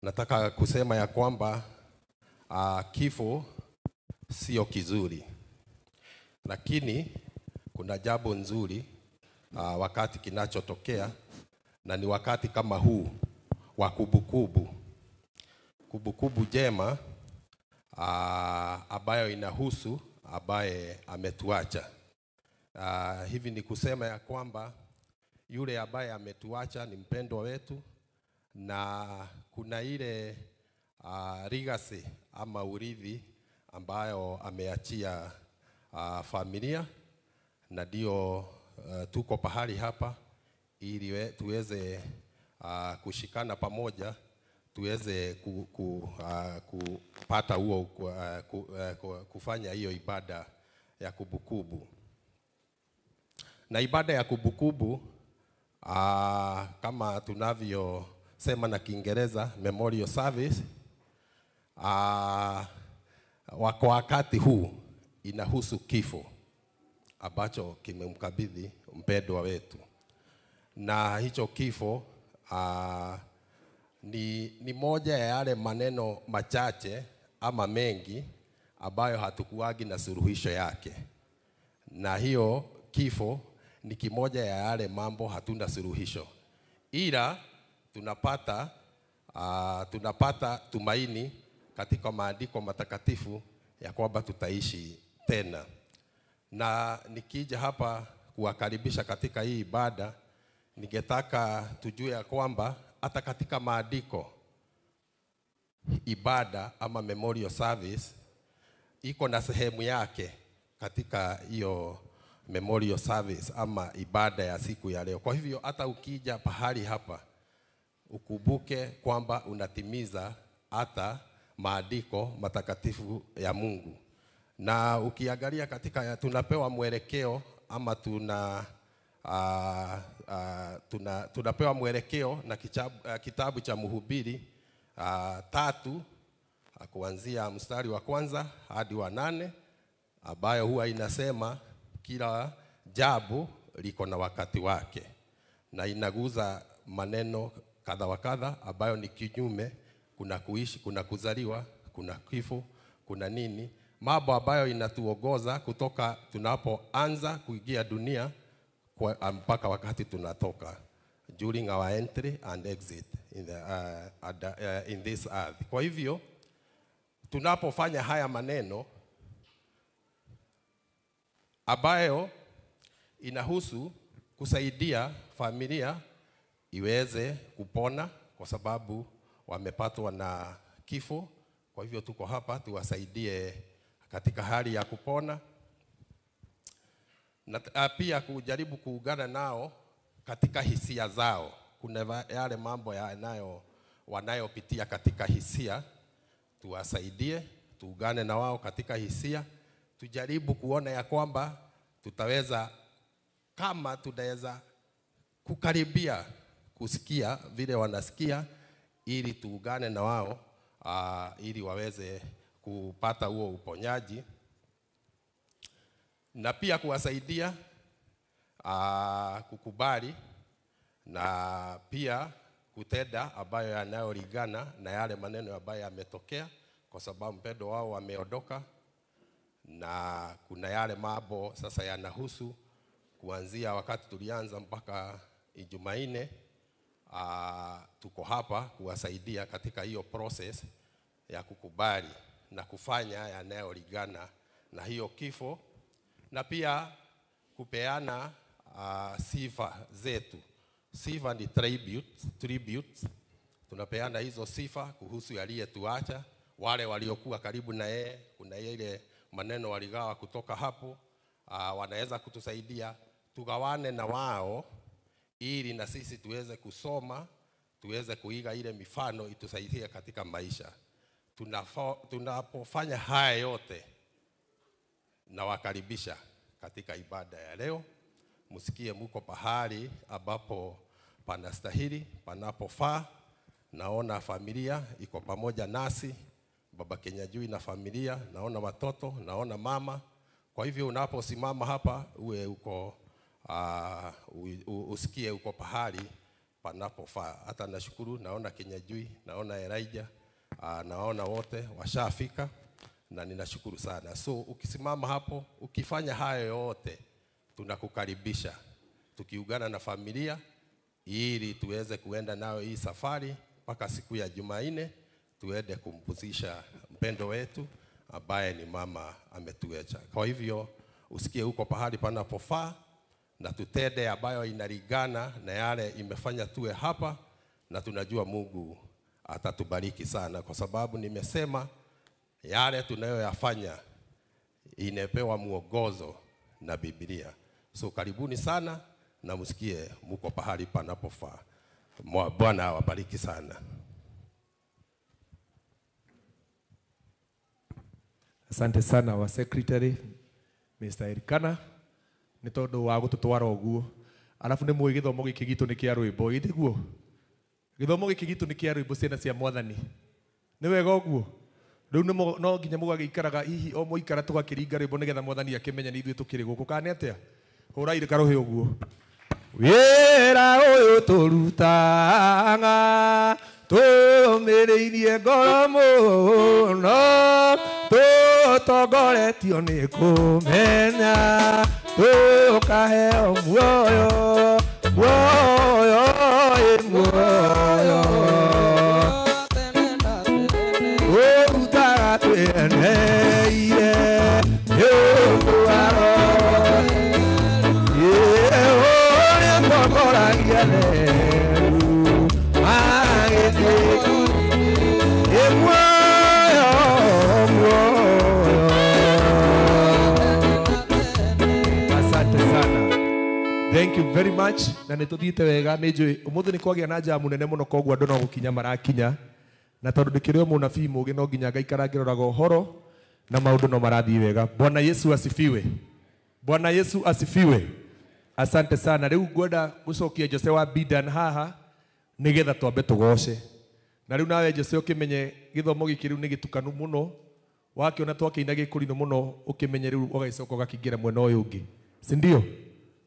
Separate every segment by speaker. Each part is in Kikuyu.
Speaker 1: Nataka kusema ya kwamba kifo sio kizuri, lakini kuna jambo nzuri wakati kinachotokea, na ni wakati kama huu wa kumbukumbu. Kumbukumbu njema ambayo inahusu ambaye ametuacha. Hivi ni kusema ya kwamba yule ambaye ametuacha ni mpendwa wetu, na kuna ile legacy ama urithi ambayo ameachia familia, na ndio tuko pahali hapa ili tuweze kushikana pamoja, tuweze kupata huo kufanya hiyo ibada ya kumbukumbu. Na ibada ya kumbukumbu kama tunavyosema na Kiingereza memorial service, kwa wakati huu inahusu kifo ambacho kimemkabidhi mpendwa wetu. Na hicho kifo ni moja ya yale maneno machache ama mengi ambayo hatukuagi na suluhisho yake. Na hiyo kifo ni kimoja ya yale mambo hatuna suluhisho, ila tunapata tumaini katika maandiko matakatifu ya kwamba tutaishi tena. Na nikija hapa kuwakaribisha katika hii ibada, ningetaka tujue ya kwamba hata katika maandiko ibada ama memorial service iko na sehemu yake katika hiyo memorial service ama ibada ya siku ya leo. Kwa hivyo hata ukija pahali hapa ukumbuke kwamba unatimiza hata maandiko matakatifu ya Mungu. Na ukiangalia katika tunapewa mwelekeo ama tunapewa mwelekeo na kitabu cha Mhubiri 3 kuanzia mstari wa 1 hadi wa 8, ambayo huwa inasema kila jambo liko na wakati wake, na inaguza maneno kadha wa kadha ambayo ni kinyume. Kuna kuishi, kuna kuzaliwa, kuna kifo, kuna nini, mambo ambayo inatuongoza kutoka tunapoanza kuingia dunia mpaka wakati tunatoka, during our entry and exit in this earth. Kwa hivyo tunapofanya haya maneno ambayo inahusu kusaidia familia iweze kupona kwa sababu wamepatwa na kifo, kwa hivyo tuko hapa tuwasaidie katika hali ya kupona, na pia kujaribu kuungana nao katika hisia zao. Kuna yale mambo wanayopitia katika hisia, tuwasaidie, tuungane na wao katika hisia, tujaribu kuona ya kwamba tutaweza, kama tunaweza kukaribia kusikia vile wanasikia, ili tuungane na wao ili waweze kupata huo uponyaji, na pia kuwasaidia kukubali na pia kutenda ambayo yanayolingana na yale maneno ambayo yametokea, kwa sababu mpendo wao wameondoka, na kuna yale mambo sasa yanahusu kuanzia wakati tulianza mpaka Jumanne. Tuko hapa kuwasaidia katika hiyo process ya kukubali na kufanya yanayolingana na hiyo kifo, na pia kupeana sifa zetu. Sifa ni tributes. Tunapeana hizo sifa kuhusu aliyetuacha, wale waliokuwa karibu na yeye. Kuna ile maneno waligawa kutoka hapo, wanaweza kutusaidia tugawane na wao ili na sisi tuweze kusoma, tuweze kuiga ile mifano itusaidie katika maisha. Tunapofanya haya yote, nawakaribisha katika ibada ya leo. Msikie muko pahali ambapo panastahili, panapofaa. Naona familia iko pamoja nasi, Baba Kenyajui na familia, naona watoto, naona mama. Kwa hivyo unaposimama hapa uwe uko usikie uko pahali panapofaa. Hata nashukuru, naona Kinyajui, naona Elijah, naona wote washafika na ninashukuru sana. So ukisimama hapo, ukifanya hayo yote, tunakukaribisha tukiungana na familia ili tuweze kuenda nayo hii safari mpaka siku ya Jumanne tuende kumpumzisha mpendo wetu ambaye ni mama ametuacha. Kwa hivyo usikie huko pahali panapofaa na tutende ambayo inalingana na yale imefanya tuwe hapa, na tunajua Mungu atatubariki sana, kwa sababu nimesema yale tunayoyafanya inepewa muongozo na Biblia. So karibuni sana na msikie muko pahali panapofaa. Bwana awabariki sana.
Speaker 2: Asante sana wa secretary Mr. Erikana nĩ tondũ wa gũtũtwara ũguo. Alafu nĩ mũĩ gĩthomo gĩkĩ gitũ nĩ kĩa rwĩmbo, ĩ tiguo? Gĩthomo gĩkĩ gitũ nĩ kĩa rwĩmbo, ciana cia Mwathani. Nĩ wega ũguo? Rĩu no nginya mũgagĩikaraga hihi o mũikara tũgakĩringa rwĩmbo nĩgetha Mwathani akĩmenye nĩ ithuĩ tũkĩrĩ gũkũ, kana nĩ atĩa? Hũrai karũhĩ ũguo. Wĩra ũyũ tũrutaga tũmĩrĩirie ngoro mũno, tũtongoretio nĩ kũmenya, tũkaheo muoyo, muoyo ĩ muoyo. Tũrutaga twĩeneire nĩ ũndũ wa Roho, ũrĩa ũtongoragia theru magĩthiĩ ĩ muoyo, muoyo. Asante sana. Thank you very much. Na nĩ tũthiĩte wega, nĩ njũĩ ũmũthĩ nĩ kwagĩa na jamu nene mũno, koguo andũ no gũkinya marakinya, na tondũ ndĩkĩrĩ o mũnabii mũũgĩ no nginya ngaikara ngĩroraga ũhoro na maũndũ no marathiĩ wega. Bwana Yesu asifiwe. Bwana Yesu asifiwe. Asante sana. Rĩu ngwenda gũcokia Jose wa Bidan haha nĩgetha twambe tũgoce. Na rĩu nawe Jose ũkĩmenye gĩthomo gĩkĩ rĩu nĩ gĩtukanu mũno, wakĩona twakĩina gĩkũrinũ mũno ũkĩmenye rĩu ũgagĩcoka ũgakĩingĩra mwena ũyũ ũngĩ, si ndio?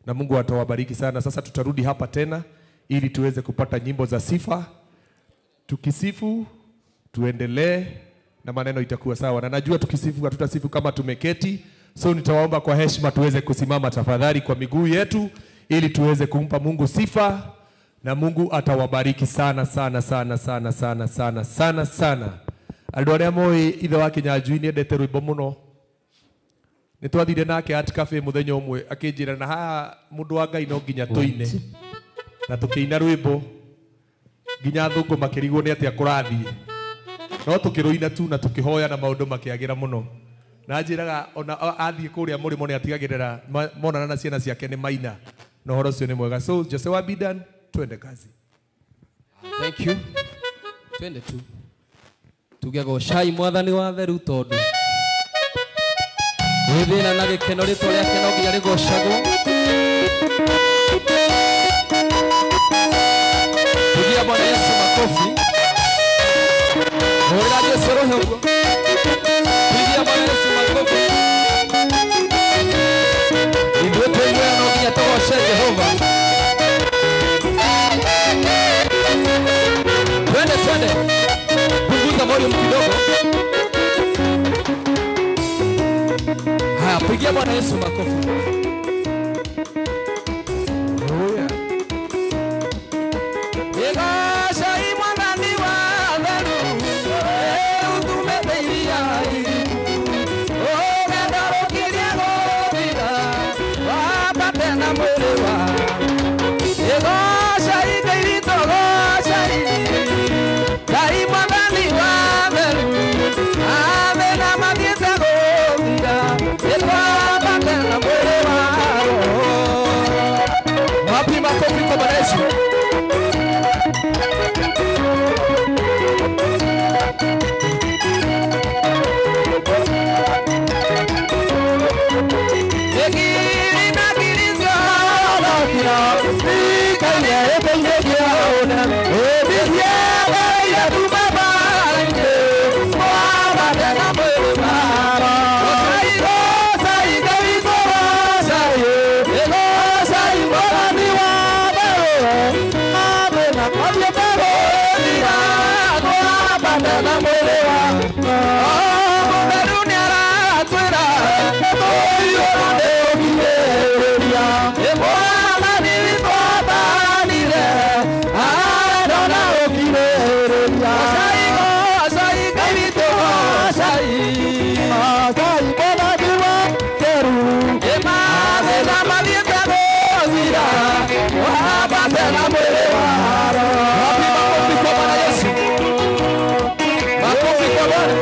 Speaker 2: Na Mungu atawabariki sana. Sasa tutarudi hapa tena ili tuweze kupata nyimbo za sifa. Tukisifu tuendelee na maneno itakuwa sawa. Na najua tukisifu hatutasifu kama tumeketi. So nitawaomba kwa heshima tuweze kusimama tafadhali kwa miguu yetu ili tuweze kumpa Mungu sifa, na Mungu atawabariki sana sana sana sana sana sana sana sana. Andũ arĩa moĩ ithe wa Kĩnyanjui nĩendete rwĩmbo mũno. Nĩ twathire nake Art Cafe mũthenya ũmwe akĩnjĩra na haha mũndũ wa Ngai no nginya tũine, na tũkĩina rwĩmbo nginya athũngũ makĩrigwo nĩ atĩa kũrathiĩ, no tũkĩrũina tu na tũkĩhoya na maũndũ makĩagĩra mũno. Na njĩraga ona athiĩ kũrĩa mũrĩmo nĩ atigagĩrĩra monana na ciana ciake nĩ maina, na ũhoro ũcio nĩ mwega. So Jose wa Bidan, twende kazi.
Speaker 3: Thank you. Twende tu tuge gocai Mwathani wa theru, tondũ gwĩ thĩna na gĩkeno rĩtwa rĩake no nginya rĩgocagwo. Pigia Bwana Yesu makofi. Hũrĩra Yesu rũhĩ ũguo. Pigia Bwana Yesu makofi. Ithuĩ twĩ no nginya tũgoce Jehova. Twende twende. Punguza volume kidogo. Haya, pigia Bwana Yesu makofi. Egocai Mwathani wa theru, ũtumĩte ũgenda rũkirie gũthira, wambate na mwĩrĩ wa. Egocai Ngai witũ, gocai Ngai Mwathani wa theru, athĩna mathiĩte gũthira, ĩtwambate na mwĩrĩ wa. Wambate na mwĩrĩ wa Mũtheru nĩaratwĩra tũiyũrwo nĩ ũkirĩrĩria. Mwathani witũ athanire arendwo na ũkirĩrĩria. Gocai, gocai Ngai witũ, gocai. Gocai Mwathani wa Theru. Mathĩna mathiĩte gũthira, wambate na mwĩrĩ wa Roho.
Speaker 2: Wapi makofi kwa Bwana Yesu? Makofi kwa Bwana.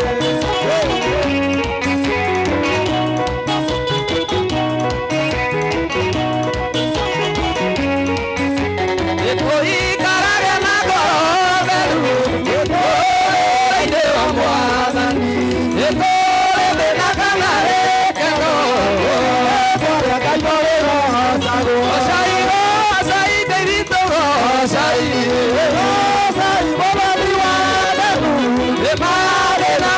Speaker 3: Tũikarage na ngoro theru, ũtũũro-inĩ wa Mwathani. Tũrĩ thĩna kana gĩkeno, kũrĩa Ngai tũrĩgocagwo. Gocai, gocai Ngai witũ, gocai. Gocai Mwathani wa theru. Mathĩna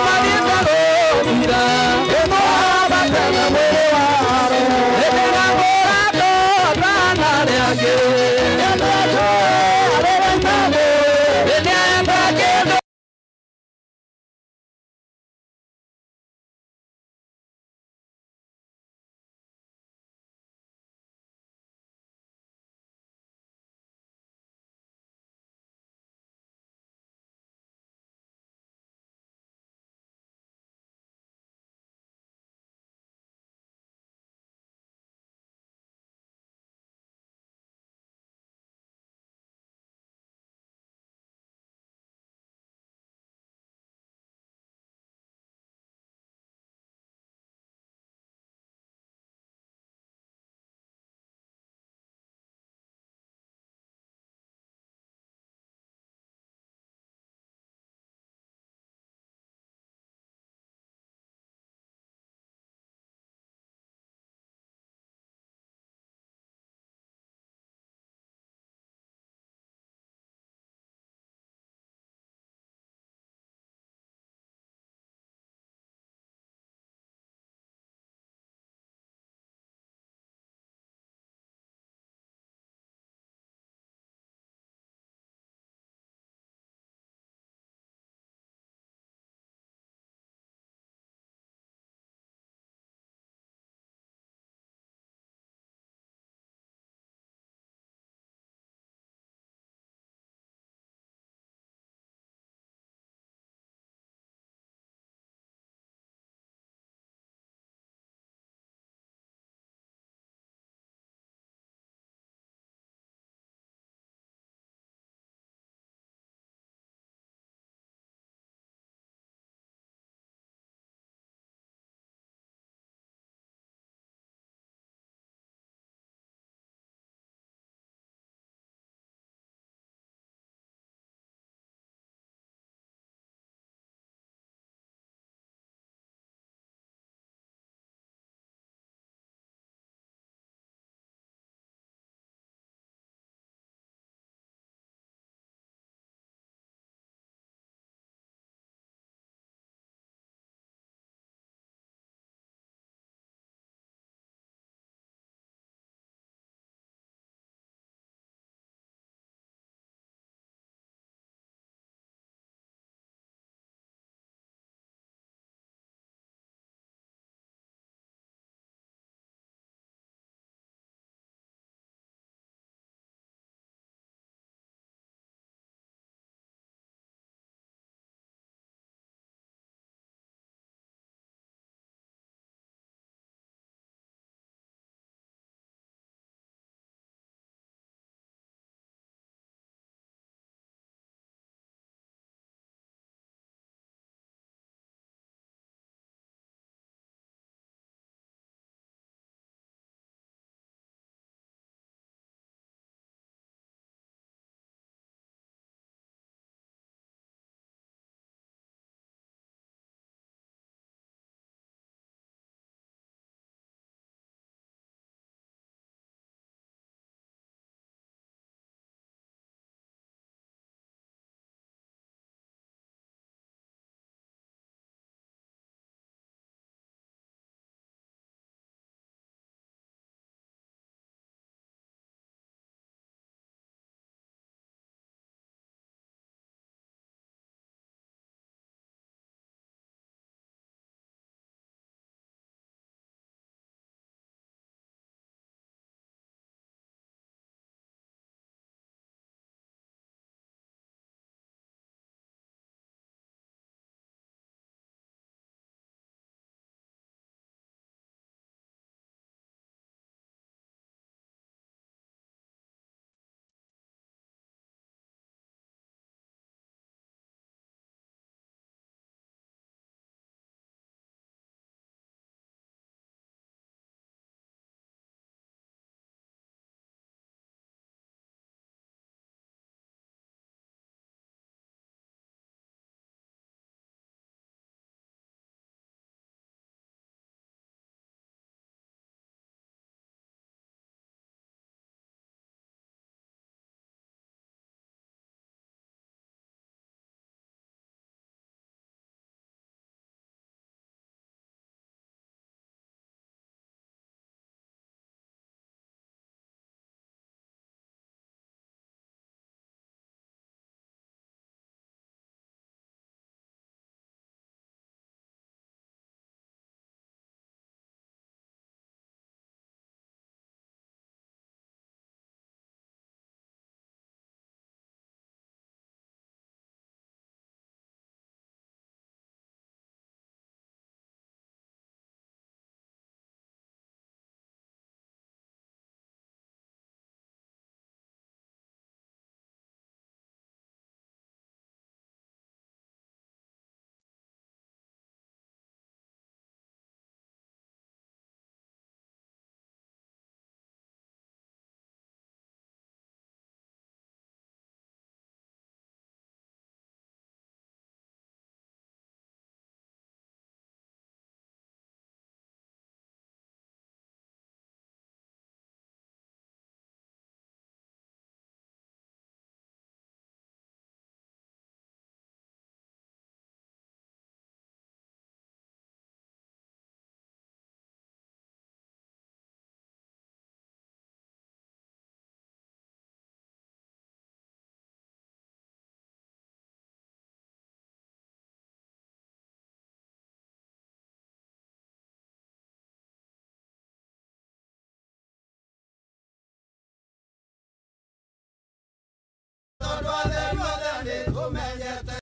Speaker 4: tũmenyete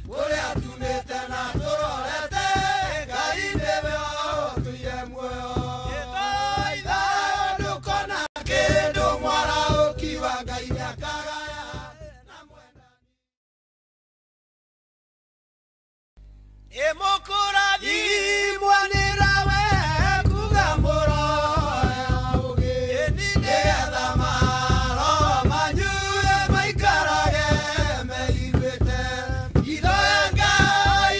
Speaker 4: kũrĩa tumĩte na tũrorete Ngai nĩwe ũtũire muoyo thayũ ndũkona kĩndũ mwarahũki wa Ngai nĩakagaya na mwendani Ĩmũkũrathimwo nĩ rawe kuga mũroya ũgĩ nĩgetha maroho manyu maikarage meiguĩte hitho ya Ngai.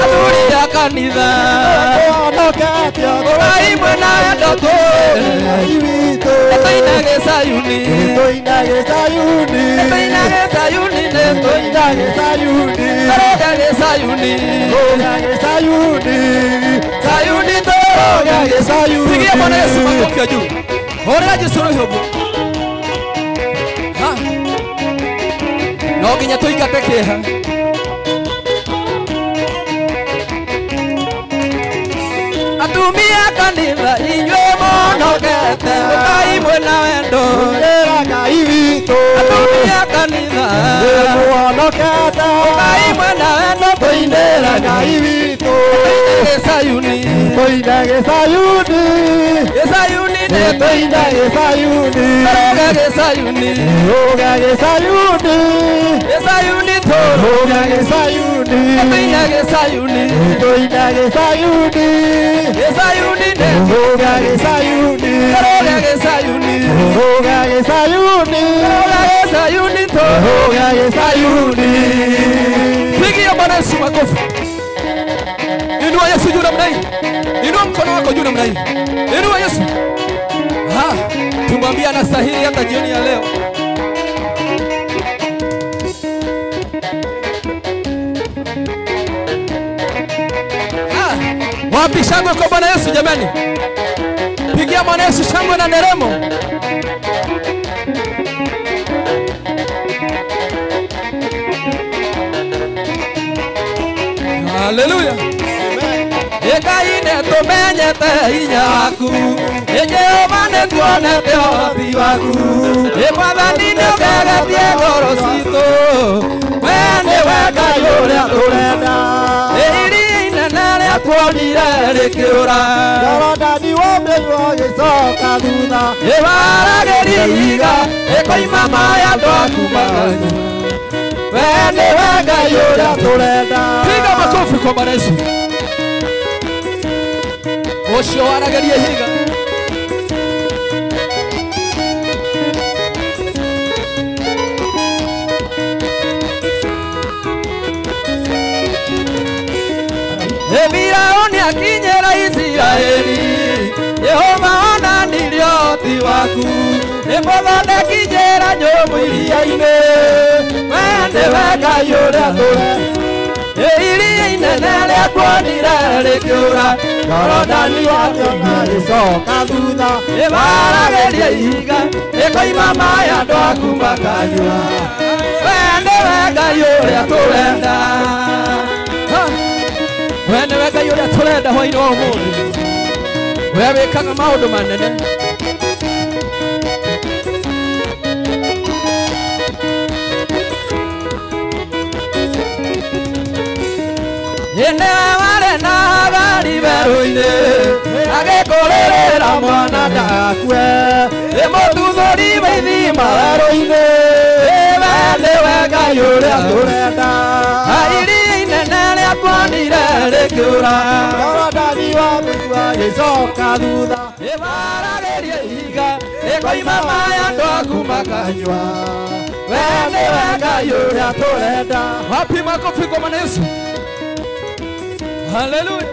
Speaker 3: Athuri a kanitha ũkai mwena wendo tũinage Sayuni tũinage Sayuni tũrogage Sayuni Sayuni tũrogage Sayuni. Pigia Bwana Yesu makofi ya juu. Hũrĩra Jesũ rũhĩ ũguo. No nginya tũingate kĩeha. Atumia kanitha inyuĩ mũnogete ũkai mwĩna wendo atumia kanitha ũkai mwĩna wendo tũinĩra Ngai witũ tũinage Sayuni tũinage Sayuni Sayuni nĩ tũinage Sayuni tũrogage Sayuni tũrogage Sayuni Sayuni tũrogage Sayuni tũinage Sayuni tũinage Sayuni Sayuni tũrogage Sayuni tũrogage Sayuni tũrogage Sayuni tũrogage Sayuni tũrogage Sayuni. Pigia Bwana Yesu makofi. Inua Yesu juu namna hii. Inua mkono wako juu namna hii. Inua Yesu. Ha, tumwambie anastahili hata jioni ya leo. Ha, wapi shangwe kwa Bwana Yesu jamani? Pigia Bwana Yesu shangwe na nderemo. Haleluya. Ngai nĩtũmenyete hinya waku, Jehova nĩtuonete ũhoti waku, Mwathani nĩũgeretie ngoro citũ, we nĩwe Ngai ũrĩa tũrenda. Iria inene rĩatuonire rĩkĩũra,
Speaker 4: Jorodani womĩrwo gĩcoka thutha,
Speaker 3: ĩwaragĩria ihiga ĩkoima maĩ andũ aku makanyua. We nĩwe Ngai ũrĩa
Speaker 4: tũrenda.
Speaker 3: Piga makofi kwa Bwana Yesu. Ũcio waragĩria ihiga. Firauni akinyĩra Isiraeli, Jehova onanirie ũhoti waku, nĩmũthondeki njĩra nyũmũ iria-inĩ, we nĩwe Ngai ũrĩa tũrenda. Iria inene rĩatuonire rĩkĩũra, Jorodani
Speaker 4: wamĩona gĩcoka thutha,
Speaker 3: ĩwaragĩria ihiga ĩkoima maĩ andũ aku makanyua. We nĩwe Ngai ũrĩa tũrenda. We nĩwe Ngai ũrĩa tũrenda hwainĩ wa ũmũthĩ. We wĩkaga maũndũ manene. Nĩwe warĩ na Hagari werũ-inĩ, agĩkũrĩrĩra mwana ndagakue. Ĩ mũtuthũri wa ithima werũ-inĩ, we nĩwe Ngai ũrĩa tũrenda. Iria inene rĩakuonire rĩkĩũra,
Speaker 4: Jorodani wa mĩigua gĩcoka thutha.
Speaker 3: Ĩwaragĩria ihiga rĩkoima maĩ andũ aku makanyua. We nĩwe Ngai ũrĩa tũrenda.
Speaker 2: Wapi makofi kwa Bwana Yesu? Haleluya.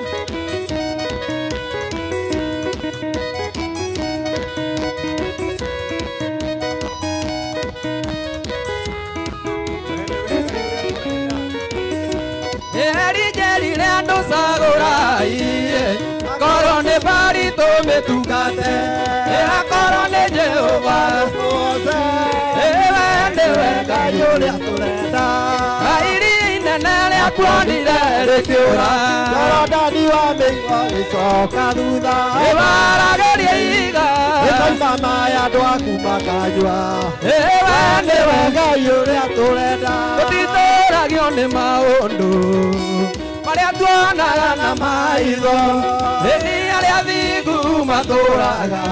Speaker 3: Eri andũ cagũrai, korwo nĩ bari tũmĩtungate, akorwo nĩ Jehova we nĩwe Ngai ũrĩa tũrenda. Iria inene rĩakuonire rĩkĩũra,
Speaker 4: Jorodani wa mĩigua gĩcoka thutha.
Speaker 3: Ĩwaragĩria ihiga
Speaker 4: Ĩkoima maĩ andũ aku makanyua.
Speaker 3: We nĩwe
Speaker 4: Ngai ũrĩa tũrenda.
Speaker 3: Tũtitũragio nĩ maũndũ marĩa tuonaga na maitho, ĩni arĩa athingu matũraga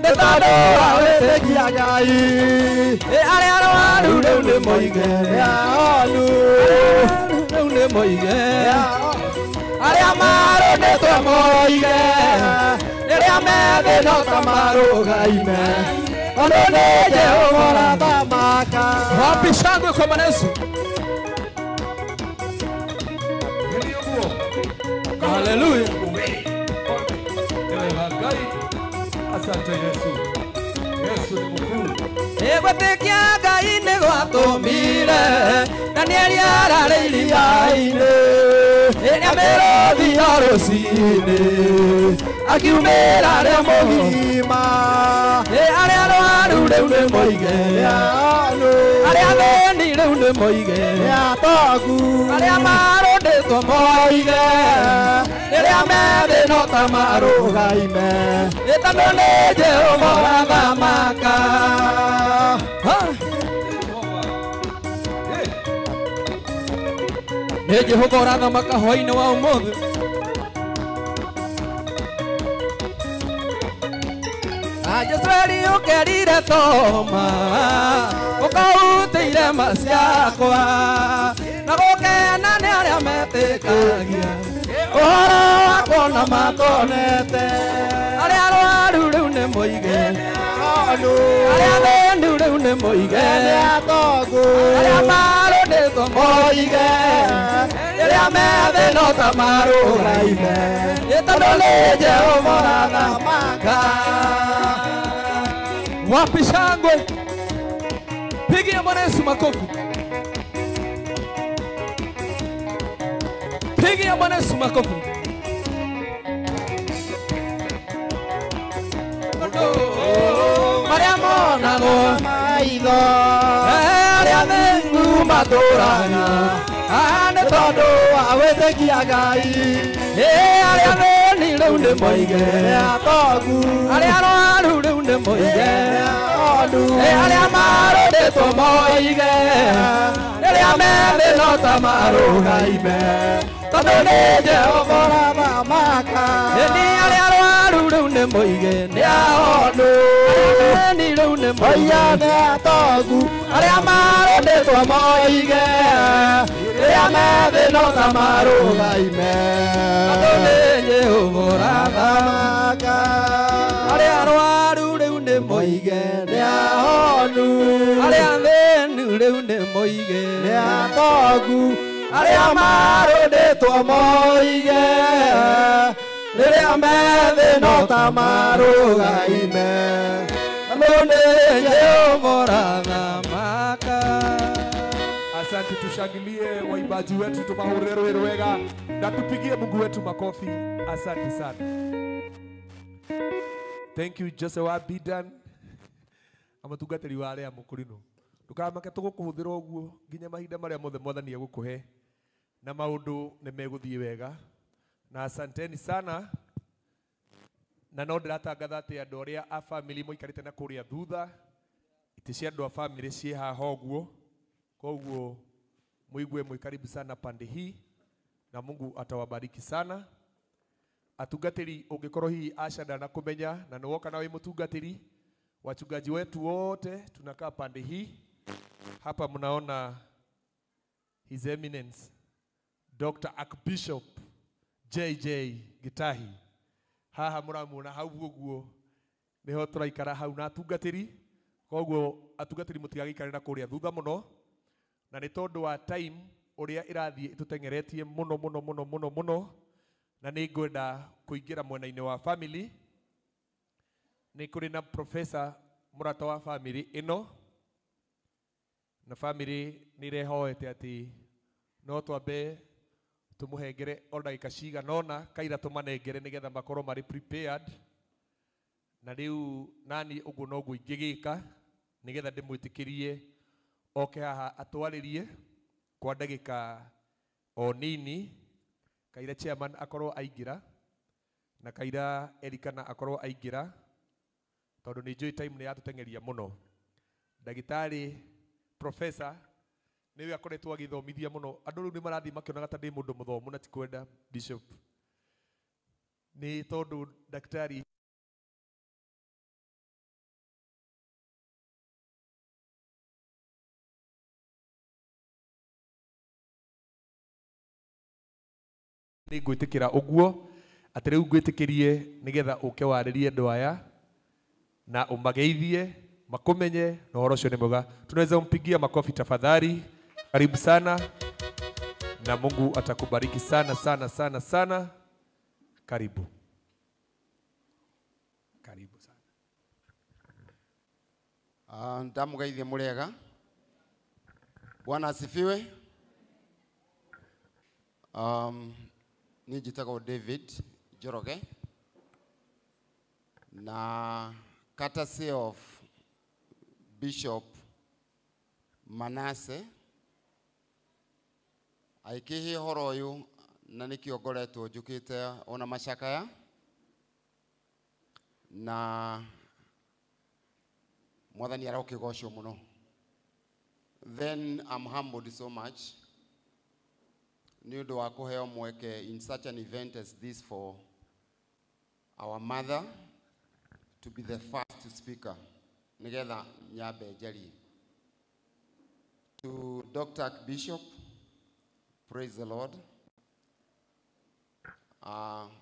Speaker 3: nĩ tondũ wa wĩtĩkia Ngai. Ĩ arĩa arwaru rĩu nĩ moige, rĩu nĩ moige, arĩa marũndĩtwo moige, rĩrĩa methĩ no ta marũgaime, tondũ nĩ Jehova ũrathamaka.
Speaker 2: Wapi shangwe kwa Bwana Yesu? Haleluya. Asante Yesu. Yesu ni mkuu.
Speaker 3: Gwĩtĩkia Ngai nĩ gwatũmire Danieli ararĩ iria-inĩ, rĩrĩa mĩrũthi ya rũciinĩ akiumĩra arĩa mũgima. Arĩa arwaru rĩu nĩ moige, arĩa athĩni rĩu nĩ moige, arĩa marũndĩtwo moige, rĩrĩa methĩ no ta marũgaime, tondũ nĩ Jehova ũrathamaka. Nĩ Jehova ũrathamaka hwainĩ wa ũmũthĩ. Jesu eriũkĩrire Toma, ũkautĩire ma ciakwa, na gũkena nĩ arĩa metĩkagia ũhoro wakwa na matonete. Arĩa arwaru rĩu nĩ moige, arĩa athĩni rĩu nĩ moige, arĩa marũndĩtwo moige, rĩrĩa methĩ no ta marũgaime, tondũ nĩ Jehova ũrathamaka.
Speaker 2: Wapi shangwe? Pigia Bwana Yesu makofi. Pigia Bwana Yesu makofi.
Speaker 3: Marĩa monagwo
Speaker 4: maitho,
Speaker 3: arĩa athingu matũraga nĩ tondũ wa wĩtĩkia Ngai. Arĩa athĩni rĩu nĩ moige, arĩa arwaru rĩu nĩ moige, arĩa marũndĩtwo moige, rĩrĩa methĩ no ta marũgaime, tondũ nĩ Jehova ũrathamaka. Ĩni arĩa arwaru rĩu nĩ moige, nĩ ahonu, arĩa athĩni rĩu nĩ moige,
Speaker 4: nĩ atongu,
Speaker 3: arĩa marũndĩtwo moige, rĩrĩa methĩ no ta marũgaime, tondũ nĩ Jehova ũrathamaka. Arĩa arwaru rĩu nĩ moige,
Speaker 4: nĩ ahonu,
Speaker 3: arĩa athĩni rĩu nĩ moige,
Speaker 4: nĩ atongu,
Speaker 3: arĩa marũndĩtwo moige, rĩrĩa methĩ no ta marũgaime, tondũ nĩ Jehova ũrathamaka.
Speaker 2: Asante, tushangilie waimbaji wetu, tumahurero wega na tupigie Mungu wetu makofi. Asante sana. Thank you Jose wa Bidan. Amatungatĩri wa arĩa mũkũrinũ. Ndukamake tũgũkũhũthĩra ũguo nginya mahinda marĩa mothe Mwathani egũkũhe na maũndũ nĩ megũthiĩ wega. Na asanteni sana. Na no ndĩratangatha atĩ andũ arĩa a family mũikarĩte na kũrĩa thutha, itĩ cia andũ a family ciĩ haha ũguo, koguo muigue mwĩ karibu sana pande hii na Mungu atawabariki sana. Atungatĩri ũngĩkorwo hihi Asha ndanakũmenya na nĩwoka na wĩ mũtungatĩri, wachungaji wetu wote tunakaa pande hii. Hapa mnaona His Eminence Dr. Archbishop JJ Gitahi. Haha mũramuona hau ũguo nĩho tũraikara hau na atungatĩri, koguo atungatĩri mũtigagĩikare na kũrĩa thutha mũno, na nĩ tondũ wa time ũrĩa ĩrathiĩ ĩtũteng'eretie mũno mũno mũno mũno mũno, na nĩ ngwenda kũingĩra mwena-inĩ wa family. Nĩ kũrĩ na professor mũrata wa family ĩno, na family nĩ irehoete atĩ no twambe tũmũhengere o ndagĩka cigana ũna kaira tũmanengere nĩgetha makorwo marĩ prepared. Na rĩu nani ũguo noguo ingĩgĩka nĩgetha ndĩmwĩtĩkĩrie oke haha atwarĩrie kwa ndagĩka o nini, kaira chairman akorwo aingĩra na kaira Erikana akorwo aingĩra, tondũ nĩ njũĩ time nĩ yatũteng'eria mũno. Ndagĩtarĩ professor nĩwe akoretwo agĩthomithia mũno andũ, rĩu nĩ marathiĩ makĩonaga ta ndĩ mũndũ mũthomu na ti kwenda bishop, nĩ tondũ ndagĩtarĩ nĩ ngwĩtĩkĩra ũguo atĩ rĩu ngwĩtĩkĩrie nĩgetha ũke warĩrie andũ aya na ũmageithie makũmenye na ũhoro ũcio nĩ mwega. Tunaweza mpigia makofi tafadhali. Karibu sana na Mungu atakubariki sana sana sana sana. Karibu. Karibu sana.
Speaker 5: Ndamugeithie mũrĩega. Bwana asifiwe. Niĩ njĩtagwo David Njoroge na courtesy of Bishop Manasseh aikĩhe ũhoro ũyũ na nĩkĩo ngoretwo njũkĩte ona macakaya na Mwathani arokĩgocwo mũno. Then I'm humbled so much nĩ ũndũ wa kũheo mweke in such an event as this for our mother to be the first speaker nĩgetha nyambe njarie. To Dr. Archbishop, praise the Lord.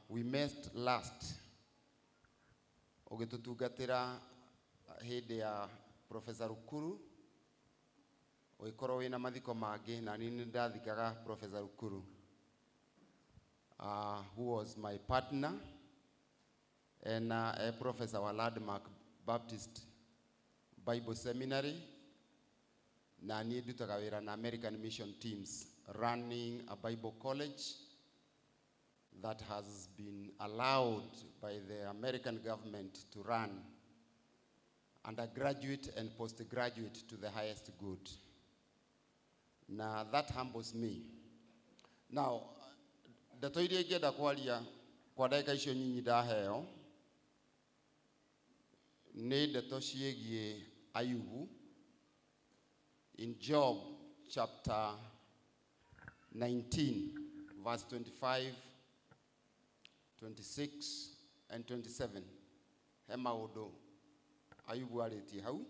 Speaker 5: We met last ũgĩtũtungatĩra hĩndĩ ya Professor Rukuru, ũgĩkorwo wĩna mathiko mangĩ na niĩ nĩ ndathikaga Professor Rukuru, who was my partner and a professor wa Landmark Baptist Bible Seminary, na niĩ ndutaga wĩra na American Mission Teams running a Bible college that has been allowed by the American government to run undergraduate and postgraduate to the highest good. Now that humbles me. Now, ndeto iria ingĩenda kwaria kwa ndagĩka icio nyinyi ndaheo nĩ ndeto ciĩgiĩ Ayubu in Job chapter 19 verse 25, 26 and 27. He maũndũ Ayubu arĩtie hau.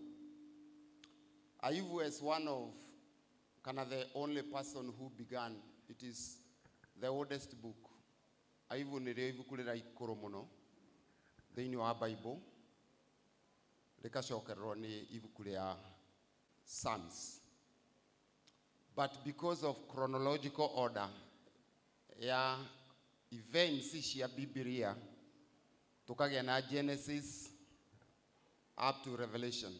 Speaker 5: Ayubu is one of kana the only person who began. It is the oldest book. Ayubu nĩrĩo ibuku rĩrĩa ikũrũ mũno thĩinĩ wa Bible, rĩgacokererwo nĩ ibuku rĩa Psalms. But because of chronological order ya events cia Biblia, tukagĩa na Genesis up to Revelation.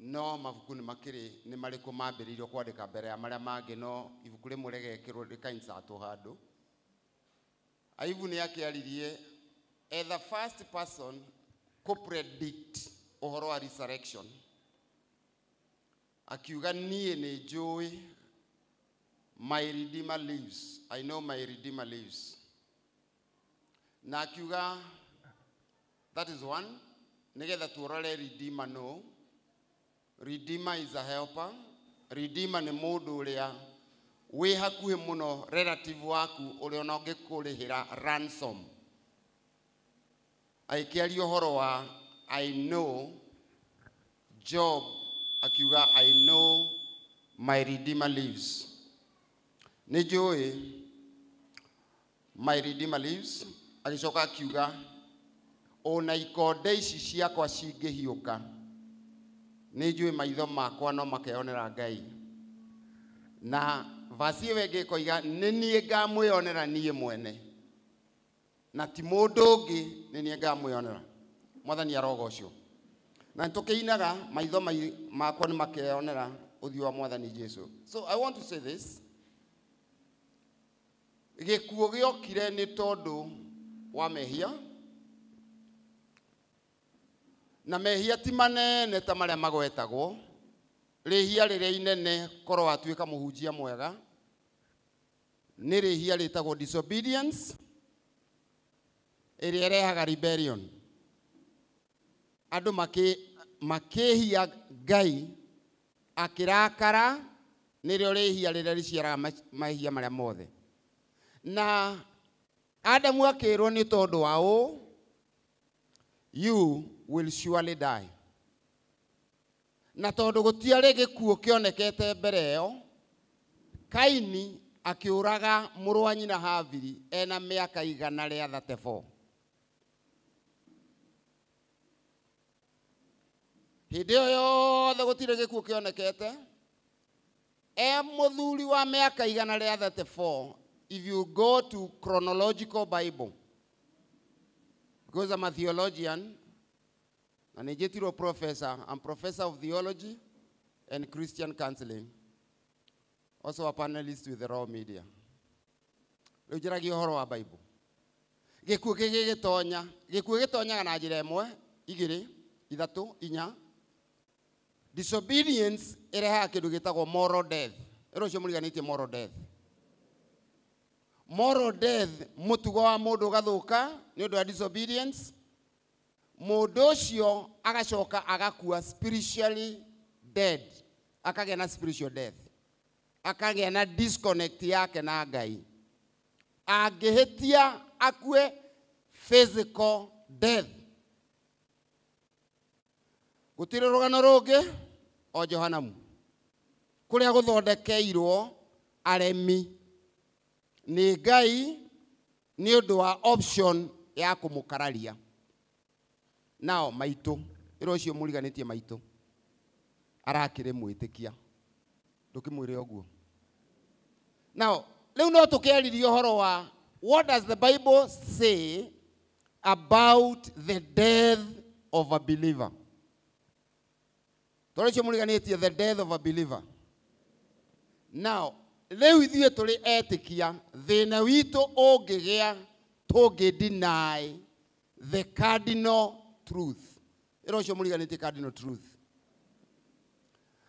Speaker 5: No mabuku nĩ makĩrĩ nĩ marĩkũ mambĩrĩirio kwandĩka mbere ya marĩa mangĩ, no ibuku rĩmwe rĩgekĩrwo rĩkainsatwo handũ. Ayubu nĩ akĩaririe the first person kũ predict ũhoro wa resurrection. Akiuga niĩ nĩ njũĩ my redeemer lives. I know my redeemer lives. Na akiuga that is one, nĩgetha tuorore redeemer no. Redeemer is a helper. Redeemer nĩ mũndũ ũrĩa wĩ hakuhĩ mũno relative waku ũrĩa ona ũngĩkũrĩhĩra ransom. Agĩkĩaria ũhoro wa I know Job akiuga I know my redeemer lives. Nĩ njũĩ my redeemer lives. Agĩcoka akiuga ona ikonde ici ciakwa cingĩhiũka nĩ njũĩ maitho makwa no makeyonera Ngai. Na vasi ĩyo ĩngĩ ĩkoiga nĩ niĩ ngamwĩonera niĩ mwene na ti mũndũ ũngĩ, nĩ niĩ ngamwĩonera. Mwathani arogocwo. Na nĩtũkĩinaga maitho makwa nĩ makeyonera ũthiũ wa Mwathani Jesu. So I want to say this. Gĩkuũ gĩokire nĩ tondũ wa mehia, na mehia ti manene ta marĩa magwetagwo. Rĩhia rĩrĩa inene korwo watuĩka mũhunjia mwega nĩ rĩhia rĩtagwo disobedience, ĩrĩa ĩrehaga rebellion. Andũ makĩhia Ngai akĩrakara, nĩrĩo rĩhia rĩrĩa rĩciaraga mehia marĩa mothe. Na Adamu akĩrwo nĩ tondũ wa ũũ, you will surely die. Na tondũ gũtiarĩ gĩkuũ kĩonekete mbere ĩyo, Kaini akĩũraga mũrũ wa nyina Habili ena mĩaka 134. Hĩndĩ ĩyo yothe gũtirĩ gĩkuũ kĩonekete. E mũthuri wa mĩaka 134, if you go to chronological Bible, because I'm a theologian, and a njĩtirwo professor, I'm professor of theology and Christian counseling, also a panelist with the Raw Media. Rĩu njaragia ũhoro wa Bible. Gĩkuũ gĩgĩtonya, gĩkuũ gĩtonyaga na njĩra ĩmwe, igĩrĩ, ithatũ, inya. Disobedience ĩrehaga kĩndũ gĩtagwo moral death. Ĩro ũcio mũriganĩtie moral death. Moral death, mũtugo wa mũndũ ũgathũka nĩ ũndũ wa disobedience. Mũndũ ũcio agacoka agakua spiritually dead, akagĩa na spiritual death, akagĩa na disconnect yake na Ngai. Angĩhĩtia akue physical death. Gũtirĩ rũgano rũngĩ o Johanamu kũrĩa gũthondekeirwo aremi nĩ Ngai nĩ ũndũ wa option ya kũmũkararia. Nao maitũ, ĩro ũcio mũriganĩtie maitũ arakĩrĩ mwĩtĩkia, ndũkĩmwĩre ũguo. Now rĩu no tũkĩaririe ũhoro wa what does the Bible say about the death of a believer. Tondũ ũcio mũriganĩtie the death of a believer. Now rĩu ithuĩ tũrĩ etĩkia, thĩna witũ ũngĩgĩa tũngĩ deny the cardinal truth. Ĩro ũcio mũriganĩtie cardinal truth.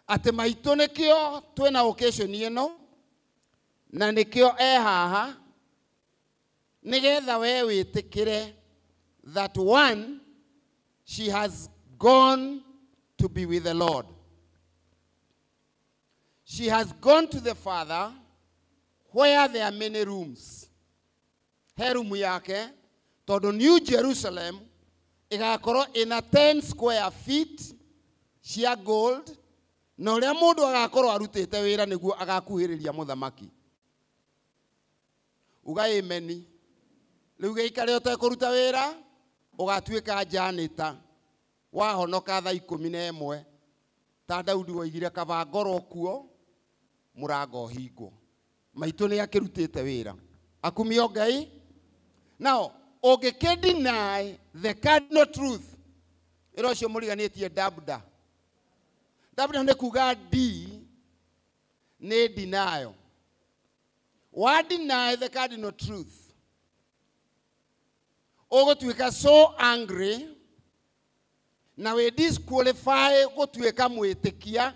Speaker 5: Atĩ maitũ nĩkĩo twĩna occasion ĩno na nĩkĩo e haha nĩgetha we wĩtĩkĩre that one, she has gone to be with the Lord. She has gone to the Father where there are many rooms. He room yake tondũ New Jerusalem ĩgakorwo ĩna 10 square feet cia gold, na ũrĩa mũndũ agakorwo arutĩte wĩra nĩguo agakuhĩrĩria mũthamaki. Uga ameni. Rĩu gĩikare ũtekũruta wĩra ũgatuĩka janita wahonoka thaa 11 ta Daudi woigire kaba ngorwo kuo mũrango ũhingwo. Maitũ nĩ akĩrutĩte wĩra. Akumio Ngai. Now ũngĩkĩ deny the cardinal truth, ĩro ũcio mũriganĩtie dabda. Dabda nĩ kuga D nĩ denial. Wa deny the cardinal truth, ũgũtuĩka so angry na wĩ disqualify gũtuĩka mwĩtĩkia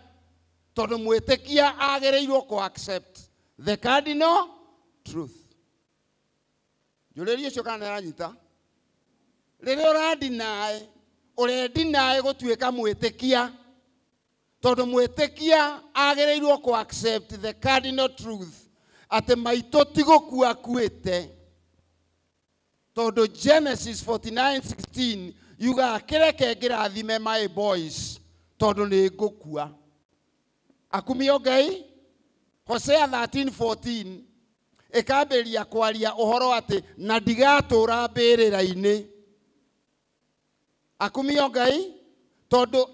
Speaker 5: Tondu mwitikia agiriirwo ku accept the cardinal truth. Njũrĩrie ũcio kana nĩaranyita. Rĩrĩa ũradinaĩ, ũredinaĩ gũtuĩka mwĩtĩkia, tondũ mwĩtĩkia agĩrĩirwo kũ accept the cardinal truth atĩ maitũ ti gũkua akuĩte, tondũ Genesis 49:16 yugaga kĩreke ngĩrathime my boys tondũ nĩ ngũkua. Akumio Ngai. Hosea 13:14 ĩkambĩrĩria kwaria ũhoro atĩ na ndigatũra mbĩrĩra-inĩ. Akumio Ngai, tondũ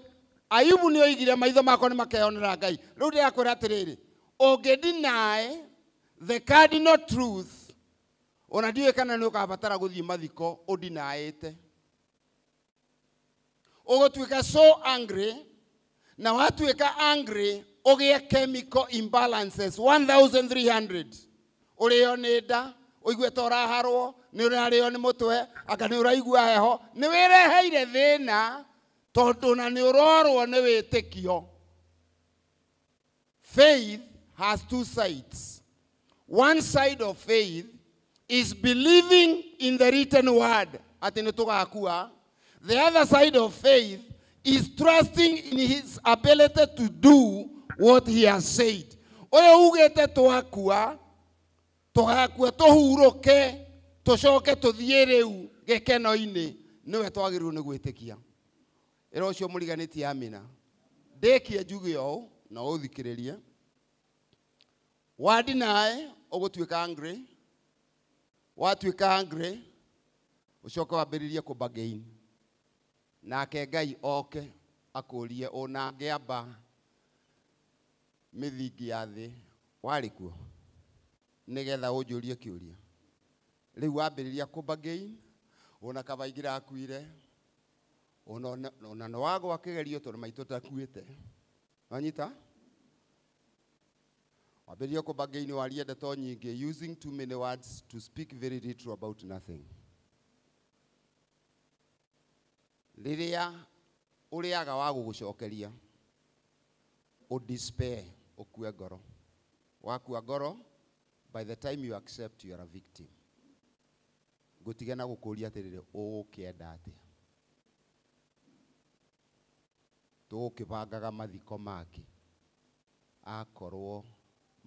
Speaker 5: Ayubu nĩ oigire maitho makwa nĩ makeyonera Ngai. Rĩu ndĩrakwĩra atĩrĩrĩ, ũngĩ deny the cardinal truth, ona ndiũĩ kana nĩ ũkabatara gũthiĩ mathiko ũndinaĩte. Ũgũtuĩka so angry, na watuĩka angry ũgĩe chemical imbalances 1300. Ũrĩo nĩ nda, ũigue ta ũraharwo, nĩ ũrarĩo nĩ mũtwe, anga nĩ ũraigua heho, nĩ wĩreheire thĩna tondũ na nĩ ũrorwo nĩ wĩtĩkio. Faith has two sides. One side of faith is believing in the written word, atĩ nĩ tũgakua. The other side of faith is trusting in his ability to do what he has said. Ũyũ ugĩte twakua, tũgakua tũhurũke, tũcoke tũthiĩ rĩu gĩkeno-inĩ, nĩwe twagĩrĩirwo nĩ gwĩtĩkia. Ĩra ũcio mũriganĩtie amina. Ndĩkie njuge ũũ na ũthikĩrĩrie. Wadinaĩ ũgũtuĩka angry, watuĩka angry ũcoke wambĩrĩrie kũ-bargain. Nake Ngai oke akũrie ona ngĩamba mĩthingi ya thĩ warĩ kuo nĩgetha ũnjũrie kĩũria. Rĩu wambĩrĩria kũ-bargain, ona kaba ingĩrakuire, ona nĩ wagwa kĩgerio tondũ maitũ takuĩte. Wanyita? Wambĩrĩria kũ-bargain warie ndeto nyingĩ, using too many words to speak very little about nothing. Rĩrĩa ũrĩaga wa gũgũcokeria, ũdespair, ũkue ngoro. Wakua ngoro, by the time you accept you are a victim. Ngũtige na gũkũria atĩrĩrĩ, ũgũkĩenda atĩa? Tũgũkĩbangaga mathiko make akorwo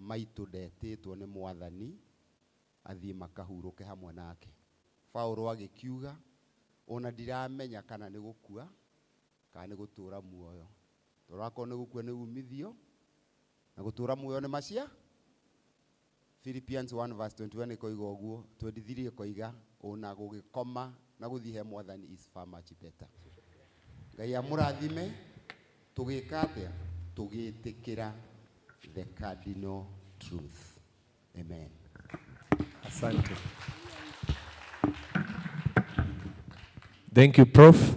Speaker 5: maitũ ndetĩtwo nĩ Mwathani athiĩ makahurũke hamwe nake. Paũlũ agĩkiuga ona ndiramenya kana nĩ gũkua kana nĩ gũtũra muoyo. Tondũ akorwo nĩ gũkua nĩ umithio na gũtũra muoyo nĩ macia. Philippians 1 verse 21 ĩkoiga ũguo, 23 ĩkoiga ona gũgĩkoma na gũthiĩ he Mwathani is far much better. Ngai amũrathime. Tũgĩka atĩa? Tũgĩtĩkĩra the cardinal truth. Amen.
Speaker 2: Asante. Thank you, Prof.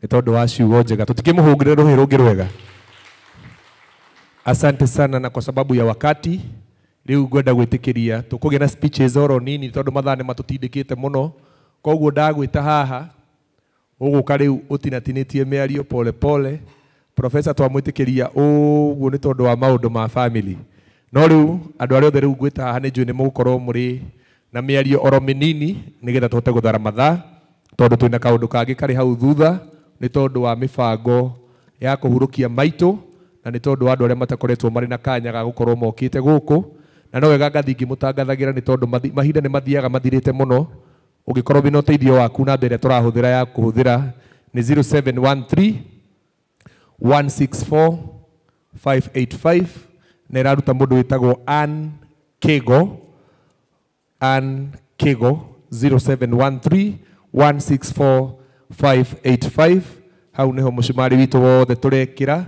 Speaker 2: Nĩ tondũ wa ciugo njega. Tũtikĩmũhũngĩre rũhĩ rũngĩ rwega. Asante sana, na kwa sababu ya wakati rĩu ngwenda gwĩtĩkĩria tũkũgĩa na speeches oro nini tondũ mathaa nĩ matũtindĩkĩte mũno. Koguo ndagwĩta haha ũgũka rĩu ũtinatinĩtie mĩario pole pole. Professor twamwĩtĩkĩria ũguo nĩ tondũ wa maũndũ ma family. No rĩu andũ arĩa othe rĩu ngwĩta haha nĩ njũĩ nĩ mũgũkorwo mũrĩ na mĩario oro mĩnini nĩgetha tũhote gũthara mathaa, tondũ twĩna kaũndũ kangĩ karĩ hau thutha nĩ tondũ wa mĩbango ya kũhurũkia maitũ na nĩ tondũ wa andũ arĩa matakoretwo marĩ na kanya ga gũkorwo mokĩte gũkũ. Na no wega ngathi ngĩmũtangathagĩra nĩ tondũ mahinda nĩ mathiaga mathirĩte mũno. Ũngĩkorwo wĩna ũteithio waku, namba ĩrĩa tũrahũthĩra ya kũhũthĩra nĩ 0713 164 585 na ĩraruta mũndũ wĩtagwo Ann Kego. Ann Kego 0713 164 585. Hau nĩho mũcumari witũ wothe tũrekĩra,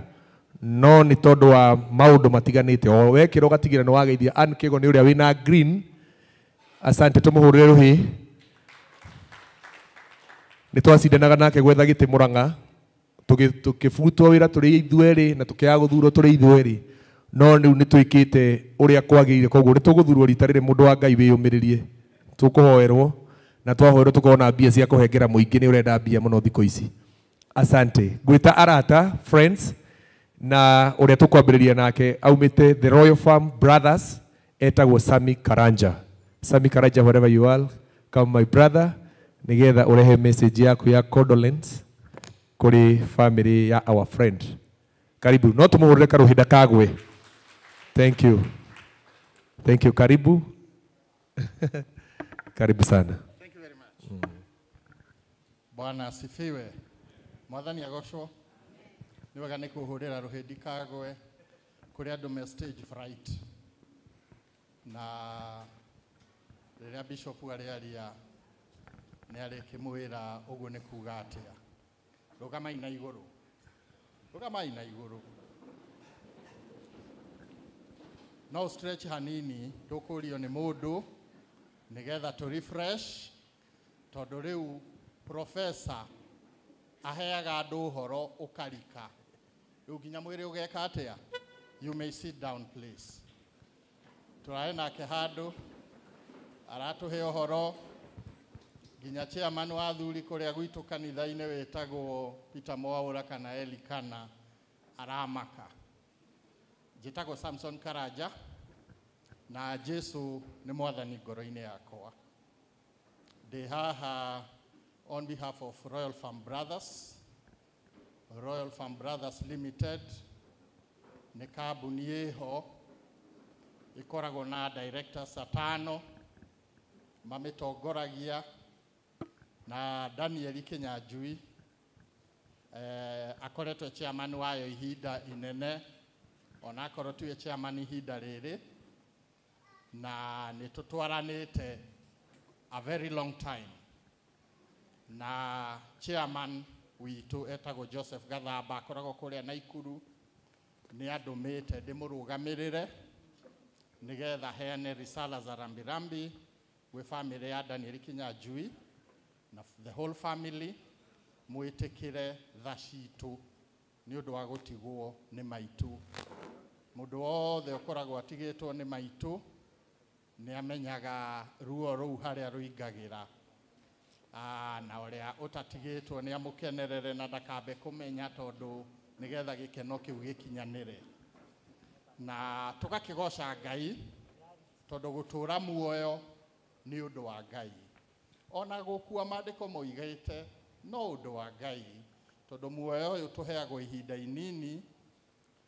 Speaker 2: no nĩ tondũ wa maũndũ matiganĩte. O wekĩra ũgatigĩra nĩ wageithia Ann Kego, nĩ ũrĩa wĩna green. Asante, tũmũhũrĩre rũhĩ. Nĩ twacindanaga nake gwetha gĩtĩ Mũrang'a, tũkĩbutwo wĩra tũrĩ ithuerĩ na tũkĩaga gũthurwo tũrĩ ithuerĩ, no rĩu nĩ twĩkĩte ũrĩa kwagĩrĩire. Koguo nĩ tũgũthurwo rita rĩrĩ, mũndũ wa Ngai wĩyũmĩrĩrie, tũkũhoerwo na twahoerwo tũkona mbia cia kũhengera mũingĩ. Nĩ ũrenda mbia mũno thikũ ici. Asante. Ngwĩta arata friends Na ũrĩa tũkwambĩrĩria nake aumĩte the Royal Farm Brothers, etagwo Sami Karanja. Sami Karanja, wherever you are, come my brother, nigetha urehe message yaku ya condolence kuri family ya our friend. Karibu. No tumuhurire karuhinda kagwe. Thank you. Thank you. Karibu. Karibu sana.
Speaker 6: Thank you very much. Bwana asifiwe. Mwathani agocwo. Nĩ wega nĩ kũhũrĩra rũhĩndi kagwe kũrĩ andũ me stage fright. Na rĩrĩa bishop arĩaria nĩ arĩkĩmwĩra ũguo nĩ kuga atĩa. Rũgamai na igũrũ. Rũgamai na igũrũ. No stretch hanini tũkũrio nĩ mũndũ nĩgetha tũ refresh tondũ rĩu professor aheaga andũ ũhoro ũkarika. Rĩu nginya mwĩrĩ ũgeka atĩa? You may sit down please. Tũrarĩ nake handũ aratũhe ũhoro nginya chairman wa athuri kũrĩa gwitũ kanitha-inĩ wĩtagwo Peter Mwaura kana Elikana aramaka. Njĩtagwo Samson Karanja na Jesu nĩ mwathani ngoro-inĩ yakwa. Ndĩ haha on behalf of Royal Farm Brothers. Royal Farm Brothers Limited nĩ kambuni ĩho ĩkoragwo na directors atano mamĩtongoragia na Daniel Kinyanjui akoretwo chairman wayo ihinda inene ona akorwo tiwe chairman ihinda rĩrĩ na nĩ tũtwaranĩte a very long time. Na chairman witũ etagwo Joseph Gathamba akoragwo kũrĩa Naikuru nĩ andũmĩte ndĩmũrũgamĩrĩre nĩgetha heane risala za rambirambi gwĩ family ya Daniel Kinyanjui na the whole family mwĩtĩkĩre tha citũ nĩ ũndũ wa gũtigwo nĩ maitũ. Mũndũ wothe ũkoragwo atigĩtwo nĩ maitũ nĩ amenyaga ruo rũu harĩa rũingagĩra. Na ũrĩa ũtatigĩtwo nĩ amũkenerere na ndakambe kũmenya tondũ nĩgetha gĩkeno kĩu gĩkinyanĩre. Na tũgakĩgoca Ngai tondũ gũtũra muoyo nĩ ũndũ wa Ngai. Ona gũkua maandĩko moigĩte no ũndũ wa Ngai tondũ muoyo ũyũ tũheagwo ihinda inini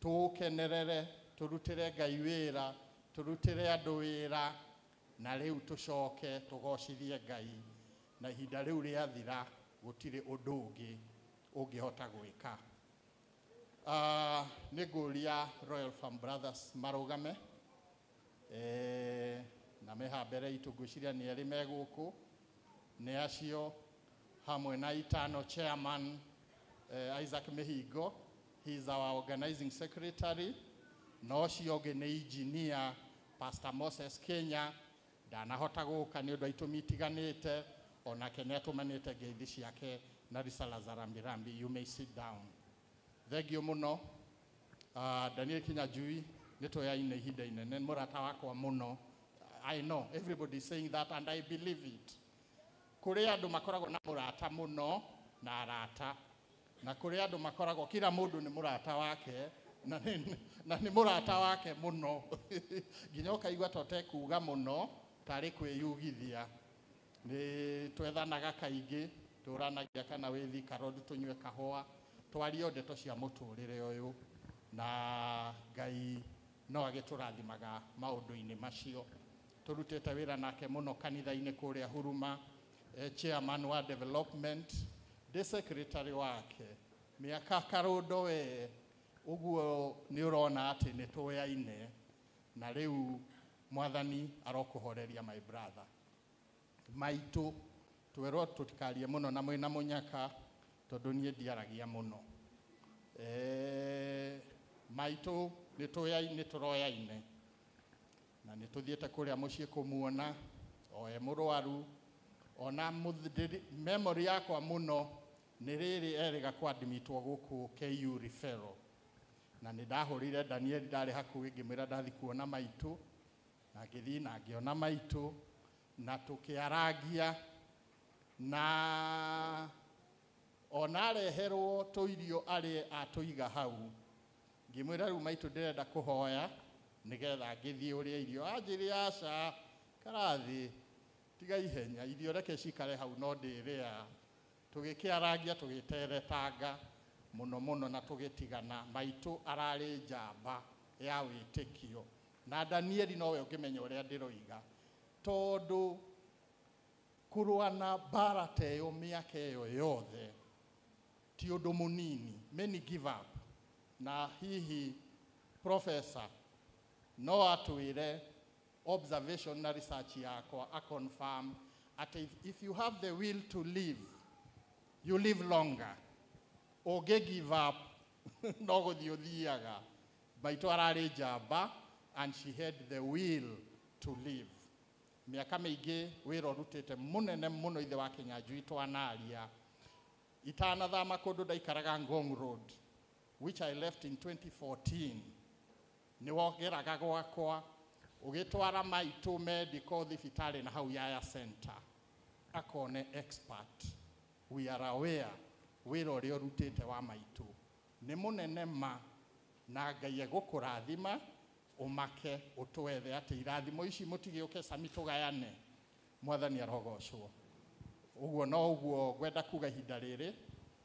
Speaker 6: tũũkenerere, tũrutĩre Ngai wĩra, tũrutĩre andũ wĩra na rĩu tũcoke tũgocithie Ngai. Na ihinda rĩu rĩathira gũtirĩ ũndũ ũngĩ ũngĩhota gwĩka. Nĩ ngũria Royal Farm Brothers marũgame na meha mbere itũ ngwĩciria nĩ erĩ me gũkũ nĩ acio hamwe na itano chairman Isaac Mihingo, he is our organizing secretary, na ũcio ũngĩ nĩ engineer Pastor Moses Kenya ndanahota gũka nĩ ũndũ wa itũmi itiganĩte onake nĩ atũmanĩte ngeithi ciake na risala za rambirambi. You may sit down. Thengio mũno. Daniel Kinyanjui nĩ tũyaine ihinda inene, nĩ mũrata wakwa mũno. I know everybody is saying that and I believe it. Kũrĩ andũ makoragwo na mũrata mũno na arata, na kũrĩ andũ makoragwo kila mũndũ nĩ mũrata wake na nĩ mũrata wake mũno nginya ũkaigua ta ũtekuga mũno tarĩ kwĩyugithia. Nĩ twethanaga kaingĩ, tũranagia kana wĩ Thika Road tũnyue kahũa, twarie ndeto cia mũtũrĩre ũyũ na Ngai no agĩtũrathimaga maũndũ-inĩ macio. Tũrutĩte wĩra nake mũno kanitha-inĩ kũrĩa Huruma, chairman wa development, ndĩ secretary wake mĩaka karũndo we ũguo nĩ ũrona atĩ nĩ tũyaine na rĩu mwathani arokũhoreria my brother. Maitũ twerwo tũtikarie mũno na mwĩna mũnyaka tondũ niĩ ndiaragia mũno. Maitũ nĩ tũyaine tũroyaine na nĩ tũthiĩte kũrĩa mũciĩ kũmuona o e mũrwaru ona memory yakwa mũno nĩ rĩrĩ erĩga kwadmitwo gũkũ KU referral na nĩ ndahũrire Daniel ndarĩ hakuhĩ ngĩmwĩra ndathi kuona maitũ na ngĩthiĩ na ngĩona maitũ na tũkĩarangia na ona areherwo tũirio arĩe atũiga hau Ngĩmwĩra rĩu maitũ ndĩrenda kũhoya nĩgetha ngĩthiĩ ũrĩe irio. Anjĩrire aca karathi tiga ihenya, irio reke cikare hau no ndĩrĩa. Tũgĩkĩarangia tũgĩteretanga mũno mũno na tũgĩtigana. Maitũ ararĩ njamba ya wĩtĩkio na Danieli nowe ũngĩmenya ũrĩa ndĩroiga, tondũ kũrũa na mbara ta ĩyo mĩaka ĩyo yothe ti ũndũ mũnini. Many give up. Na hihi professor no atwĩre observation na research yakwa a confirm atĩ if you have the will to live, you live longer. Ũngĩ give up no gũthiĩ ũthiaga. Maitũ ararĩ njamba and she had the will to live. Mĩaka mĩingĩ wĩra ũrutĩte mũnene mũno ithe wa Kĩnyanjui twanaria. Itanathama kũndũ ndaikaraga Ngong Road, which I left in 2014. Nĩ wongeraga gwakwa ũgĩtwara maitũ medical thibitarĩ na hau Yaya Center akone expert. We are aware wĩra ũrĩa ũrutĩte wa maitũ nĩ mũnene ma, na Ngai egũkũrathima ũmake ũtwethe atĩ irathimo ici mũtigĩũke Sami tũgayane. Mwathani arogocwo. Ũguo no ũguo ngwenda kuga ihinda rĩrĩ,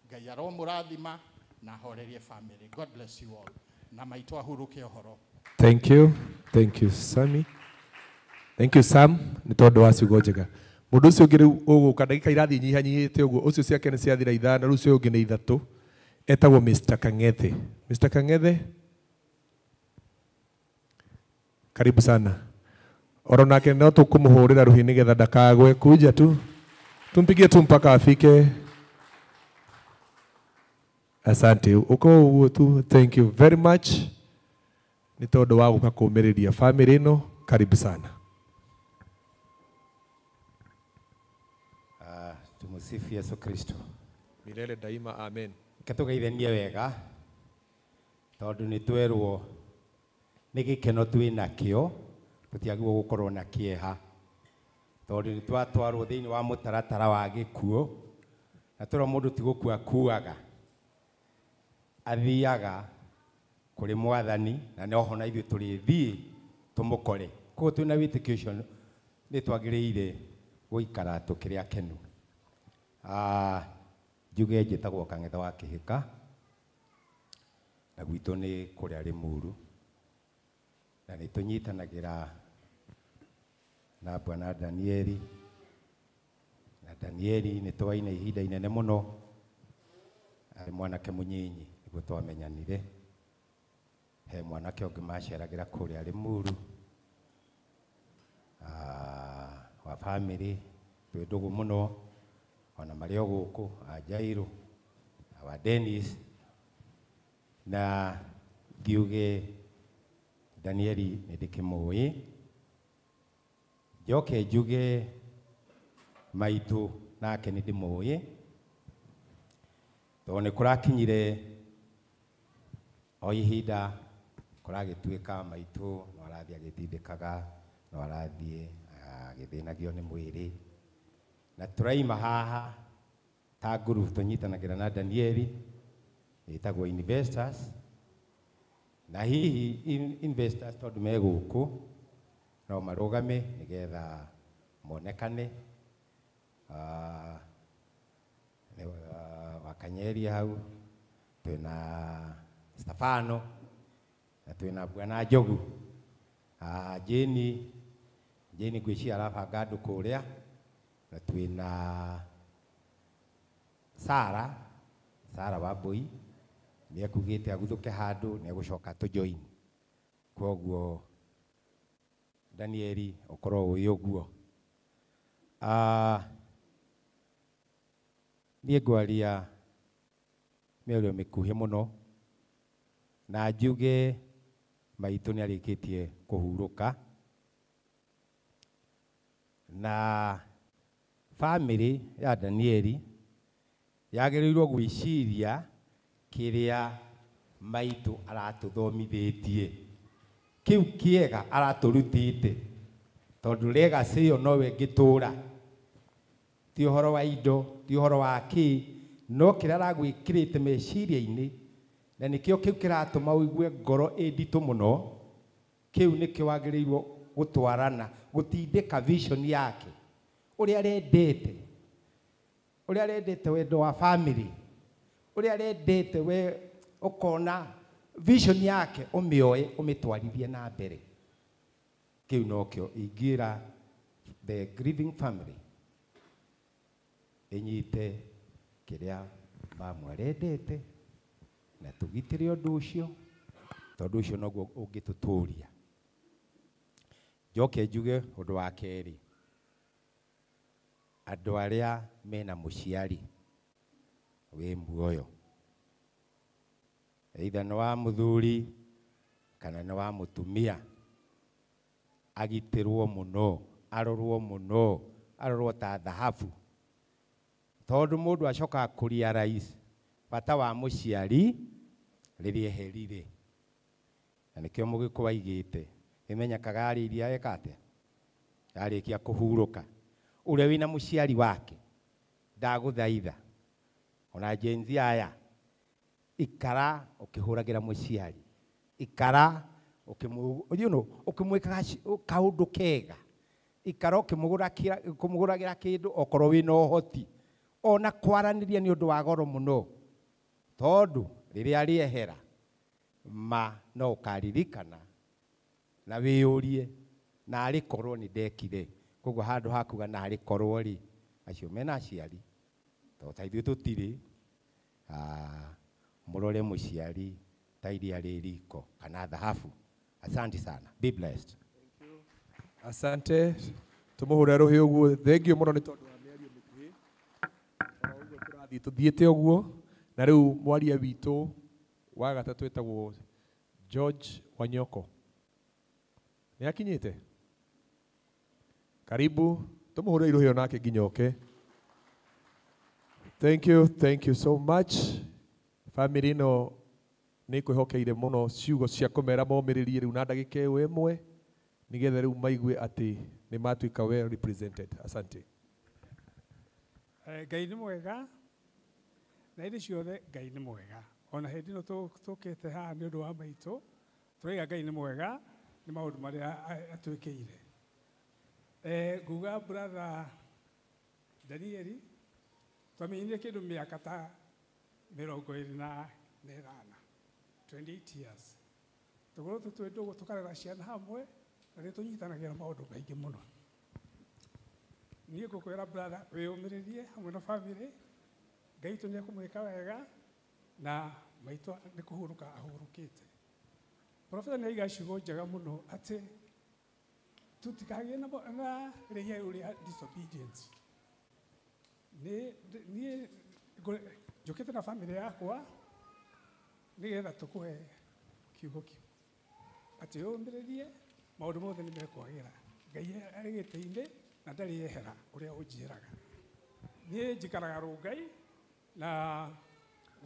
Speaker 6: Ngai aromũrathima na ahorerie family. God bless you all. Na maitũ ahurũke ũhoro.
Speaker 2: Thank you. Thank you, Sammy. Thank you, Sam. Nĩ tondũ wa ciugo njega. Mũndũ ũcio ũngĩ rĩu ũgũka ndagĩka irathiĩ nyihanyihĩte ũguo, ũcio ciake nĩ ciathira 5, rĩu ũcio ũngĩ nĩ 3. Etagwo Mr. Kang'ethe. Mr. Kang'ethe, karibu sana. Oro nake no tũkũmũhũrĩra rũhĩ nĩgetha ndakagwe, kuja tu. Tumpigie tu mpaka afike. Asante. Uko ũguo tu. Thank you very much. Nĩ tondũ wa gũka kũũmĩrĩria family ĩno, karibu sana.
Speaker 7: Tumusifu Yesu Kristo.
Speaker 2: Milele daima, amen.
Speaker 7: Reke tũgeithanie wega tondũ nĩ twerwo nĩ gĩkeno twĩ nakĩo, tũtiagĩrĩirwo gũkorwo na kĩeha tondũ nĩ twatwarwo thĩinĩ wa mũtaratara wa gĩkuũ, na twerwo mũndũ ti gũkua akuaga, athiaga kũrĩ Mwathani, na noho na ithuĩ tũrĩthiĩ tũmũkore. Koguo twĩna wĩtĩkio ũcio nĩ twagĩrĩire gũikara tũkĩrĩ akenu. Njuge njĩtagwo Kang'ethe wa Kĩhĩka, na gwitũ nĩ kũrĩa Rĩmuru, na nĩ tũnyitanagĩra na Bwana Danieli, na Danieli nĩ twaine ihinda inene mũno, arĩ mwanake mũnyinyi nĩguo twamenyanire. He mwanake ũngĩ maceragĩra kũrĩa Rĩmuru, wa family twĩ ndũgũ mũno, ona marĩ o gũkũ, a Jairo, wa Dennis, na ngiuge Danieli nĩ ndĩkĩmũĩ. Njoke njuge maitũ nake nĩ ndĩmũĩ, tondũ nĩ kũrakinyire o ihinda kũragĩtuĩka maitũ no arathiĩ agĩtindĩkaga, no arathiĩ agĩthĩnagio nĩ mwĩrĩ. Na tũraima haha ta group tũnyitanagĩra na Danieli ĩtagwo Investors, na hihi investors tondũ me gũkũ no marũgame nĩgetha monekane. Wakanyeria hau twĩna Stefano na twĩna Bwana Njogu, Jeni ngwĩciria arabanga andũ kũrĩa, na twĩna Sara Wambui nĩ ekugĩte aguthũke handũ nĩ egũcoka tũjoin. Koguo Danieli ũkorwo wĩ ũguo. Niĩ ngwaria mĩario mĩkuhĩ mũno, na njuge maitũ nĩ arĩkĩtie kũhurũka, na family ya Danieli yagĩrĩirwo gwĩciria kĩrĩa maitũ aratũthomithĩtie, kĩu kĩega aratũrutĩte, tondũ legacy ĩyo nowe ĩngĩtũra. Ti ũhoro wa indo, ti ũhoro wa kĩ, no kĩrĩa aragwĩkĩrĩte meciria-inĩ Na nĩkĩo kĩu kĩratũma ũigue ngoro ĩ nditũ mũno, kĩu nĩkĩo wagĩrĩirwo gũtwarana, gũtindĩka vision yake, ũrĩa arendete, ũrĩa arendete wendo wa family, ũrĩa arendete we ũkona vision yake ũmĩoe ũmĩtwarithie na mbere. Kĩu nokĩo ingĩra the grieving family ĩnyite kĩrĩa mamu arendete na tũgitĩre ũndũ ũcio, tondũ ũcio noguo ũngĩtũtũria. Njoke njuge ũndũ wa kerĩ, andũ arĩa mena mũciari wĩ muoyo, either nĩ wa mũthuri kana nĩ wa mũtumia, agitĩrwo mũno, arorwo mũno, arorwo ta thahabu, tondũ mũndũ acokaga kũ-realize bata wa mũciari rĩrĩa eherire. Na nĩkĩo Mũgĩkũyũ aigĩte ĩmenyekaga arĩ iria eka atĩa, arĩkia kũhurũka. Ũrĩa wĩna mũciari wake ndagũthaitha, ona Gen Z aya, ikara ũkĩhũragĩra mũciari, ikara ũkĩmwĩkaga kaũndũ kega, ikara ũkĩmũgũragĩra kĩndũ okorwo wĩna ũhoti, ona kwaranĩria nĩ ũndũ wa goro mũno, tondũ rĩrĩa rĩehera ma no ũkaririkana na wĩyũrie narĩ korwo nĩ ndekire. Koguo handũ ha kuga narĩ korwo rĩ, acio mena aciari tondũ ta ithuĩ tũtirĩ, mũrore mũciari ta iria rĩ riko kana thahabu. Asante sana, be blessed.
Speaker 2: Asante, tumuhure rũhĩ ũguo. Thengiũ mũno nĩ tondũ wa mĩario mĩkuhĩ. O ũguo tũrathiĩ tũthiĩte ũguo, na rĩu mwaria witũ wa gatatũ etagwo George Wanyoko. Nĩ akinyĩte? Karibu, tumuhure rũhĩ onake nginya oke. Thank you, thank you so much. Family ĩno nĩ ĩkwĩhokeire mũno ciugo cia kũmera momĩrĩrie rĩu na ndagĩka ĩyo ĩmwe, nĩgetha rĩu maigue atĩ nĩ matuĩka well represented. Asante.
Speaker 8: Ngai nĩ mwega, na hĩndĩ ciothe Ngai nĩ mwega. Ona hĩndĩ ĩno tũkĩte haha nĩ ũndũ wa maitũ, tũraiga Ngai nĩ mwega nĩ maũndũ marĩa atwĩkĩire. Nguga brother Danieli, twamenyire kĩndũ mĩaka ta 28, 28 years. Tũkorwo tũtwĩ ndũgũ tũkarera ciana hamwe, na nĩ tũnyitanagĩra maũndũ maingĩ mũno. Niĩ ngũkwĩra brother, wĩyũmĩrĩrie hamwe na family, Ngai witũ nĩ ekũmwĩka wega, na maitũ nĩ kũhurũka ahurũkĩte. Professor nĩ aiga ciugo njega mũno atĩ tũtikagĩe na rĩhia rĩu rĩa disobedience. Niĩ njũkĩte na family yakwa nĩgetha tũkũhe kiugo kĩu atĩ ũmĩrĩrie maũndũ mothe nĩ mekwagĩra. Ngai arĩ gĩtĩ-inĩ na ndarĩ ehera ũrĩa ũnjĩraga. Niĩ njikaraga Rũngai na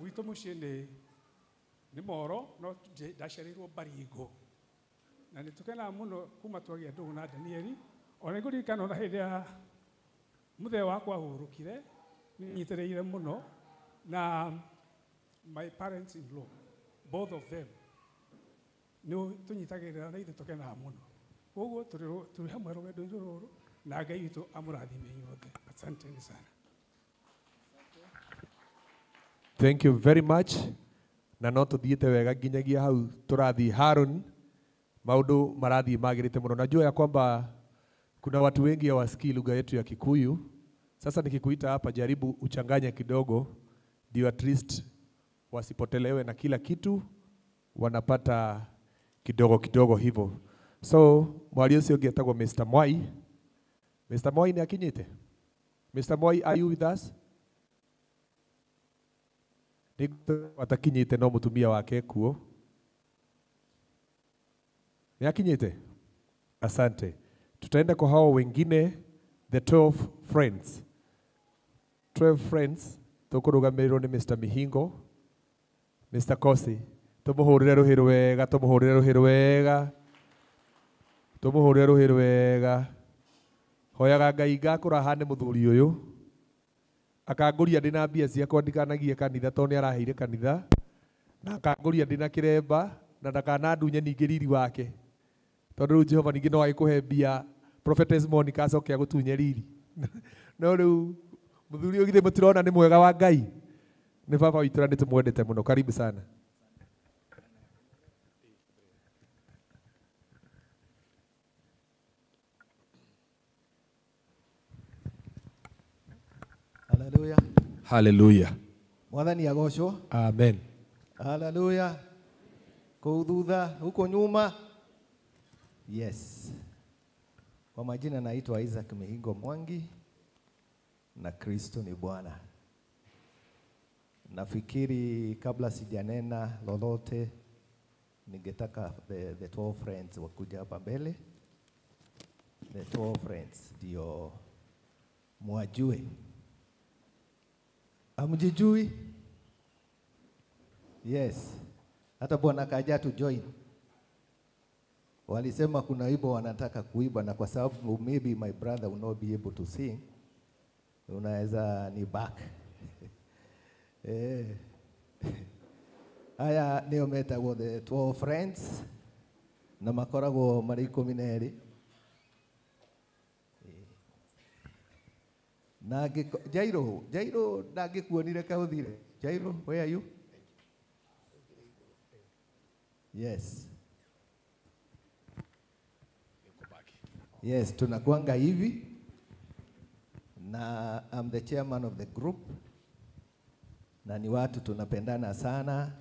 Speaker 8: gwitũ mũciĩ nĩ Moro, no ndaciarĩirwo Baringo. Na nĩ tũkenaga mũno kuma twagĩa ndũgũ na Danieli. Ona nĩngũririkana ona hĩndĩ ya mũthee wakwa ahurũkire, nĩ nyitĩrĩire mũno na my parents in law, both of them, nĩ tũnyitagĩrĩra na ithuĩ tũkenaga mũno. Koguo tũrĩ hamwe rũgendo-inĩ rũrũ, na Ngai witũ amũrathime inyuothe. Asanteni sana.
Speaker 2: Thank you very much. Na no tuthiĩte wega nginyagia hau tũrathiĩ Harun, maũndũ marathiĩ magĩrĩte mũno. Najua ya kwamba kuna watu wengi hawasikii lugha yetu ya Kikuyu. Sasa nikikuita hapa, jaribu uchanganye kidogo ndio at least wasipotelewe na kila kitu, wanapata kidogo kidogo hivyo. So mwaria ũcio ũngĩ etagwo Mr. Mwai. Mr. Mwai nĩ akinyĩte? Mr. Mwai, are you with us? Nĩ atakinyĩte no mũtumia wake kuo. Nĩ akinyĩte? Asante. Tutaenda kwa hao wengine, the 12 friends. 12 friends tũkũrũgamĩrĩrwo nĩ Mr. Mihingo, Mr. Kosi. Tũmũhũrĩre rũhĩ rwega, tũmũhũrĩre rũhĩ rwega. Tũmũhũrĩre rũhĩ rwega. Hoyaga Ngai ngakũra hane mũthuri ũyũ. Akangũria ndĩna mbia ciakwa ndikanagie kanitha tondũ nĩ araheire kanitha. Na akangũria ndĩna kĩremba na ndakanandunye ningĩ riri wake. Tondũ rĩu Jehova ningĩ no agĩkũhe mbia Prophetess Monica acoke agũtunye riri. No rĩu mũthuri ũyũ githĩ mũtirona nĩ mwega wa Ngai. Nĩ baba witũ na nĩ tũmwendete mũno. Karibu sana.
Speaker 9: Haleluya.
Speaker 2: Haleluya.
Speaker 9: Mwathani agocwo.
Speaker 2: Amen.
Speaker 9: Haleluya. Kũu thutha huko nyuma. Yes. Kwa majina naitwa Isaac Mihingo Mwangi na Kristo ni Bwana. Nafikiri kabla sijanena lolote ningetaka the 12 friends wakuja hapa mbele. The 12 friends ndio mwajue. Hamjijui? Yes. Hata Bwana kaja tu join. Walisema kuna wimbo wanataka kuimba, na kwa sababu maybe my brother will not be able to sing, unaweza ni back. Eh. Aya nĩo metagwo the 12 friends na makoragwo marĩ 12. Na Jairo, Jairo ndangĩkuonire kaũthire. Jairo, where are you? Yes. Yes, tunakuanga hivi na I'm the chairman of the group, na ni watu tunapendana sana,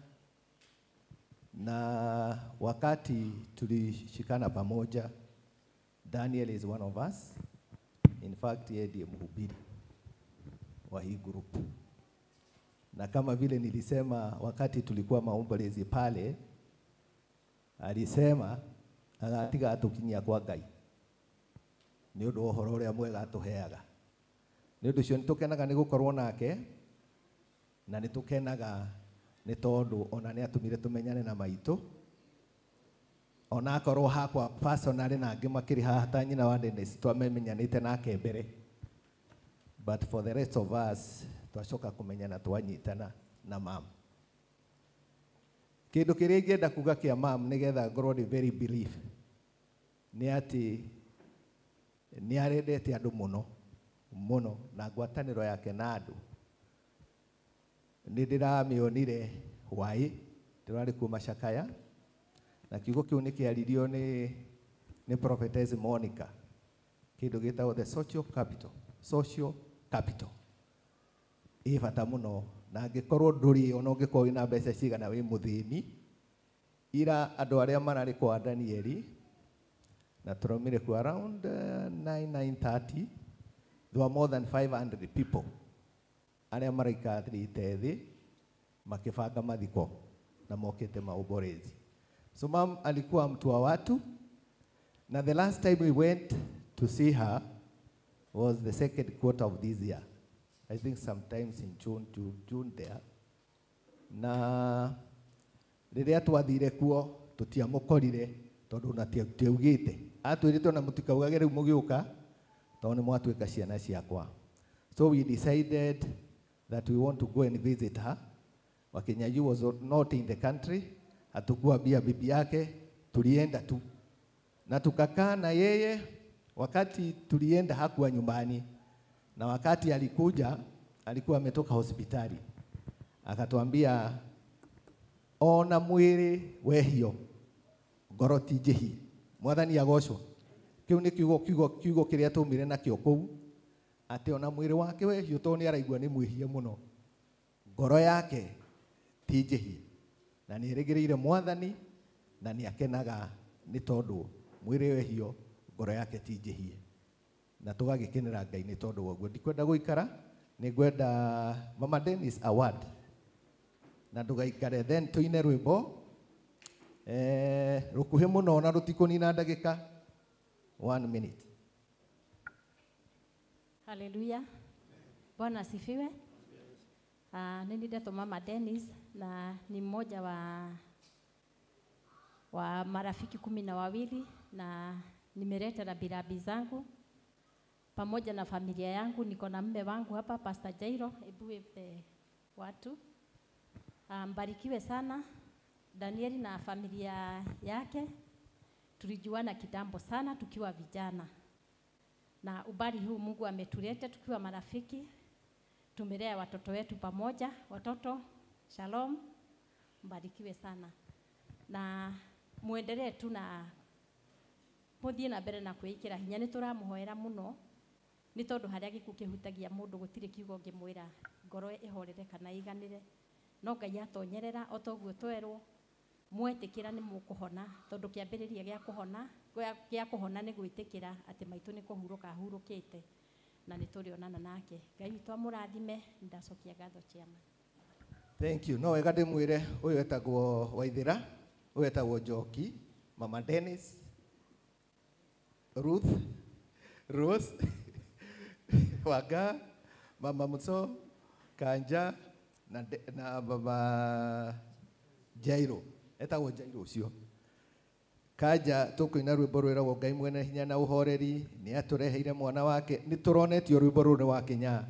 Speaker 9: na wakati tulishikana pamoja, Daniel is one of us. In fact, yeye ndiye mhubiri wa hii group. Na kama vile nilisema wakati tulikuwa maombolezi pale, alisema agatiga atukinyia kwa Ngai nĩ ũndũ wa ũhoro ũrĩa mwega atũheaga. Nĩ ũndũ ũcio nĩtũkenaga nĩ gũkorwo nake, na nĩtũkenaga nĩ tondũ ona nĩ atũmire tũmenyane na maitũ, ona akorwo hakwa personally na angĩ makĩrĩ haha ta nyina wa Dennis twamenyanĩte nake mbere, but for the rest of us twacoka kũmenyana twanyitana na mam. Kĩndũ kĩrĩa ingĩenda kuga kĩa mam nĩgetha ngorwo ndĩ very belief nĩ atĩ nĩ arendete andũ mũno mũno, na ngwatanĩro yake na andũ nĩ ndĩramĩonire hwaĩ ndĩrarĩ kuo macakaya, na kiugo kĩu nĩ kĩaririo nĩ Prophetess Monica, kĩndũ gĩtagwo the social capital. Social capital ĩ bata mũno, na angĩkorwo ndũrĩ ona ũngĩkorwo wĩna mbeca cigana wĩ mũthĩni, ira andũ arĩa mararĩ kwa Danieli na tũraumire kuo around 9:30, there were more than 500 people arĩa maraikarĩte thĩ makĩbanga mathiko na mokĩte maombolezi. So mom alikuwa mtu wa watu, na the last time we went to see her was the second quarter of this year. I think sometimes in June, June there. Na rĩrĩa twathire kuo tũtiamũkorire tondũ na tiaugĩte. Atwĩrĩte ona mũtikaugage rĩu mũgĩũka tondũ nĩ mwatuĩka ciana ciakwa. So we decided that we want to go and visit her. Wakinyanjui was not in the country, hatukuambia bibi yake, tulienda tu. Na tukakaa na yeye. Wakati tulienda hakuwa nyumbani, na wakati alikuja alikuwa ametoka hospitali. Akatuambia ona mwiri wehio ngoro ti njĩhie. Mwathani agocwo. Kĩu nĩ kiugo kĩrĩa tũmire nakĩo kũu, atĩ ona mwĩrĩ wake wehio tondũ nĩ araigua nĩ mwĩhie mũno, ngoro yake ti njĩhie, na nĩ erĩgĩrĩire Mwathani na nĩ akenaga nĩ tondũ mwĩrĩ wehio ngoro yake ti njĩhie, na tũgagĩkenera Ngai nĩ tondũ wa ũguo. Ndikwenda gũikara, nĩ ngwenda Mama Dennis award, na ndũgaikare, then tũine rwĩmbo rũkuhĩ mũno na rũtikũnina ndagĩka 1 minute.
Speaker 10: Haleluya. Bwana asifiwe. Nini ndeto Mama Dennis, na ni mmoja wa marafiki 12, na nimeleta rabirabi zangu pamoja na familia yangu. Niko na mume wangu hapa Pastor Jairo, hebu wave watu. Mbarikiwe sana Danieli na familia yake. Tulijuana kitambo sana tukiwa vijana, na ubali huu Mungu ametuleta tukiwa marafiki. Tumelea watoto wetu pamoja. Watoto, shalom, mbarikiwe sana na muendelee tu na muthie na mbere na kwikira hinya. Ni turamuhoera muno ni tondu haria gikuũ kĩhutagia mũndũ gũtirĩ kiugo ũngĩmwĩra ngoro ĩhorere kana ĩiganĩre, no Ngai atonyerera o toguo twerwo mwetĩkĩra nĩ mũkũhona, tondũ kĩambĩrĩria gĩa kũhona nĩ gwĩtĩkĩra atĩ maitũ nĩ kũhurũka ahurũkĩte na nĩ tũrĩonana nake. Ngai witũ amũrathime. Ndacokia ngatho chairman.
Speaker 9: Thank you. No wega ndĩmwĩre ũyũ etagwo Waithĩra, ũyũ etagwo Njoki, Mama Dennis, Ruth, Rose, Waga, Mama Muso, Kanja na Baba Jairo. Etagwo Jairo ũcio. Kanja tũkũina rwĩmbo rwĩragwo Ngai mwene hinya na ũhoreri nĩ atũreheire mwana wake. Nĩ tũronetio rwĩmbo rũrũ nĩ wakinya.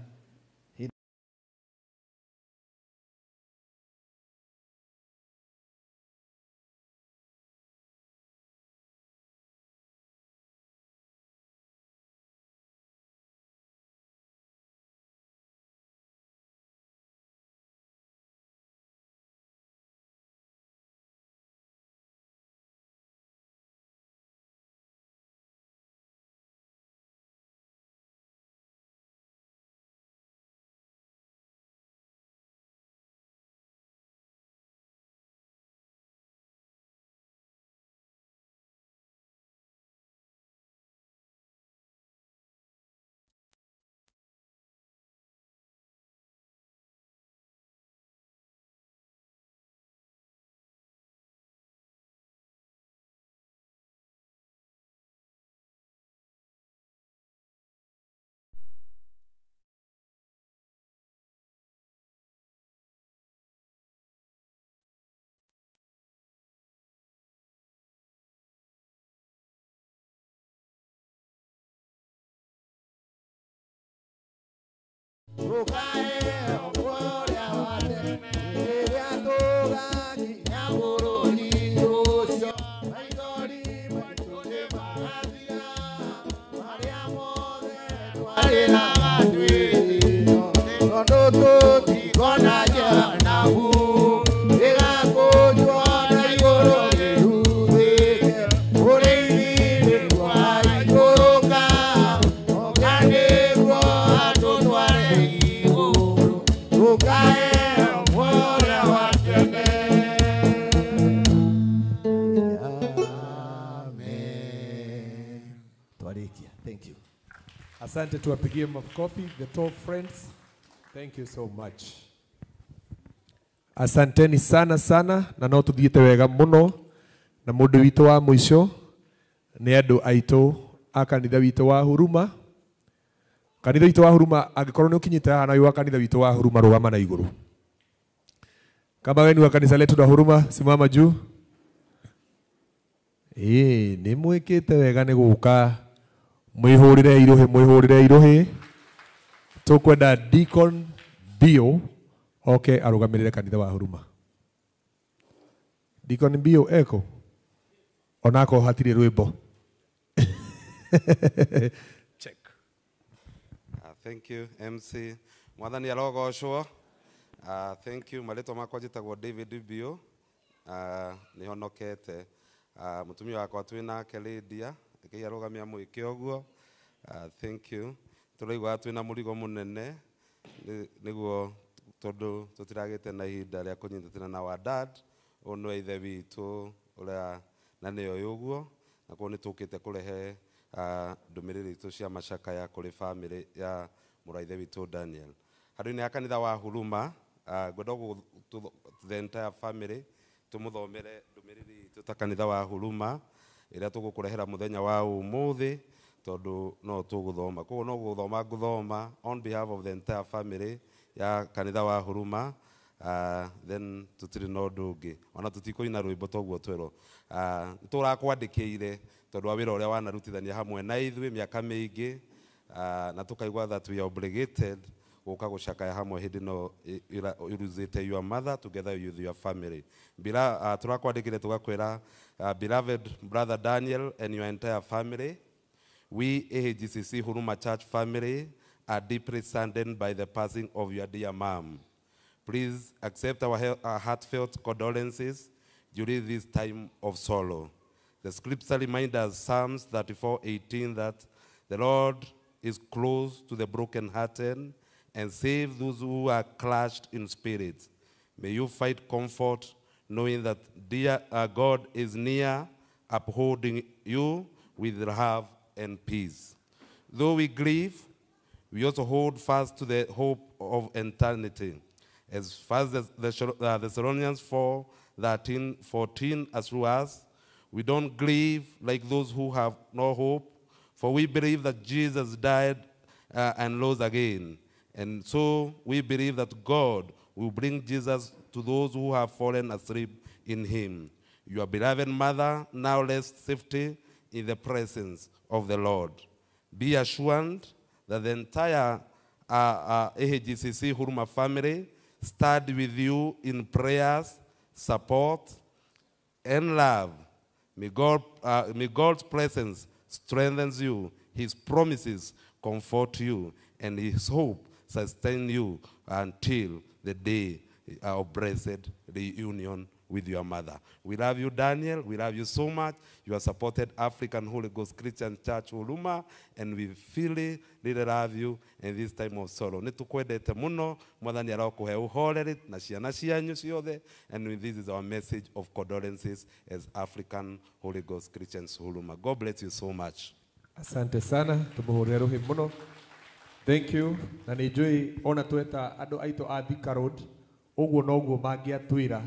Speaker 9: Thank you.
Speaker 2: Asante, tuwapigie makofi the top friends. Thank you so much. Asanteni sana sana na no tuthiite wega muno na mundu witu wa mwisho ni andu aitu a kanitha witu wa Huruma. Kanitha witu wa Huruma, angikorwo ni ukinyite haha na wa kanitha witu wa Huruma, rugama na iguru. Kama wewe ni wa kanisa letu la Huruma, simama juu. Ni mwikite wega ni guka mwihurire iruhi, mwihurire iruhi. Tukwenda Deacon Bio oke arugamirire kanitha wa Huruma. Deacon Bio eko onako hatiri rwimbo. Check.
Speaker 11: Thank you MC. Mwathani arogocwo. Thank you. Marĩtwa makwa njĩtagwo David Bio. Nĩhonokete. Mũtumia wakwa twĩ nake Lydia, rekei arũgamia mwĩke ũguo. Thank you. Tũraigua twĩna mũrigo mũnene nĩguo tondũ tũtiragĩte na ihinda rĩa kũnyitanĩra na wa dad ũyũ nĩwe ithe witũ ũrĩa na nĩoĩ ũguo, na koguo nĩtũkĩte kũrehe ndũmĩrĩri itũ cia macakaya kũrĩ famĩlĩ ya mũrũ wa ithe witũ Daniel. Handũ-inĩ ha kanitha wa Huruma, ngwenda the entire family tũmũthomere ndũmĩrĩri itũ ta kanitha wa Huruma ĩrĩa tũgũkũrehera mũthenya wa ũmũthĩ, tondũ no tũgũthoma. Koguo no gũthoma ngũthoma on behalf of the entire family ya kanitha wa Huruma. Then tũtirĩ na ũndũ ũngĩ ona tũtikũina rwĩmbo toguo twerwo. Nĩtũrakwandĩkĩire tondũ wa wĩra ũrĩa wanarutithania hamwe na ithuĩ mĩaka mĩingĩ, na tũkaigua that we are obligated Guka gucakaya hamwe hindi no iruzite your mother together with your family. Bila turakwandikire tugakwira, beloved brother Daniel and your entire family, we AGCC Huruma Church family are deeply saddened by the passing of your dear mom. Please accept our heartfelt condolences during this time of sorrow. The scripture reminds us, Psalms 34:18, that the Lord is close to the brokenhearted and save those who are crushed in spirit. May you find comfort knowing that dear God is near, upholding you with love and peace. Though we grieve, we also hold fast to the hope of eternity. As far as the Thessalonians 4:13-14 assures us, we don't grieve like those who have no hope, for we believe that Jesus died and rose again. And so we believe that God will bring Jesus to those who have fallen asleep in him. Your beloved mother now rests safety in the presence of the Lord. Be assured that the entire AHGCC Huruma family stand with you in prayers, support, and love. May God's presence strengthen you, his promises comfort you, and his hope sustain you until the day of blessed reunion with your mother. We love you, Daniel. We love you so much. You are supported African Holy Ghost Christian Church Huruma, and we really, really love you in this time of sorrow. Nitukwendete muno, Mwathani arokuhe uhoreri na ciana cianyu ciothe, and this is our message of condolences as African Holy Ghost Christians Huruma. God bless you so much.
Speaker 2: Asante sana, tumuhurire ruhi muno. Thank you. Na nĩ ona tweta andũ aitũ a Thika Road, ũguo noguo mangĩatwĩra,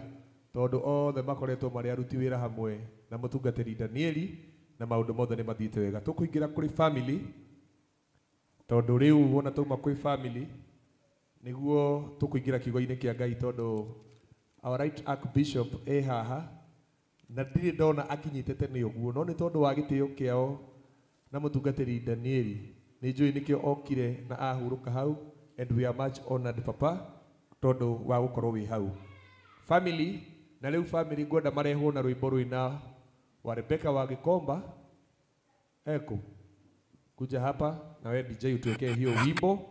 Speaker 2: tondũ othe makoretwo marĩ aruti wĩra hamwe na mũtungatĩri Danieli, na maũndũ mothe nĩ mathiĩte wega. Tũkũingĩra kũrĩ family, tondũ rĩu wona twauma kwĩ family nĩguo tũkũingĩra kiugo-inĩ kĩa Ngai, tondũ our right archbishop e haha na ndirĩ ndona akinyĩte tene ũguo, no nĩ tondũ wa gĩtĩo kĩao na mũtungatĩri Danieli nĩ njũĩ nĩkĩo okire na ahurũka hau, and we are much honored papa tondũ wa gũkorwo wĩ hau. Family, na rĩu family ngwenda marehwo na rwĩmbo rwĩna wa Rebecca wa Gikomba. Eko kuja hapa na wewe DJ utuwekee hiyo wimbo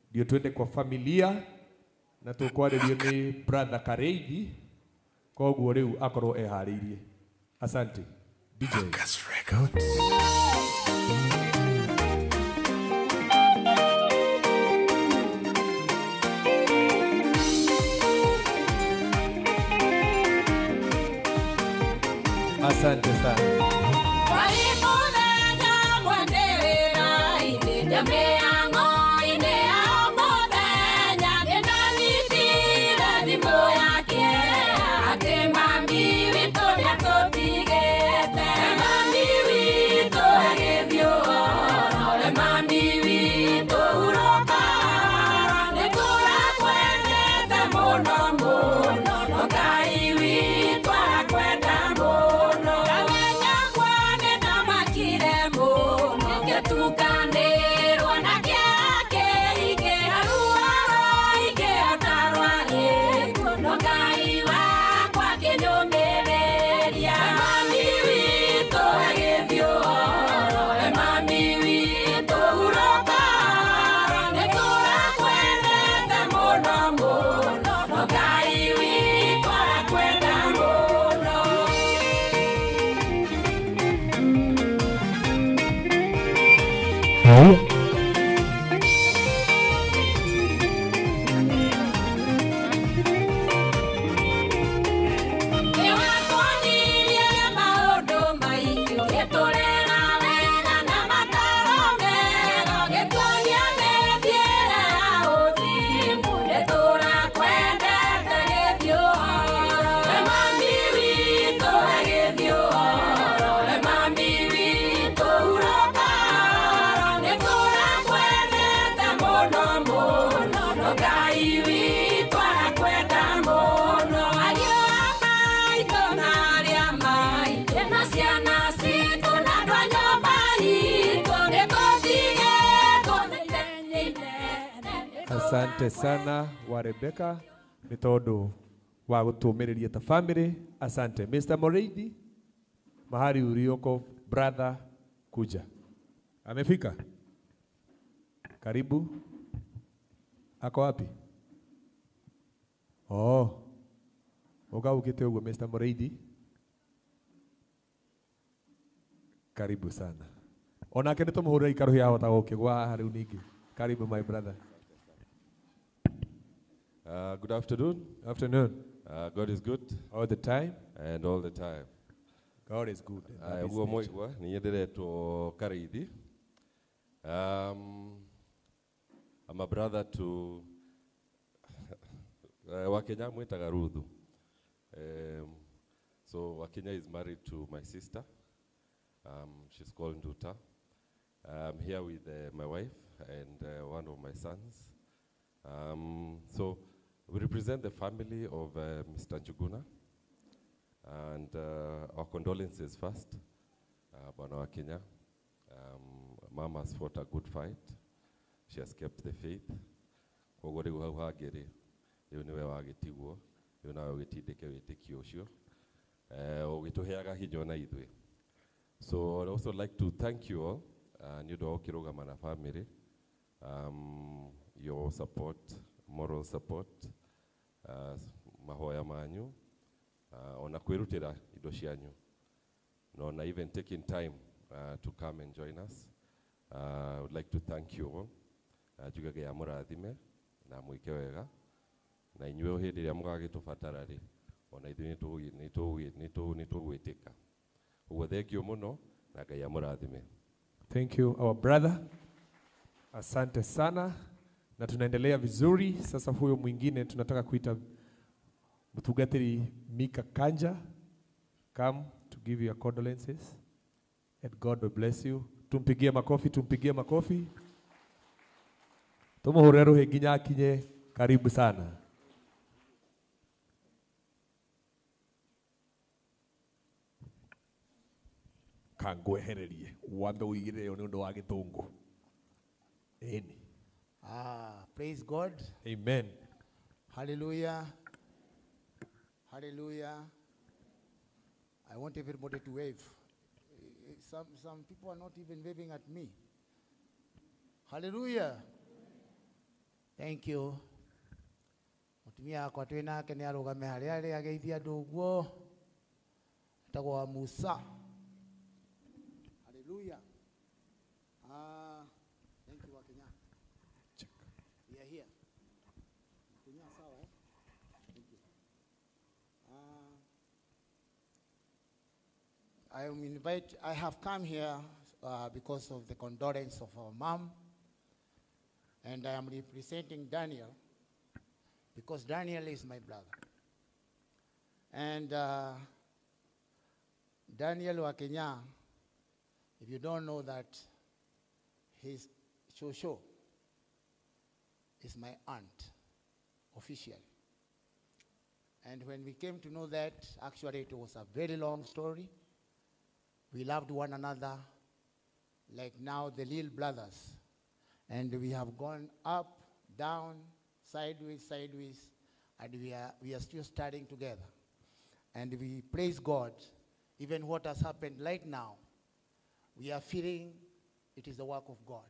Speaker 2: ndio tuende kwa familia, na tukwarĩrio nĩ brother Kareithi, koguo rĩu akorwo eharĩirie. Asante DJ.
Speaker 12: Records.
Speaker 2: Asante sana.
Speaker 13: Mami, we to
Speaker 2: Asante sana wa Rebecca nĩ tondũ wa gũtũmĩrĩria ta family. Asante Mr. Moreidi, mahali ulioko brother, kuja. Amefika? Karibu. Ako wapi? Oh. Oga ukite ugo Mr. Moreidi. Karibu sana. Onake nĩ tũmũhũrĩre ikaruhi ahota gũkĩgwa haha rĩu ningĩ. Karibu my brother.
Speaker 12: Good afternoon.
Speaker 2: Afternoon.
Speaker 12: God is good.
Speaker 2: All the time.
Speaker 12: And all the time.
Speaker 2: God is good.
Speaker 12: Ũguo mwaigua nĩ ndĩretwo Karĩithi. I'm a brother to Wakenya mwĩtaga Ruthu. So Wakenya is married to my sister. She's called Nduta. I'm here with my wife and one of my sons. So we represent the family of Mr. Njuguna, and our condolences first, Bwana Wakenya. Mama has fought a good fight. She has kept the faith. Koguo rĩu hau hangĩ rĩ, rĩu nĩwe wagĩtigwo, rĩu nawe ũgĩtindĩke wĩtĩkio ũcio, ũgĩtũheaga hinya ona ithuĩ. So I'd also like to thank you all, nĩ ũndũ wa gũkĩrũgama na family, your support, moral support, mahoya manyu, ona kwĩrutĩra indo cianyu, na ona even taking time to come and join us. I would like to thank you all. Njuge Ngai amũrathime na mwĩke wega, na inyuĩ hĩndĩ ĩrĩa mũgagĩtũbatara rĩ, ona ithuĩ nĩ tũgwĩtĩka. Ũguo thengiũ mũno na Ngai amũrathime.
Speaker 2: Thank you our brother. Asante sana, na tunaendelea vizuri. Sasa huyo mwingine tunataka kuita Mtungatiri Mika Kanja. Come to give your condolences and God will bless you. Tumpigie makofi, tumpigie makofi. Tumuhũrĩre rũhĩ nginya akinye. Karibu sana. Kangwehererie wambe ũigĩrĩre ĩyo nĩ ũndũ wa gĩthũngũ. Ĩni.
Speaker 13: Praise God.
Speaker 2: Amen.
Speaker 13: Hallelujah. Hallelujah. I want everybody to wave. Some people are not even waving at me. Hallelujah. Thank you. Mutumia wakwa twĩ nake nĩ arũgame harĩa arĩ ageithia andũ ũguo. Etagwo wa Musa. Hallelujah. Thank you, Wakenya. We are here. Wakenya, sawa, eh? Thank you. I have come here because of the condolence of our mom, and I am representing Daniel because Daniel is my brother. And Daniel Wakenya, if you don't know that, his shosho is my aunt, officially. And when we came to know that, actually it was a very long story. We loved one another like now the little brothers. And we have gone up, down, sideways, sideways, and we are still standing together. And we praise God, even what has happened right now, we are feeling it is the work of God.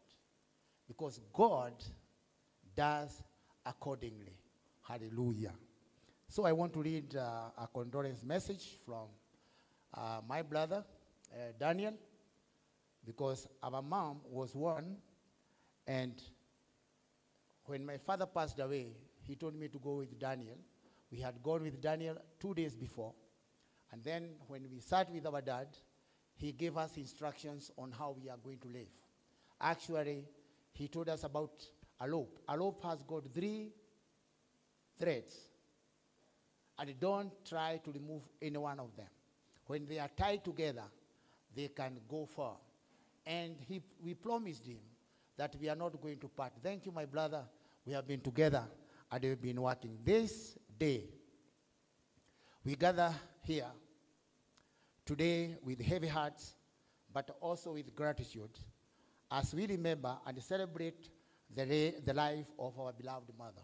Speaker 13: Because God does accordingly. Hallelujah. So I want to read a condolence message from my brother, Daniel, because our mom was one, and when my father passed away, he told me to go with Daniel. We had gone with Daniel 2 days before, and then when we sat with our dad, he gave us instructions on how we are going to live. Actually, he told us about a rope. A rope has got 3 threads, and don't try to remove any one of them. When they are tied together, they can go far. And we promised him that we are not going to part. Thank you, my brother. We have been together and we've been working. This day, we gather here today with heavy hearts, but also with gratitude, as we remember and celebrate the life of our beloved mother.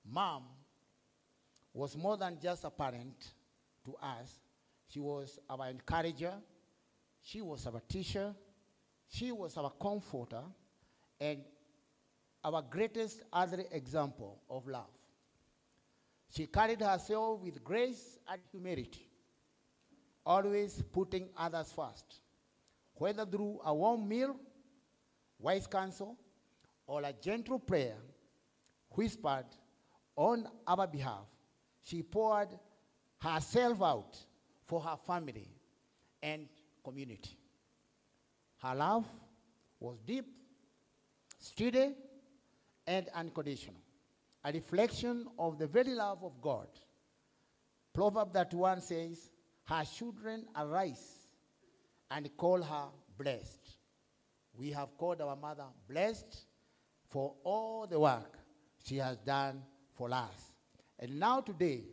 Speaker 13: Mom was more than just a parent to us. She was our encourager. She was our teacher. She was our comforter and our greatest other example of love. She carried herself with grace and humility, always putting others first, whether through a warm meal, wise counsel, or a gentle prayer whispered on our behalf. She poured herself out for her family and community. Her love was deep, steady, and unconditional, a reflection of the very love of God. Proverb that one says, her children arise and call her blessed. We have called our mother blessed for all the work she has done for us. And now today,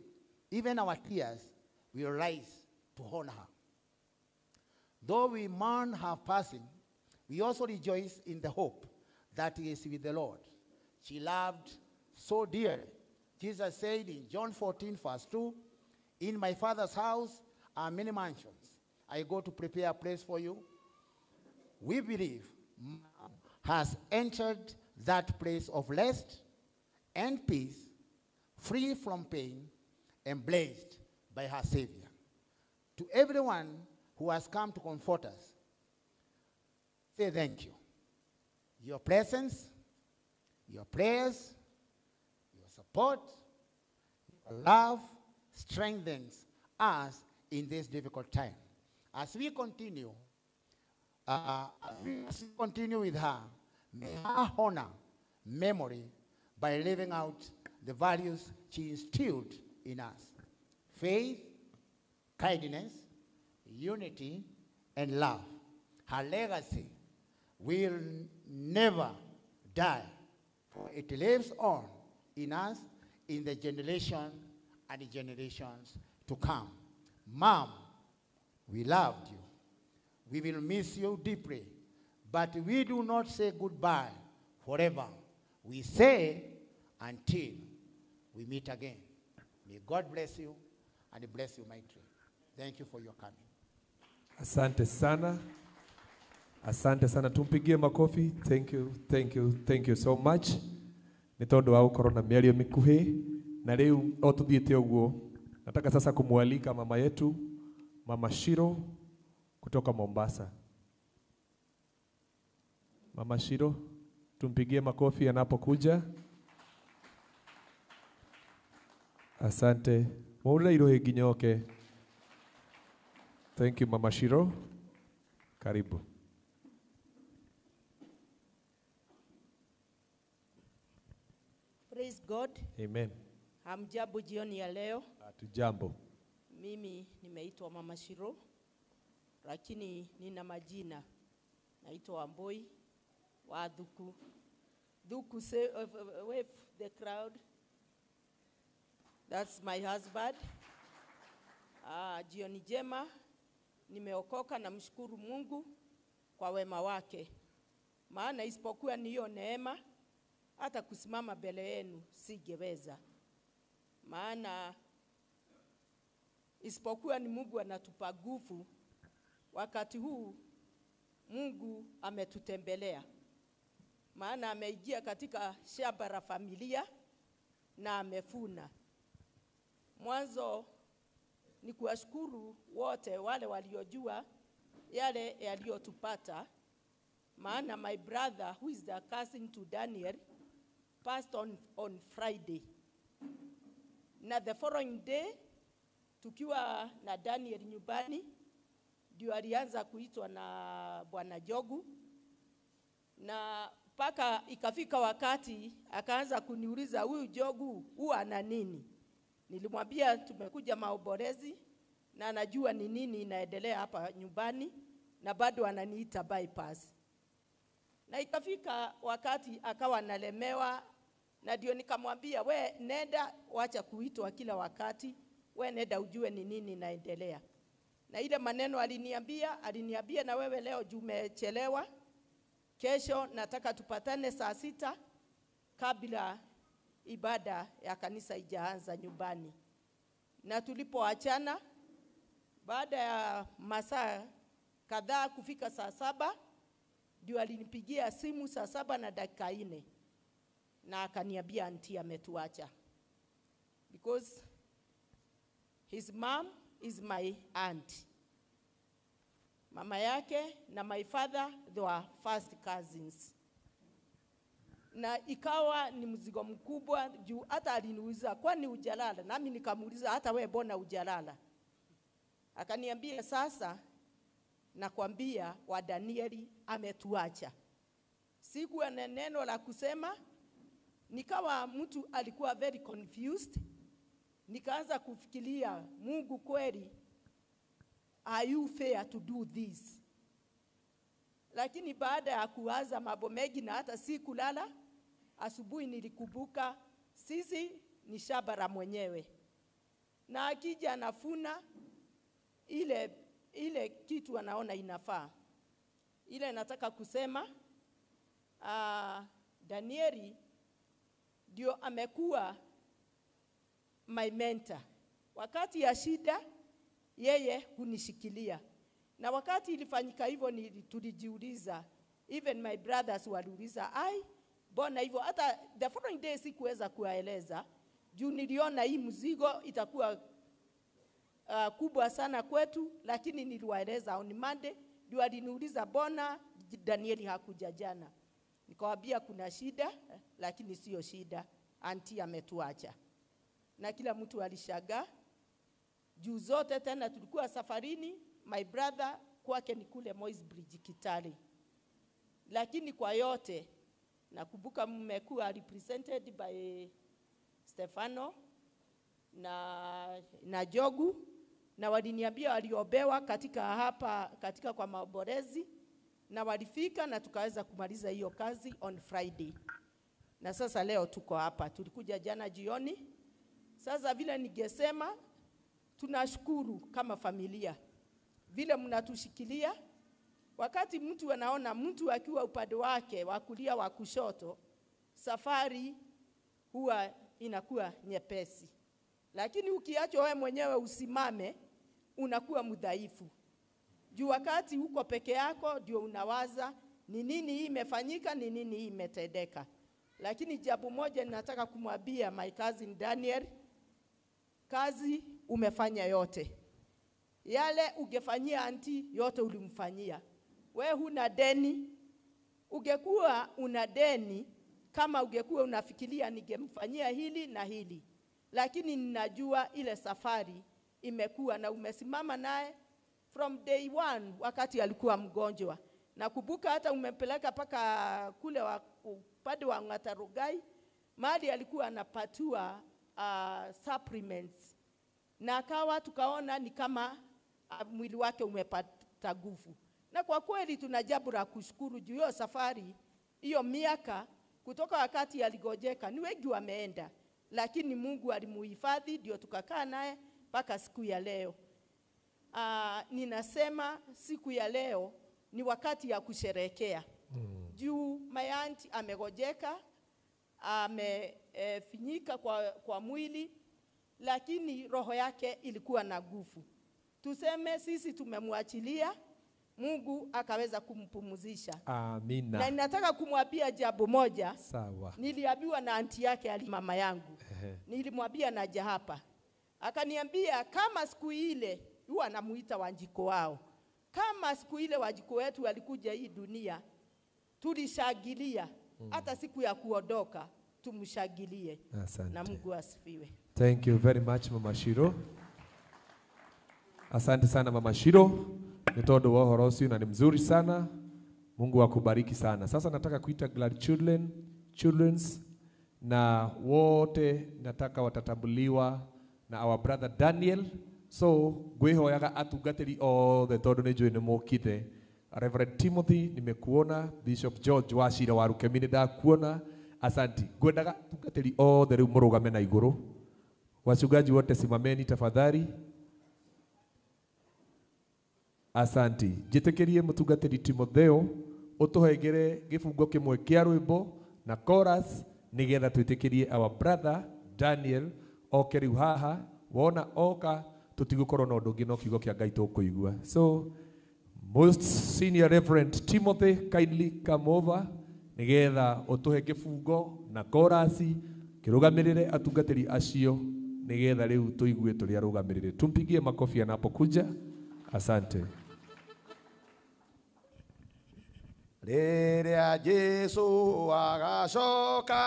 Speaker 13: even our tears will rise to honor her. Though we mourn her passing, we also rejoice in the hope that is with the Lord. She loved so dearly. Jesus said in John 14, verse 2, "In my Father's house are many mansions. I go to prepare a place for you." We believe Mom has entered that place of rest and peace, free from pain and blessed by her Savior. To everyone who has come to comfort us, say thank you. Your presence, your prayers, your support, your love strengthens us in this difficult time. As we continue, with her, may her honor memory by living out the values she instilled in us: faith, kindness, unity, and love. Her legacy will never die, for it lives on in us in the generation and the generations to come. Mom, we loved you. We will miss you deeply, but we do not say goodbye forever. We say until we meet again. May God bless you and bless you mightily. Thank you for your coming.
Speaker 2: Asante sana. Asante sana. Tumpigie makofi. Thank you, thank you, thank you so much. Nĩ tondũ wa gũkorwo na mĩario mĩkuhĩ na rĩu o tũthiĩte ũguo, nataka sasa kumwalika mama yetu, Mama Shiro kutoka Mombasa. Mama Shiro, tumpigie makofi anapokuja. Asante. Mwaurira irohe nginyoke. Thank you, Mama Shiro. Karibu.
Speaker 14: Praise God.
Speaker 2: Amen.
Speaker 14: Hamjambo jioni ya leo.
Speaker 2: Hatujambo.
Speaker 14: Mimi nimeitwa Mama Shiro, lakini nina majina. Naitwa Wambui wa Thuku. Thuku, say, wave the crowd. That's my husband. Jioni njema. Nimeokoka na mshukuru Mungu kwa wema wake. Maana isipokuwa ni hiyo neema, hata kusimama mbele yenu singeweza. Maana isipokuwa ni Mungu anatupa nguvu, wakati huu Mungu ametutembelea. Maana ameingia katika shamba la familia na amefuna. Mwanzo ni kuwashukuru wote wale waliojua yale yaliyotupata. Maana my brother, who is the cousin to Daniel, passed on Friday. Na the following day, tukiwa na Daniel nyumbani, ndio alianza kuitwa na Bwana Jogu. Na paka ikafika wakati akaanza kuniuliza, huyu Jogu huwa ana nini? Nilimwambia tumekuja maombolezi na anajua ni nini inaendelea hapa nyumbani, na bado ananiita bypass. Na ikafika wakati akawa analemewa, na ndio nikamwambia, we nenda, wacha kuitwa kila wakati, we nenda ujue ni nini inaendelea. Na ile maneno aliniambia na wewe leo juu umechelewa, Kesho nataka tupatane saa 6 kabla ibada ya kanisa ijaanza nyumbani. Na tulipoachana, baada ya masaa kadhaa kufika saa 7, ndio alinipigia simu saa 7:04 na akaniambia auntie ametuacha. Because his mom is my aunt. Mama yake na my father, they were first cousins. Na ikawa ni mzigo mkubwa juu hata aliniuliza kwani hujalala? Nami nikamuuliza hata wewe mbona hujalala? Akaniambia sasa nakwambia wa Danieli ametuacha. Sikuwa na neno la kusema, nikawa mtu alikuwa very confused. Nikaanza kufikiria, Mungu kweli, are you fair to do this? Lakini baada ya kuwaza mambo mengi na hata sikulala, asubuhi nilikumbuka sisi ni shamba la mwenyewe. Na akija anafuna ile kitu anaona inafaa. Ile nataka kusema, Danieli ndio amekuwa my mentor. Wakati ya shida yeye hunishikilia. Na wakati ilifanyika hivyo tulijiuliza, even my brothers waliuliza, ai mbona hivyo? Hata the following day sikuweza kuwaeleza juu niliona hii mzigo itakuwa kubwa sana kwetu, lakini niliwaeleza on Monday. Ndio aliniuliza mbona Danieli hakuja jana. Nikawaambia kuna shida, lakini sio shida, auntie ametuacha. Na kila mtu alishangaa. Juu zote tena tulikuwa safarini, my brother kwake ni kule Moi's Bridge Kitale. Lakini kwa yote nakumbuka mmekuwa represented by Stefano na Jogu, na waliniambia waliobewa katika hapa katika kwa maombolezi, na walifika na tukaweza kumaliza hiyo kazi on Friday. Na sasa leo tuko hapa, tulikuja jana jioni. Sasa vile ningesema, tunashukuru kama familia vile mnatushikilia. Wakati mtu anaona mtu akiwa upande wake wa kulia wa kushoto, safari huwa inakuwa nyepesi. Lakini ukiachwa wewe mwenyewe usimame, unakuwa mdhaifu. Juu wakati uko peke yako ndio unawaza ni nini hii imefanyika, ni nini hii imetendeka. Lakini jambo moja ninataka kumwambia my cousin Daniel, kazi umefanya yote. Yale ungefanyia auntie yote ulimfanyia. We huna deni. Ungekuwa una deni kama ungekuwa unafikiria ningemfanyia hili na hili. Lakini ninajua ile safari imekuwa na umesimama naye from day one wakati alikuwa mgonjwa. Nakumbuka hata umempeleka paka kule upande wa Ngatarugai, mahali alikuwa anapatiwa supplements. Na akawa tukaona ni kama mwili wake umepata nguvu. Na kwa kweli tuna jambo la kushukuru juu hiyo safari, hiyo miaka kutoka wakati aligojeka, ni wengi wameenda, lakini Mungu alimuhifadhi, ndio tukakaa naye mpaka siku ya leo. Ninasema siku ya leo ni wakati ya kusherehekea. Juu my aunt amegojeka, amefinyika kwa mwili, lakini roho yake ilikuwa na nguvu. Tuseme sisi tumemwachilia, Mungu akaweza kumpumzisha.
Speaker 2: Amina.
Speaker 14: Na ninataka kumwambia jambo moja.
Speaker 2: Sawa.
Speaker 14: Niliambiwa na auntie yake ali mama yangu. Nilimwambia naja hapa. Akaniambia kama siku ile huwa anamuita Wanjiko wao. Kama siku ile Wanjiko wetu walikuja hii dunia, tulishangilia. Hata siku ya kuondoka tumshangilie.
Speaker 2: Asante.
Speaker 14: Na Mungu asifiwe.
Speaker 2: Thank you very much Mama Shiro. Asante sana Mama Shiro. Ni tondu wa ũhoro ũcio na ni mzuri sana. Mungu akubariki sana. Sasa nataka kuita Glad Children's na wote nataka watatambuliwa na our brother Daniel. So ngwihoyaga atungatĩri othe tondu nĩ njũĩ nĩ mũkite. Reverend Timothy nimekuona, Bishop George Wachira wa Rukemi nĩ ndakuona. Asanti. Ngwendaga atungatĩri othe rĩu mũrũgame na igũrũ. Wachungaji wote simameni tafadhali. Asanti. Njĩtĩkĩrie mũtungatĩri Timotheo Utuhengere gibungo kimwe kia rwimbo na chorus nigetha twitikirie our brother Daniel oke riu haha. Wona oka tutigukorwo na undu ungi no kiugo kia Ngai tukuigua. So most senior Reverend Timothy, kindly come over nigetha utuhe gibungo na chorus kirugamirire atungatiri acio nigetha riu tuigue turi arugamirire. Tumpigie makofi anapokuja. Asante.
Speaker 4: Rĩrĩa Jesũ agacoka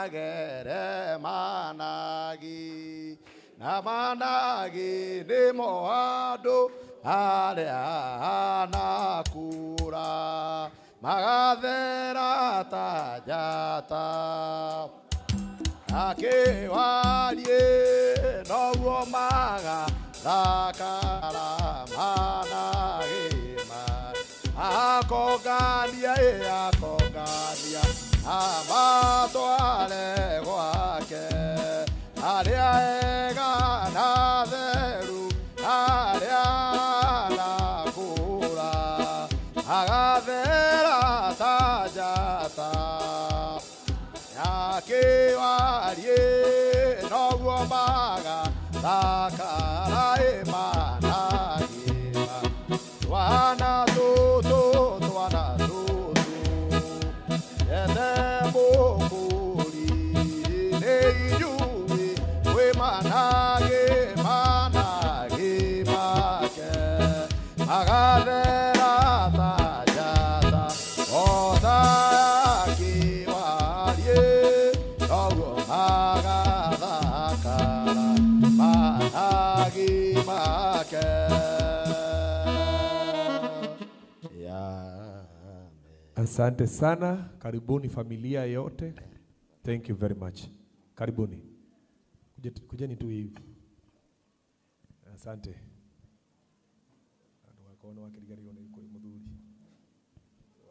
Speaker 4: agere managi na managi nĩmo andũ arĩa anakura magathera ta njata akĩwarie noguo magathakara managi akongania akongania amatware gwake arĩa ega na theru arĩa anakũra agathera ta njata akĩwarie noguo magathakara ĩmanagĩma twana tutu twana tutu ene mukuri nĩ inyuĩ kwĩ managĩ managĩ make magathera ta njata o ta kĩwarie noguo magathakara managĩ make.
Speaker 2: Asante sana, karibuni familia yote. Thank you very much. Karibuni. Kujeni tu hivi. Asante. Andu wakona wakirigario ni kwa muthuri.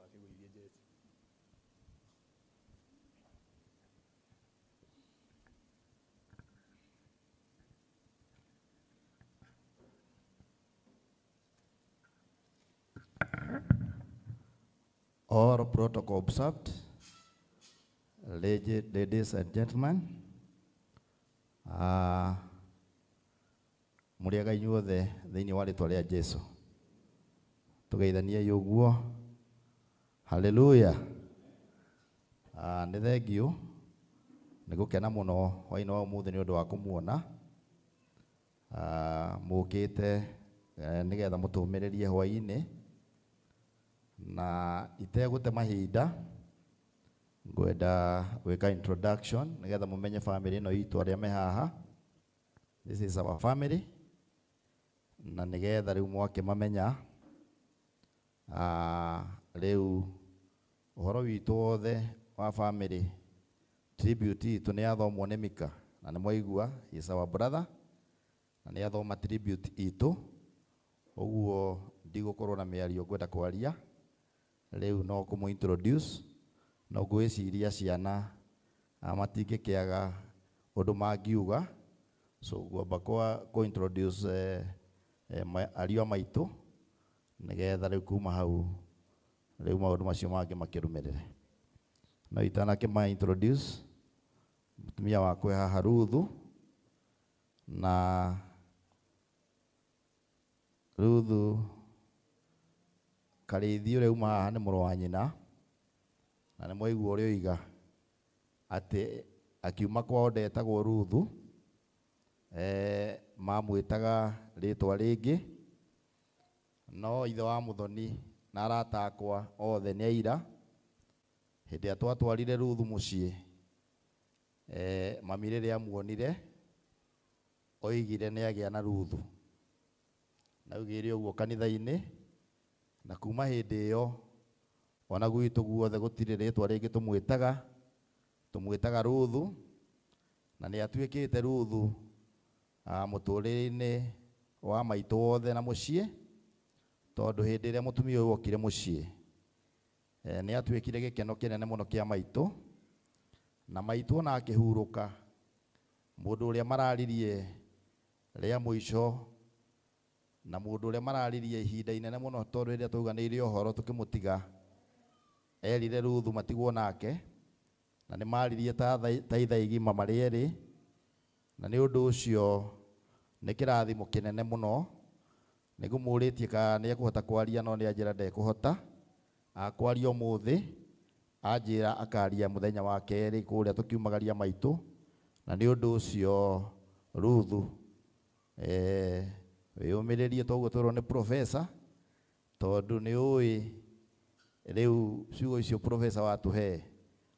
Speaker 2: Wakigwirie Jesu.
Speaker 15: All protocol observed, ladies and gentlemen, mũrĩega inyuothe thĩinĩ wa rĩtwa rĩa Jesu. Tũgeithanie ũguo. Hallelujah. Nĩ thengiũ nĩ gũkena mũno hwaĩ-inĩ wa ũmũthĩ nĩ ũndũ wa kũmuona. Mũkĩte nĩgetha mũtũmĩrĩrie hwaĩ-inĩ na itegũte mahinda ngwenda gwĩka introduction nĩgetha mũmenye family ĩno itũ arĩa me haha. This is our family na nĩgetha rĩu mwakĩmamenya rĩu ũhoro witũ wothe wa family tribute itũ nĩ yathomwo nĩ Mika na nĩ mwaigua he is our brother na nĩ yathoma tribute itũ ũguo ndigũkorwo na mĩario ngwenda kwaria rĩu no kũmũ introduce no ngwĩciria ciana matingĩkĩaga ũndũ mangiuga so ngwamba kũ introduce ariũ a maitũ nĩgetha rĩu kuma hau rĩu maũndũ macio mangĩ makĩrũmĩrĩre. No itanakĩma introduce mũtumia wakwa haha Ruthu na Ruthu Karĩithi ũrĩa uma haha nĩ mũrũ wa nyina na nĩ mwaigua ũrĩa oiga atĩ akiuma kwao ndetagwo Ruthu mamwĩtaga rĩtwa rĩngĩ no ithe wa Muthoni na arata akwa othe nĩ aira hĩndĩ ĩrĩa twatwarire Ruthu mũciĩ mami rĩrĩa amuonire oigire nĩ agĩa na Ruthu na augire ũguo kanitha-inĩ na kuma hĩndĩ ĩyo ona gwitũ guothe gũtirĩ rĩtwa rĩngĩ tũmwĩtaga tũmwĩtaga Ruthu na nĩ atuĩkĩte Ruthu mũtũrĩre-inĩ wa maitũ wothe na mũciĩ tondũ hĩndĩ ĩrĩa mũtumia ũyũ okire mũciĩ nĩ atuĩkire gĩkeno kĩnene mũno kĩa maitũ na maitũ ona akĩhurũka mũndũ ũrĩa mararirie rĩa mũico na mũndũ ũrĩa mararirie ihinda inene mũno tondũ rĩrĩa twauganĩire ũhoro tũkĩmũtiga Erire Ruthu matigwo nake na nĩ maririe ta ithaa igima marĩ erĩ, na nĩ ũndũ ũcio nĩ kĩrathimo kĩnene mũno. Nĩ ngũmũrĩtie kana nĩ ekũhota kwaria, no nĩ anjĩra ndekũhota. Akwaria ũmũthĩ, anjĩra akaria mũthenya wa kerĩ kũrĩa tũkiumagaria maitũ, na nĩ ũndũ ũcio Ruthu wĩyũmĩrĩrie toguo twĩrwo nĩ professor, tondũ nĩ ũĩ rĩu ciugo icio professor watũhe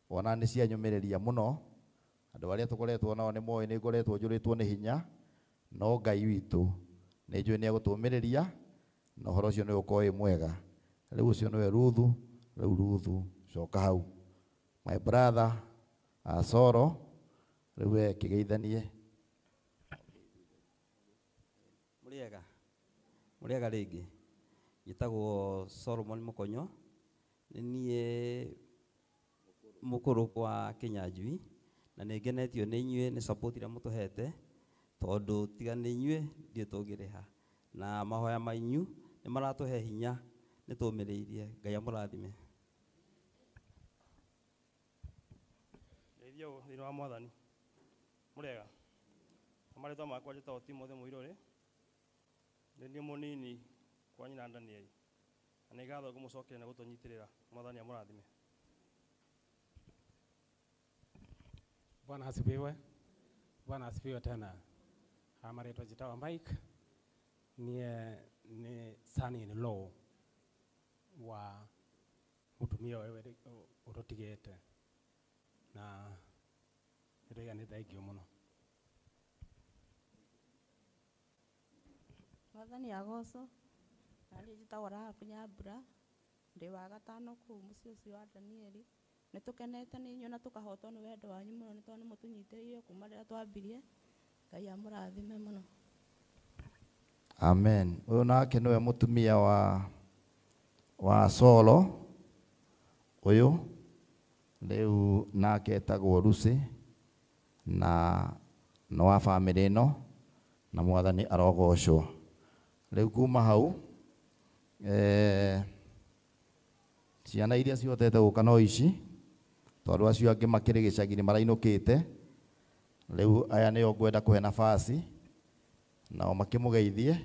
Speaker 15: ona nĩ cianyũmĩrĩria mũno. Andũ arĩa tũkoretwo nao nĩ moĩ nĩ ngoretwo njũrĩtwo nĩ hinya, no Ngai witũ nĩ njũĩ nĩ egũtũmĩrĩria na ũhoro ũcio nĩ ũgũkorwo wĩ mwega. Rĩu ũcio nĩwe Ruthu. Rĩu Ruthu coka hau, my brother Asoro, rĩu we kĩgeithanie.
Speaker 16: Mũrĩega, mũrĩega rĩngĩ. Njĩtagwo Solomon Mũkonyo, nĩ niĩ mũkũrũ kwa Kĩnyanjui, na nĩ ngenetio nĩ inyuĩ nĩ support ĩrĩa mũtũhete, tondũ tiga nĩ inyuĩ ndiũĩ tũngĩrĩha, na mahoya manyu nĩ maratũhe hinya, nĩ tũmĩrĩirie. Ngai amũrathime.
Speaker 17: Ngeithio thĩinĩ wa Mwathani. Mũrĩega. Marĩtwa makwa njĩtagwo Timothy Mũirũrĩ, nĩ niĩ mũnini kwa nyina Danieli, na nĩ ngatho ngũmũcokeria nĩ gũtũnyitĩrĩra. Mwathani amũrathime.
Speaker 18: Bwana asifiwe. Bwana asifiwe tena. Marĩtwa njĩtagwo Mike, niĩ nĩ son in law wa mũtumia ũyũ ũtũtigĩte, na nĩndĩraiga nĩ thengiũ mũno.
Speaker 19: Mwathani agocwo. Na niĩ njĩtagwo Rahabu Nyambura, ndĩ wa gatano kũu mũciĩ ũcio wa Danieli. Nĩ tũkenete nĩ inyuĩ na tũkahotwo nĩ wendo wanyu mũno, nĩ tondũ nĩ mũtũnyitĩrĩire kuma rĩrĩa twambirie. Ngai amũrathime mũno.
Speaker 15: Amen. Ũyũ nake nĩwe mũtumia wa Solo ũyũ rĩu nake etagwo Lucy, na nĩ wa bamĩrĩ ĩno, na Mwathani arogocwo. Rĩu kuma hau ciana iria cihotete gũka no ici, tondũ acio angĩ makĩrĩ gĩcagi-inĩ marainũkĩte. Rĩu aya nĩo ngwenda kũhe nafasi nao makĩmũgeithie,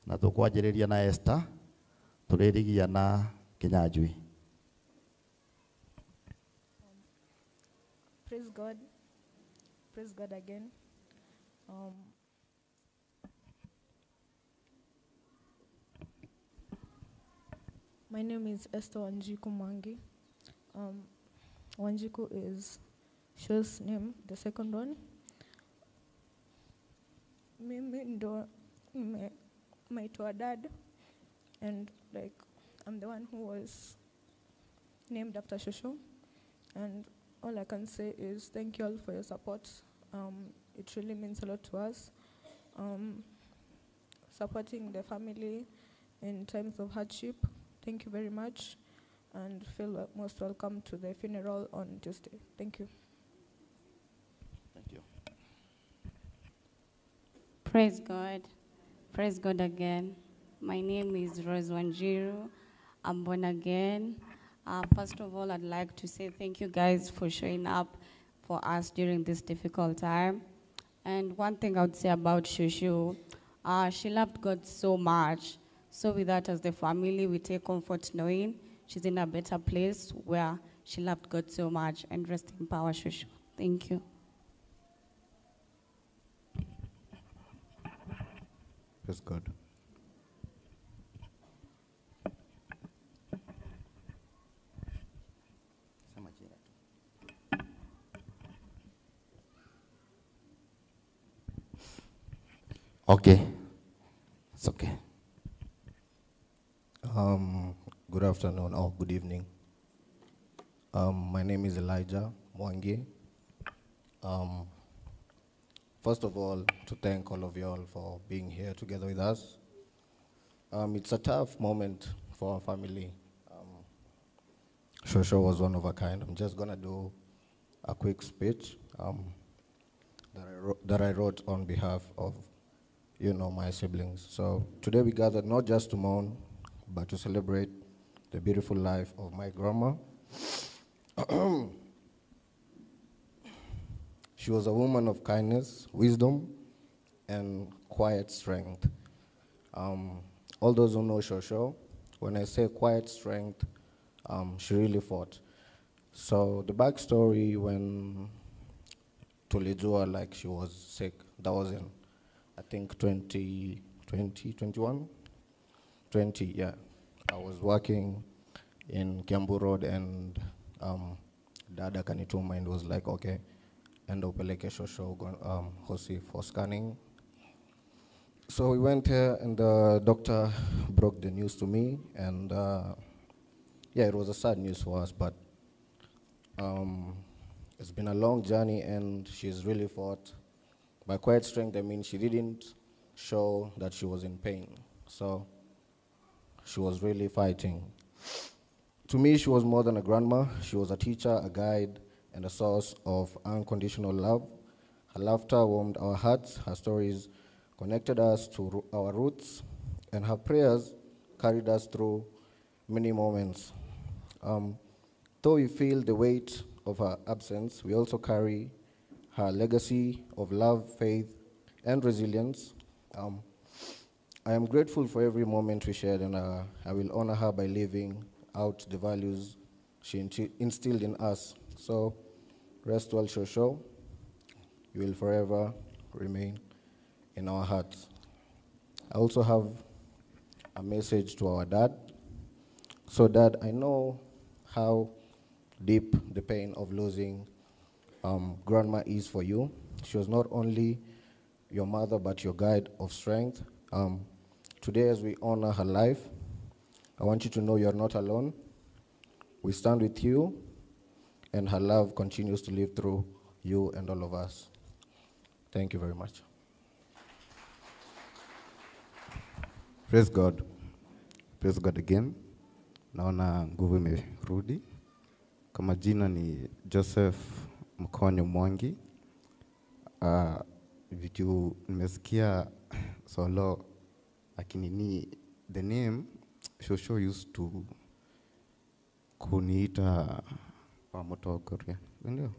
Speaker 15: na tũkwanjĩrĩria na Esther, tũrĩrigia na Kĩnyanjui.
Speaker 20: Praise God. Praise God again. My name is Esther Wanjiku Mwangi. Wanjiku is Sho's name, the second one. Mimi ndo nimeitwa dad, and like I'm the one who was named after Shosho. And all I can say is thank you all for your support. It really means a lot to us. Supporting the family in times of hardship. Thank you very much, and feel most welcome to the funeral on Tuesday. Thank you.
Speaker 15: Thank you.
Speaker 21: Praise God. Praise God again. My name is Rose Wanjiru. I'm born again. First of all, I'd like to say thank you guys for showing up for us during this difficult time. And one thing I would say about Shushu, she loved God so much. So with that, as the family, we take comfort knowing she's in a better place where she loved God so much. And rest in power, Shushu. Thank you.
Speaker 22: Praise God.
Speaker 15: Okay, it's okay.
Speaker 22: Good afternoon or good evening. My name is Elijah Mwangi. First of all, to thank all of you all for being here together with us. It's a tough moment for our family. Shosho was one of a kind. I'm just gonna do a quick speech that I wrote on behalf of, you know, my siblings. So today we gathered not just to mourn, but to celebrate the beautiful life of my grandma. She was a woman of kindness, wisdom, and quiet strength. All those who know Shosho, when I say quiet strength, she really fought. So the backstory, when tulijua, like, she was sick, that was in, I think, 2020, 21? 20, yeah. I was working in Kiambu Road, and Dada kanituma and was like, okay, enda upeleke Shosho Hosi for scanning. So we went here, and the doctor broke the news to me, and yeah, it was a sad news for us, but it's been a long journey, and she's really fought. By quiet strength, I mean she didn't show that she was in pain. So she was really fighting. To me, she was more than a grandma. She was a teacher, a guide, and a source of unconditional love. Her laughter warmed our hearts, her stories connected us to our roots, and her prayers carried us through many moments. Though we feel the weight of her absence, we also carry her legacy of love, faith, and resilience. I am grateful for every moment we shared, and I will honor her by living out the values she instilled in us. So, rest well, Shosho. You will forever remain in our hearts. I also have a message to our dad. So, Dad, I know how deep the pain of losing Grandma is for you. She was not only your mother, but your guide of strength. Today, as we honor her life, I want you to know you're not alone. We stand with you, and her love continues to live through you and all of us. Thank you very much.
Speaker 11: Praise God. Praise God again. Naona nguvu imerudi. Kama jina ni Joseph Mkonyo Mwangi. Vitu nimesikia solo akinini, the name Shosho used to kuniita wa Motogoria, ndio?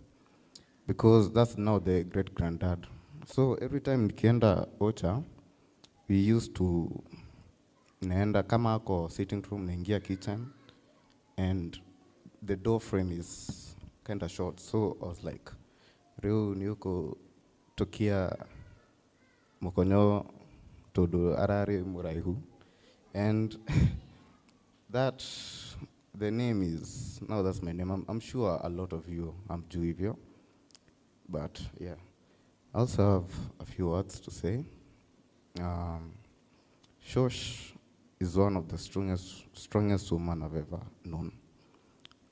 Speaker 11: Because that's now the great granddad. So every time nikienda Ocha, we used to naenda kama ako sitting room, naingia kitchen, and the door frame is kind of short. So I was like, riu niuko tokia Mukonyo todo arari muraihu. And that, the name is, now that's my name. I'm sure a lot of you, I'm Juivio. But yeah, I also have a few words to say. Shosh is one of the strongest women I've ever known.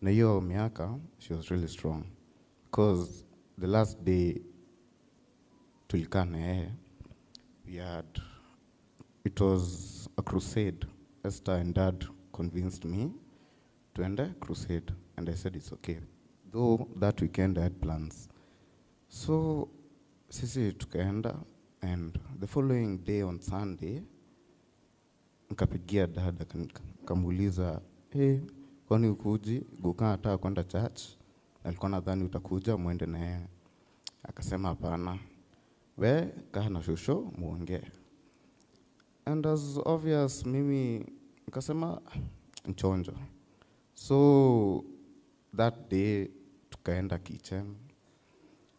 Speaker 11: Na hiyo miaka, she was really strong. Because the last day tulikaa na yeye, it was a crusade. Esther and Dad convinced me to end a crusade, and I said it's okay. Though that weekend I had plans. So sisi tukaenda, and the following day on Sunday, nikapigia dad, nikamuuliza, hey, kwani ukuji? Guka anataka kwenda church. Alikuwa nadhani utakuja muende na yeye. Akasema hapana. We kaa na shosho muongee. And as obvious, mimi nikasema nchonjo. So that day tukaenda kitchen.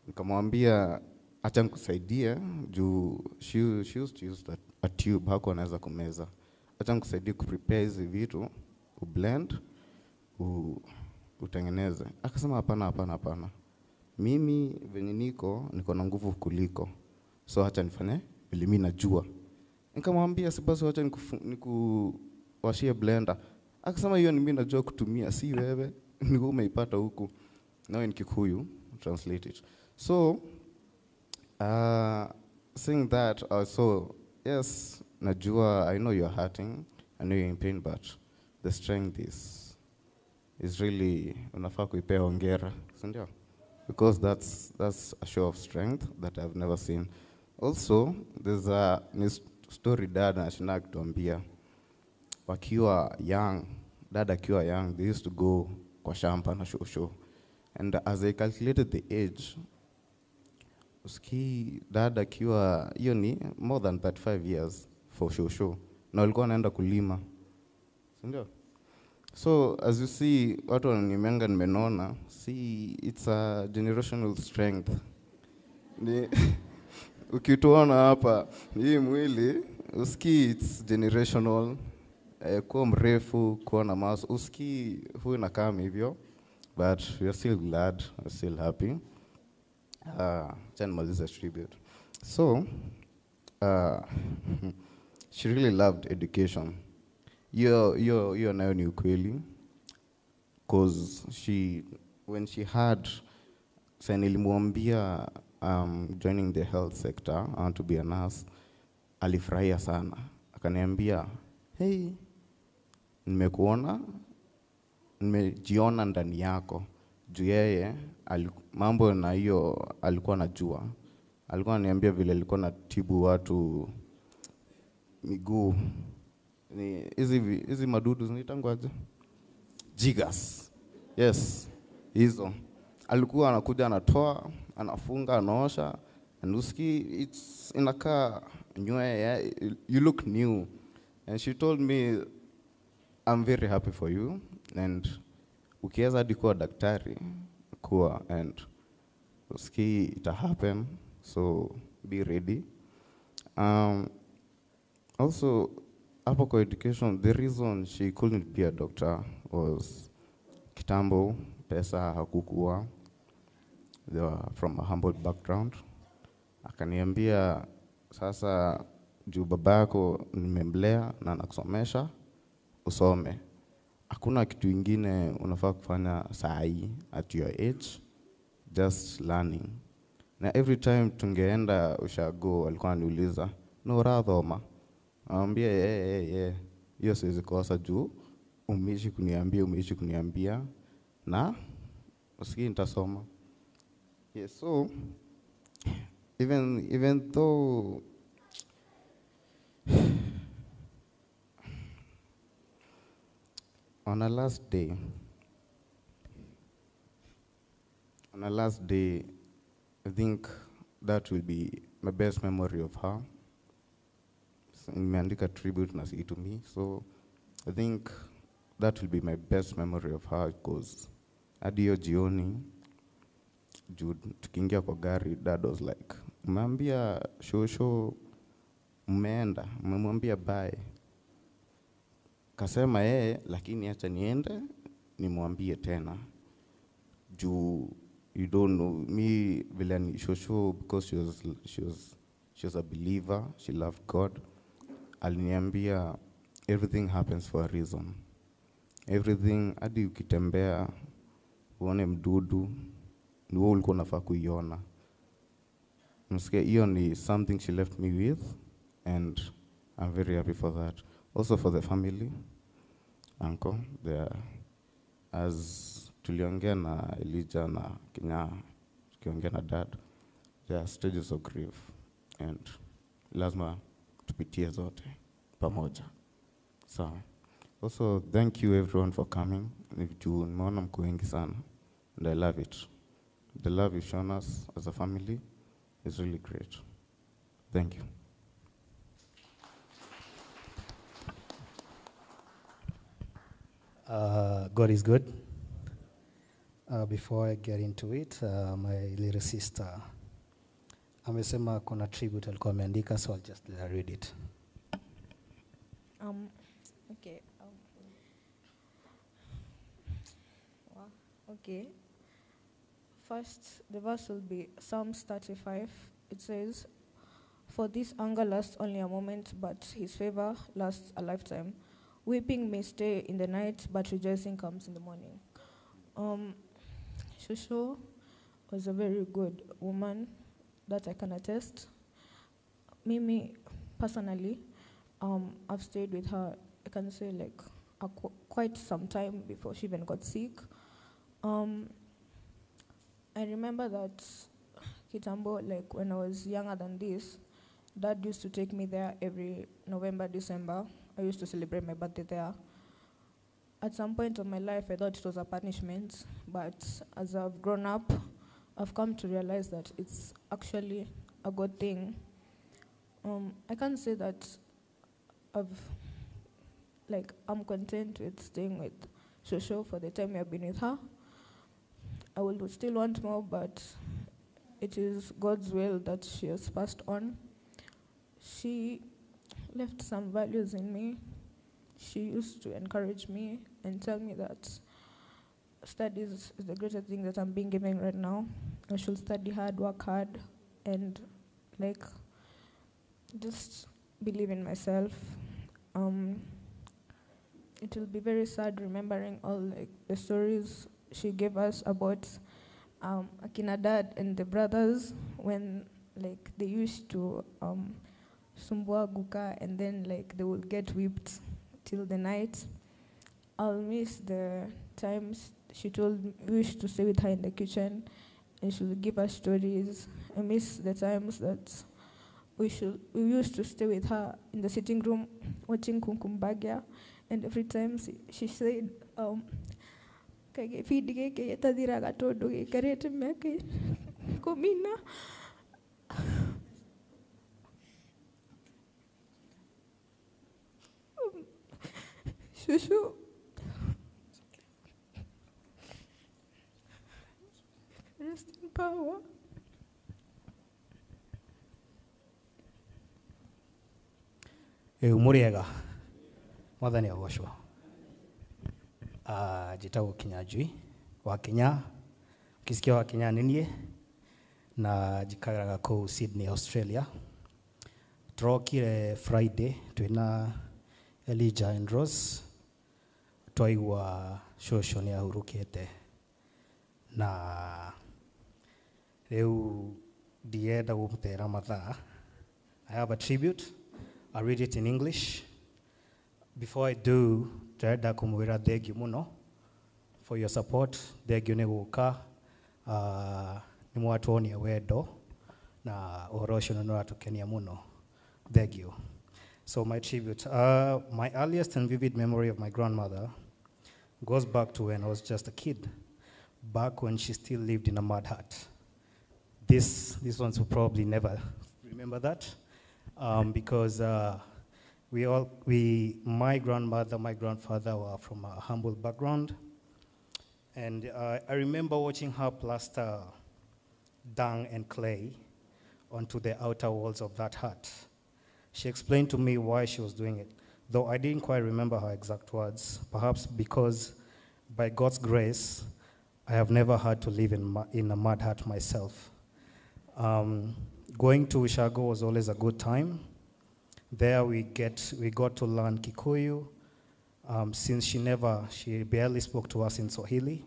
Speaker 11: Nikamwambia acha nikusaidie juu she used to use that a tube, hakuwa anaweza kumeza. Acha nikusaidie kuprepare hizi vitu, ublend, utengeneze. Akasema hapana, hapana, hapana. Mimi venye niko na nguvu kuliko. So acha nifanye vile mimi najua. Nikamwambia si basi acha nikuwashie blender. Akasema hiyo ni mimi najua kutumia, si wewe. Ni wewe umeipata huku. Now in Kikuyu, translate it. So saying that, so yes, najua, I know you're hurting, I know you're in pain, but the strength is really, unafaa kuipea hongera, si ndio? Because that's a show of strength that I've never seen. Also, there's a story dad anashinda kutuambia. Wakiwa young, Dad akiwa young, they used to go kwa shamba na shosho. And as I calculated the age, usikii dad akiwa hiyo ni more than 35 years for shosho, na walikuwa wanaenda kulima, si ndio? So as you see, watu wananimenga nimenona, see it's a generational strength. Ni ukituona hapa hii mwili usikii it's generational. Kuwa mrefu, kuwa na maso, usikii huyu nakaa hivyo, but we are still glad, we are still happy. Acha nimalize tribute. So she really loved education. Hiyo nayo ni ukweli, cause she when she had sa nilimwambia joining the health sector, I want to be a nurse, alifurahia sana. Akaniambia, hey, nimekuona, nimejiona ndani yako. Juu yeye mambo na hiyo alikuwa anajua. Alikuwa ananiambia vile alikuwa anatibu watu miguu. Ni hizi madudu zinaitangwaje? Jigas. Yes, hizo. Alikuwa anakuja anatoa, anafunga, anaosha, and uski it's inakaa nywe, yeah, you look new. And she told me, I'm very happy for you, and ukiweza hadi kuwa daktari kuwa, and uski ita happen, so be ready. Also hapo kwa education, the reason she couldn't be a doctor was kitambo pesa hakukuwa. They were from a humble background. Akaniambia sasa juu baba yako nimemlea na nakusomesha usome. Hakuna kitu ingine unafaa kufanya saa hii at your age, just learning. Na every time tungeenda ushago alikuwa ananiuliza, no urathoma? Anambia yeah. Hiyo siwezi kosa juu umeishi kuniambia na usikii nitasoma. Yeah, so even though on her last day, I think that will be my best memory of her. So, nimeandika tribute na si to me, so I think that will be my best memory of her, because hadi hiyo jioni juu tukiingia kwa gari, dad was like, umeambia shosho mmeenda, umemwambia bye. Kasema yeye, lakini acha niende nimwambie tena. Juu you don't know me vile ni shosho, because she was a believer, she loved God. Aliniambia everything happens for a reason. Everything, hadi ukitembea uone mdudu ni wewe ulikuwa unafaa kuiona. Msikie, hiyo ni something she left me with, and I'm very happy for that. Also for the family, uncle, there, as tuliongea na Elijah na Kinya, tukiongea na dad, there are stages of grief, and lazima tupitie zote pamoja. So, also thank you everyone for coming. Nimeona mko wengi sana, and I love it. The love you've shown us as a family is really great. Thank you.
Speaker 1: God is good. Before I get into it, my little sister amesema kuna tribute alikuwa ameandika, so I'll just let her read it.
Speaker 20: Okay. Wow. Okay. First, the verse will be Psalms 35. It says, "For this anger lasts only a moment, but his favor lasts a lifetime. Weeping may stay in the night, but rejoicing comes in the morning." Shosho was a very good woman, that I can attest. Mimi, personally, I've stayed with her, I can say, like, quite some time before she even got sick. I remember that kitambo, like when I was younger than this, Dad used to take me there every November, December. I used to celebrate my birthday there. At some point of my life, I thought it was a punishment, but as I've grown up, I've come to realize that it's actually a good thing. I can't say that I'm content with staying with Shosho for the time I've been with her. I would still want more, but it is God's will that she has passed on. She left some values in me. She used to encourage me and tell me that studies is the greatest thing that I'm being given right now. I should study hard, work hard, and just believe in myself. It will be very sad remembering all the stories she gave us about Akina Dad and the brothers when they used to sumbua guka, and then they would get whipped till the night. I'll miss the times she told me we used to stay with her in the kitchen and she would give us stories. I miss the times that we used to stay with her in the sitting room watching Kumkum Bhagya, and every time she said, "Kagefidi geke yetathiraga tondu giikarite miaka ikumi na." Shushu, rest in power.
Speaker 1: Muriega mwathani agocwo. Njĩtagwo Kinyanjui wa Kenya. Ukisikia wa Kenya nĩ niĩ, na njikaraga kũu Sydney, Australia. Tũrokire Friday twĩna Elijah and Rose, twaigua cũcũ nĩ ahurũkĩte, na rĩu ndienda gũmũtera mathaa. I have a tribute. I read it in English. Before I do, ndĩrenda kũmwĩra thengiũ mũno for your support. Thengiũ nĩ gũka, nĩ mwatuonia wendo na ũhoro ũcio nĩ ũratũkenia mũno. Thengiũ. So my tribute. My earliest and vivid memory of my grandmother goes back to when I was just a kid, back when she still lived in a mud hut. These ones will probably never remember that, because my grandmother, my grandfather were from a humble background. And I remember watching her plaster dung and clay onto the outer walls of that hut. She explained to me why she was doing it, though I didn't quite remember her exact words, perhaps because by God's grace, I have never had to live in a mud hut myself. Going to Ushago was always a good time. There we got to learn Kikuyu, since she barely spoke to us in Swahili.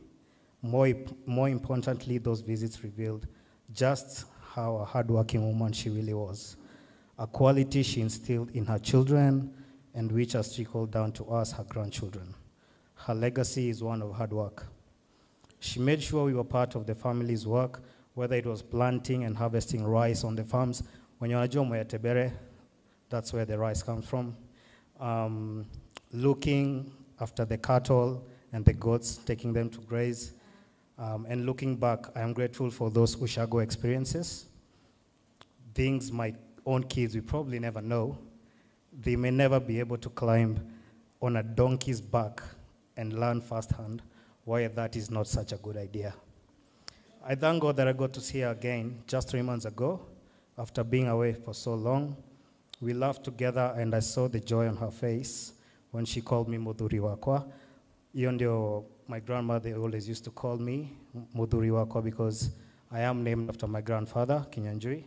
Speaker 1: More importantly, those visits revealed just how a hardworking woman she really was, a quality she instilled in her children and which has trickled down to us, her grandchildren. Her legacy is one of hard work. She made sure we were part of the family's work, whether it was planting and harvesting rice on the farms. When you're Mwea, that's where the rice comes from. Looking after the cattle and the goats, taking them to graze. And looking back, I am grateful for those Ushago experiences. Things my own kids will probably never know. They may never be able to climb on a donkey's back and learn firsthand why that is not such a good idea. I thank God that I got to see her again just 3 months ago after being away for so long. We laughed together and I saw the joy on her face when she called me Muthuri wakwa. Iyo my grandmother always used to call me Muthuri wakwa because I am named after my grandfather, Kinyanjui.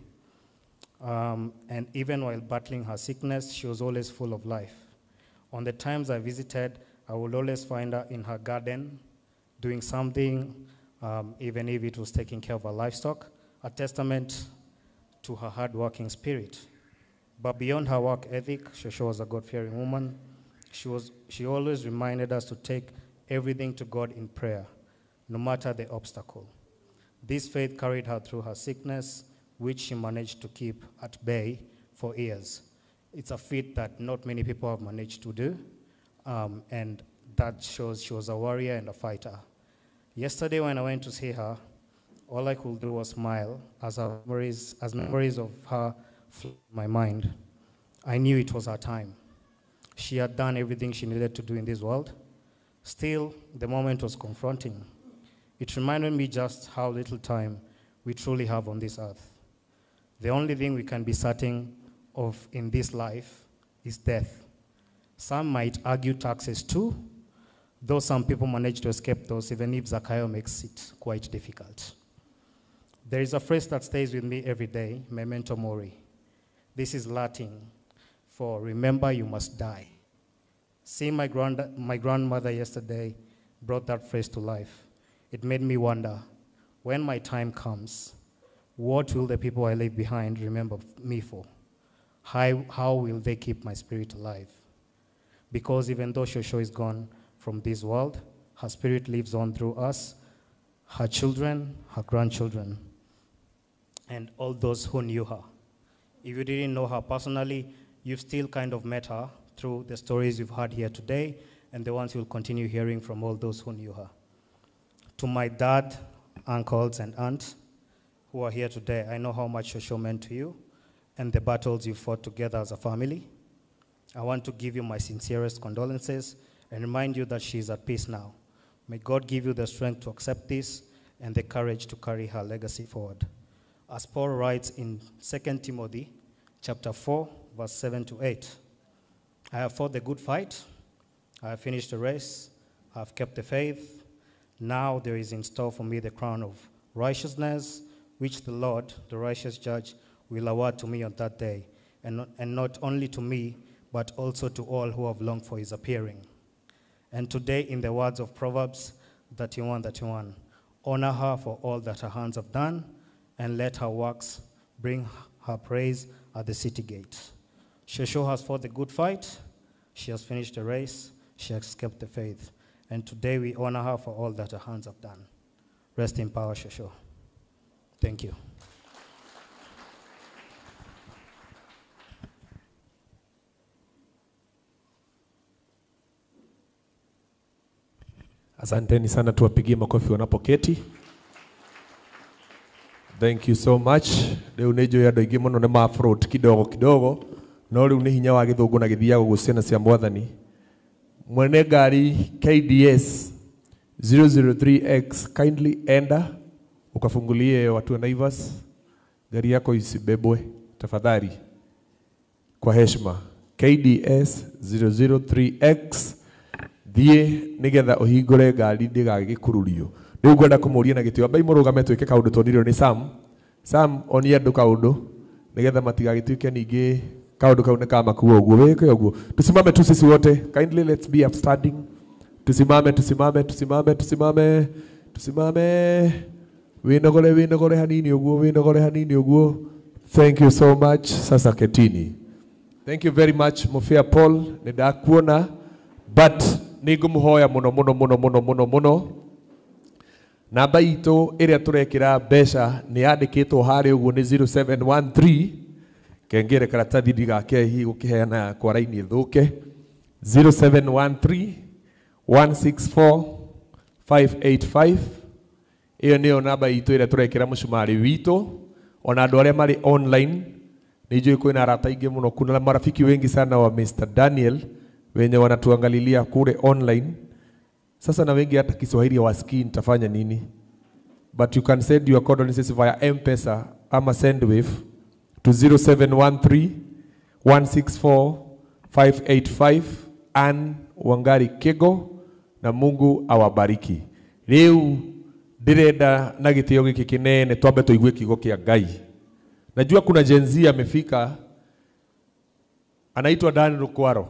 Speaker 1: And even while battling her sickness, she was always full of life. On the times I visited, I would always find her in her garden doing something, even if it was taking care of her livestock, a testament to her hardworking spirit. But beyond her work ethic, Shosho was a God-fearing woman. She always reminded us to take everything to God in prayer, no matter the obstacle. This faith carried her through her sickness, which she managed to keep at bay for years. It's a feat that not many people have managed to do, and That shows she was a warrior and a fighter. Yesterday when I went to see her, all I could do was smile as memories of her flew in my mind. I knew it was her time. She had done everything she needed to do in this world. Still, the moment was confronting. It reminded me just how little time we truly have on this earth. The only thing we can be certain of in this life is death. Some might argue taxes too, though some people manage to escape those, even if Zakayo makes it quite difficult. There is a phrase that stays with me every day, memento mori. This is Latin for remember you must die. Seeing my grandmother yesterday brought that phrase to life. It made me wonder, when my time comes, what will the people I leave behind remember me for? How will they keep my spirit alive? Because even though Shosho is gone from this world, her spirit lives on through us, her children, her grandchildren, and all those who knew her. If you didn't know her personally, you've still kind of met her through the stories you've heard here today and the ones you'll continue hearing from all those who knew her. To my dad, uncles, and aunt who are here today, I know how much Shosho meant to you and the battles you fought together as a family. I want to give you my sincerest condolences and remind you that she is at peace now. May God give you the strength to accept this and the courage to carry her legacy forward. As Paul writes in 2 Timothy chapter 4, verse 7 to 8, I have fought the good fight, I have finished the race, I have kept the faith. Now there is in store for me the crown of righteousness, which the Lord, the righteous judge, will award to me on that day, and not only to me, but also to all who have longed for his appearing. And today, in the words of Proverbs 31:31, honor her for all that her hands have done, and let her works bring her praise at the city gate. Shosho has fought the good fight, she has finished the race, she has kept the faith. And today we honor her for all that her hands have done. Rest in power, Shosho. Thank you.
Speaker 2: Asanteni sana, tuwapigie makofi wanapoketi. Thank you so much. Rĩu nĩ njũĩ andũ aingĩ mũno nĩ ma float kidogo kidogo, no rĩu nĩ hinya wa gĩthũngũ na gĩthiaga ũguo ciana cia mwathani. Mwene ngari KDS 003X, kindly enda ukafungulie watu wa Naivas, gari yako isibebwe tafadhali, kwa heshima. KDS 003X, thiĩ nĩgetha ũhingũre ngari ndĩgagĩkururio. Rĩu ngwenda kũmũria na gĩtĩo, ambai mũrũgame twĩke kaũndũ tonirio nĩ Sam. Sam, onia andũ kaũndũ nĩgetha matigagĩtuĩke ningĩ kaũndũ kau nĩ kamakua ũguo. Wĩke ũguo. Tusimame tu sisi wote. Kindly let's be upstanding. Tusimame, tusimame, tusimame, tusimame, tusimame. Wĩnogore, wĩnogore hanini ũguo, wĩnogore hanini ũguo. Thank you so much. Sasa ketini. Thank you very much Mofia Paul, nĩ ndakuona, but nĩngũmũhoya mũno mũno mũno mũno mũno mũno. Namba itũ ĩrĩa tũrekĩra mbeca nĩ yandĩkĩtwo harĩa ũguo nĩ 0713 kengere karatathi ndigake hihi gũkĩheana kwa raini ĩthũke. 0713 164 585 ĩyo nĩyo namba itũ ĩrĩa tũrekĩra mũcumarĩ witũ. Ona andũ arĩa marĩ online nĩ njũĩ kwĩna arata aingĩ mũno, kuna marafiki wengi sana wa Mr. Daniel wenye wanatuangalilia kule online. Sasa na wengi hata Kiswahili hawasikii nitafanya nini. But you can send your condolences via M-Pesa ama Sendwave to 0713 164 585 Ann Wangari Kego, na Mungu awabariki. Rĩu ndĩrenda na gĩtĩo gĩkĩ kĩnene twambe tũigue kiugo kĩa Ngai. Najua kuna Gen Z amefika, anaitwa Dan Rukwaro.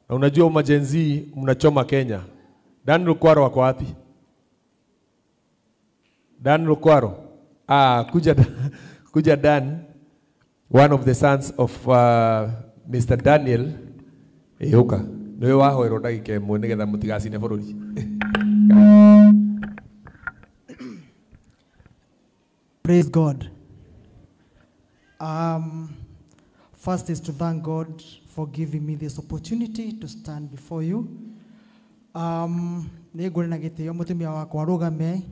Speaker 2: Na unajua uma Gen Z mnachoma Kenya. Dan Rukwaro wako wapi? Dan Rukwaro. Ah, kuja Dan, one of the sons of Mr. Daniel. Ehuka. Niwe wahoerwo ndagĩka ĩmwe nĩgetha mũtigacine bũrũri.
Speaker 3: Praise God. First is to thank God for giving me this opportunity to stand before you. Nĩ ngũrĩ na gĩtĩo mũtumia wakwa arũgame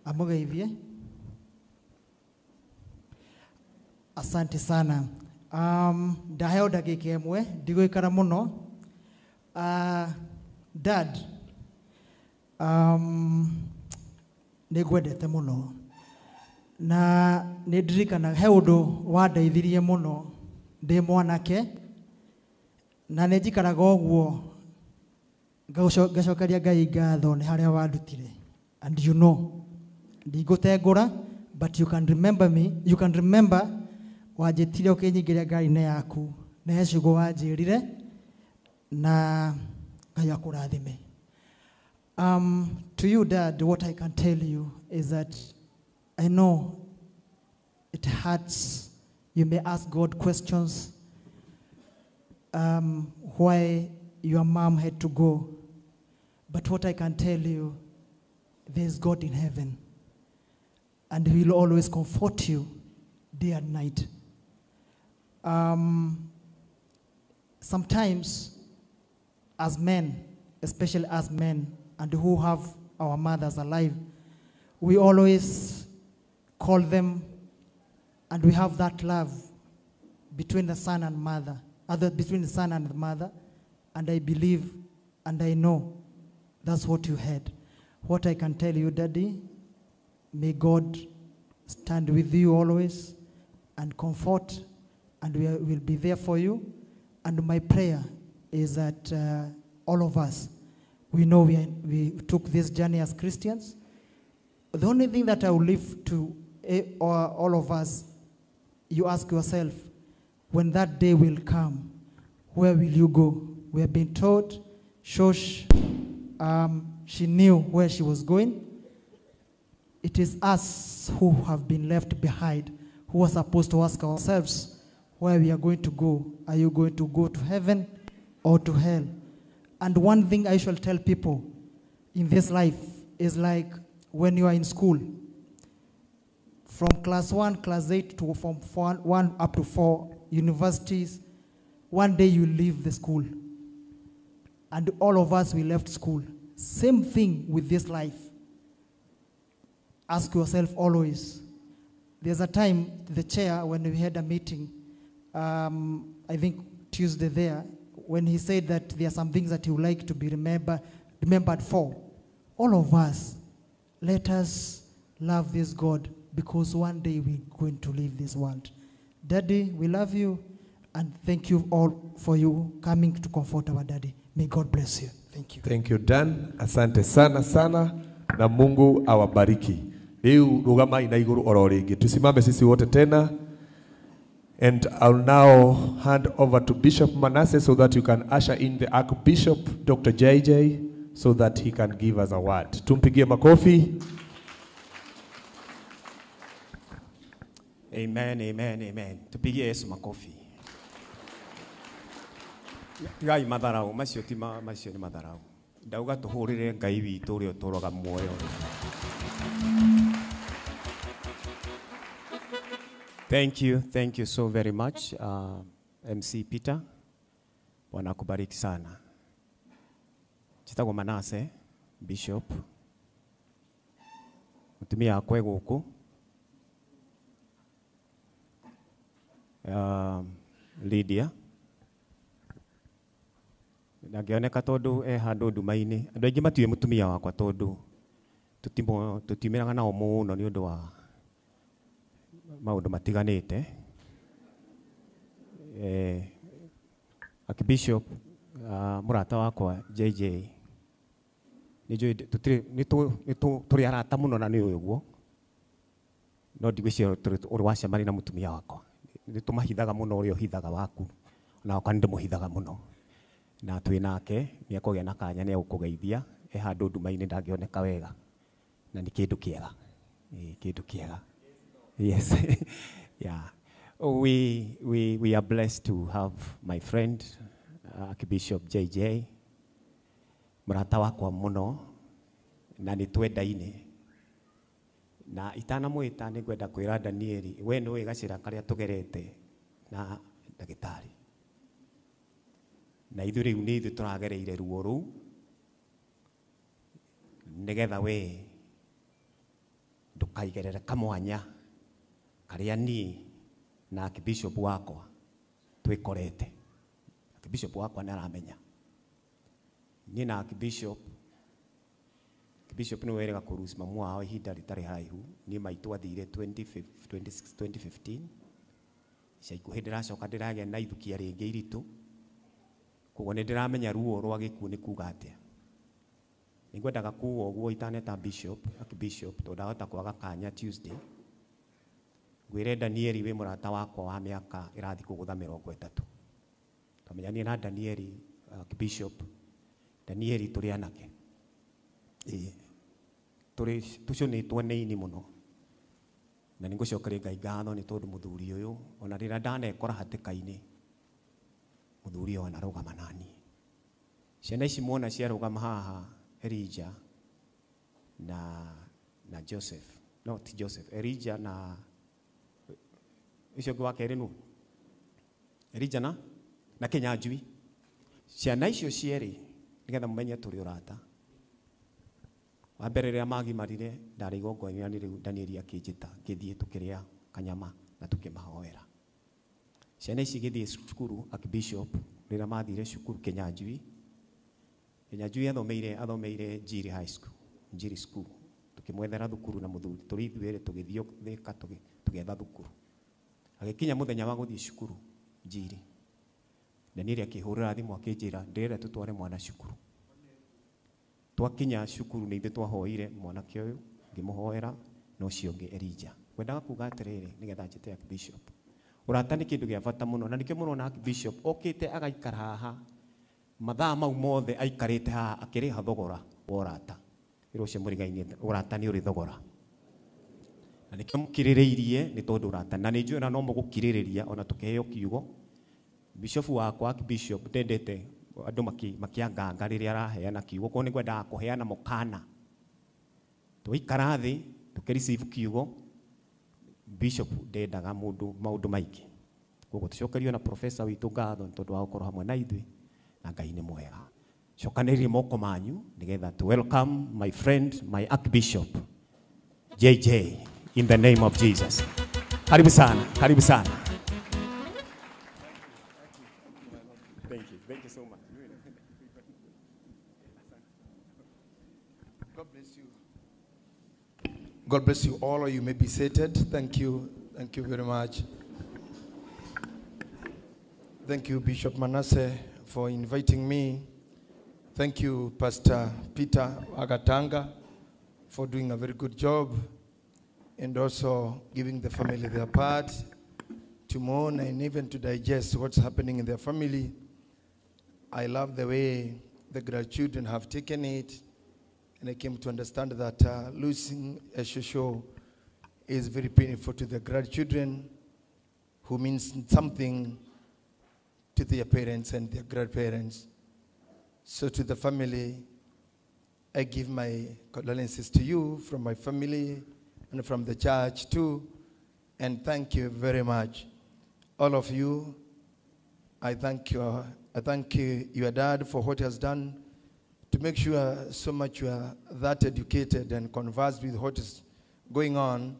Speaker 3: amũgeithie. Asante sana. Ndaheo ndagĩka ĩmwe, ndigũikara mũno. Dad, nĩ ngwendete mũno na nĩ ndirikanaga he ũndũ wandeithirie mũno ndĩ mwanake, na nĩ njikaraga ũguo ngacokeria Ngai ngatho nĩ harĩa wandutire. And you know, ndigũtengũra, but you can remember me, you can remember wanjĩtire ũkĩnyingĩria ngari-inĩ yaku, na he ciugo wanjĩrire, na Ngai akũrathime. To you, Dad, what I can tell you is that I know it hurts. You may ask God questions, why your mom had to go. But what I can tell you, there's God in heaven, and He will always comfort you day and night. Sometimes, as men, especially as men, and who have our mothers alive, we always call them, and we have that love between the son and mother, between the son and the mother, and I believe and I know that's what you had. What I can tell you, Daddy, may God stand with you always and comfort, and we will be there for you. And my prayer is that all of us, we know we took this journey as Christians. The only thing that I will leave to all of us, you ask yourself, when that day will come, where will you go? We have been told, Shosh, she knew where she was going. It is us who have been left behind, who are supposed to ask ourselves where we are going to go. Are you going to go to heaven or to hell? And one thing I shall tell people in this life is like when you are in school, from class 1, class 8 to from 1 up to 4, universities, one day you leave the school. And all of us, we left school. Same thing with this life. Ask yourself always. There's a time, the chair, when we had a meeting, I think Tuesday there, when he said that there are some things that he would like to be remembered for. All of us, let us love this God, because one day we're going to leave this world. Daddy, we love you, and thank you all for you coming to comfort our daddy. May God bless you. Thank you.
Speaker 2: Thank you, Dan. Asante sana sana, na Mungu awabariki. Leo rugama ina iguru oro ringi. Tusimame sisi wote tena. And I'll now hand over to Bishop Manasseh so that you can usher in the Archbishop, Dr. JJ, so that he can give us a word. Tumpigie makofi.
Speaker 5: Amen, amen, amen. Tupigie Yesu makofi. Tigai matharau, macio ti macio ni matharau. Ndauga tuhurire Ngai witũ ũrĩa ũtũũraga muoyo. Thank you so very much, MC Peter. Bwana akubariki sana. Njĩtagwo Manasseh, Bishop. Mũtumia wakwa e gũkũ. Lydia. Ndangĩoneka tondũ e handũ nduma-inĩ. Andũ aingĩ matiũĩ mũtumia wakwa tondũ tũtiumĩraga nao mũno nĩ ũndũ wa maũndũ matiganĩte. Archbishop, mũrata wakwa JJ, nĩ tũrĩ arata mũno na nĩ ũĩ ũguo, no ndigwĩciria ũrĩ wacemania na mũtumia wakwa. Nĩ tũmahithaga mũno ũrĩa ũhithaga waku, na wakwa nĩ ndĩmũhithaga mũno. Na twĩ nake nĩ ekũgĩa na kanya nĩ egũkũgeithia, e handũ nduma-inĩ ndangĩoneka wega, na nĩ kĩndũ kĩega, kĩndũ kĩega. Yes. Yeah. We are blessed to have my friend, Archbishop JJ, mũrata wakwa mũno, na nĩ twendaine. Na itanamwĩta nĩ ngwenda kwĩra Danieli, we nĩũĩ gacĩra karĩa tũgerete na ndagĩtarĩ. Na ithuĩ rĩu nĩ ithuĩ tũragereire ruo rũu, Nigetha we ndukaigerere kamwanya karia ni na Archbishop wakwa twikorete. Archbishop wakwa nĩaramenya niĩ na Archbishop. Archbishop nĩwe werĩga kũruci mamu wao ihinda rĩtarĩ haraihu. Niĩ maitũ athire 2015 ica ikuhĩ ndĩracoka ndĩragĩa na ithukia rĩngĩ iritũ, koguo nĩ ndĩramenya ruo rwa gĩkuũ nĩ kuga atĩa. Nĩngwendaga kuga ũguo itaneta Bishop, Archbishop, tondũ ndahota kwaga kanya Tuesday. Ngwĩre Danieli wĩ mũrata wakwa wa mĩaka ĩrathiĩ kũgũtha 30. Twamenyanire na Danieli, Archbishop, Danieli tũrĩ anake. Ĩĩ, tũrĩ tũcũnĩtwo nĩ ini mũno. Na nĩngũcokeria Ngai ngatho nĩ tondũ mũthuri ũyũ ona rĩrĩa ndanekora hatĩka-inĩ, mũthuri ũyũ anarũgama nani. Ciana ici mwona ciarũgama haha, Elijah na Joseph, no ti Joseph, Elijah na ũcio ũngĩ wa kerĩ nũ? Elijah na Kĩnyanjui. Ciana icio cierĩ nĩgetha mũmenye tũrĩ ũrata. Wa mbere rĩrĩa magimarire ndarĩ igongona-inĩ rĩu Danieli akĩnjĩta ngĩthiĩ tũkĩrĩa kanyama na tũkĩmahoera. Ciana ici igĩthiĩ cukuru Archbishop, rĩrĩa mathire cukuru Kĩnyanjui, Kĩnyanjui athomeire Njiri High School, Njiri School. Tũkĩmwethera thukuru na mũthuri tũrĩ ithuerĩ tũgĩthiĩ Thĩka tũgĩetha thukuru. Agĩkinya mũthenya wa gũthiĩ cukuru Njiri, Danieli akĩhũrĩra thimũ akĩnjĩra ndĩrenda tũtware mwana cukuru. Twakinya cukuru nĩ ithuĩ twahoire mwanake ũyũ, ngĩmũhoera na ũcio ũngĩ Elijah. Ngwendaga kuga atĩrĩrĩ nĩgetha njĩte Archbishop, ũrata nĩ kĩndũ gĩa bata mũno, na nĩkĩo mũrona Archbishop okĩte agaikara haha mathaa mau mothe aikarĩte haha akĩrĩha thogora wa ũrata. Wĩra ũcio mũrigainie, ũrata nĩ ũrĩ thogora, na nĩkĩo mũkirĩrĩirie nĩ tondũ ũrata, na nĩ njũĩ ona no mũgũkirĩrĩria ona tũkĩheo kiugo. Bishop wakwa Archbishop ndendete andũ makĩanganga rĩrĩa araheana kiugo, koguo nĩngwendaga kũheana mũkana. Twaikara thĩ tũkĩreceive kiugo, Bishop ndendaga mũndũ maũndũ maingĩ, koguo tũcokerio na professor witũ ngatho nĩ tondũ wa gũkorwo hamwe na ithuĩ, na Ngai nĩ mwega. Cokanĩrĩrie moko manyu nĩgetha to welcome my friend, my Archbishop JJ in the name of Jesus. Karibu sana, karibu sana. Thank you. Thank you so much.
Speaker 6: God bless you. God bless you all. You may be seated. Thank you. Thank you very much. Thank you, Bishop Manasseh, for inviting me. Thank you, Pastor Peter Agatanga, for doing a very good job and also giving the family their part to mourn and even to digest what's happening in their family. I love the way the grandchildren have taken it, and I came to understand that losing a shosho is very painful to the grandchildren, who means something to their parents and their grandparents. So to the family, I give my condolences to you from my family and from the church too, and thank you very much. All of you, I thank your dad for what he has done to make sure so much you are that educated and conversed with what is going on.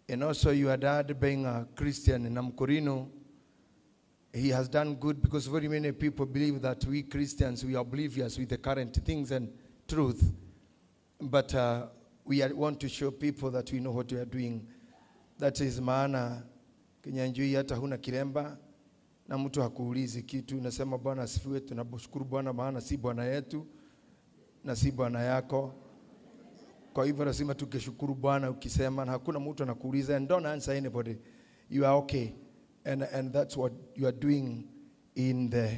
Speaker 6: And also your dad being a Christian in Amkorino, he has done good, because very many people believe that we Christians, we are oblivious with the current things and truth. But we want to show people that we know what we are doing. That is maana Kinyanjui hata huna kiremba na mtu hakuulizi kitu, unasema Bwana asifiwe, tunashukuru Bwana maana si Bwana yetu na si Bwana yako. Kwa hivyo lazima tukishukuru Bwana ukisema, na hakuna mtu anakuuliza, and don't answer anybody. You are okay. And that's what you are doing in the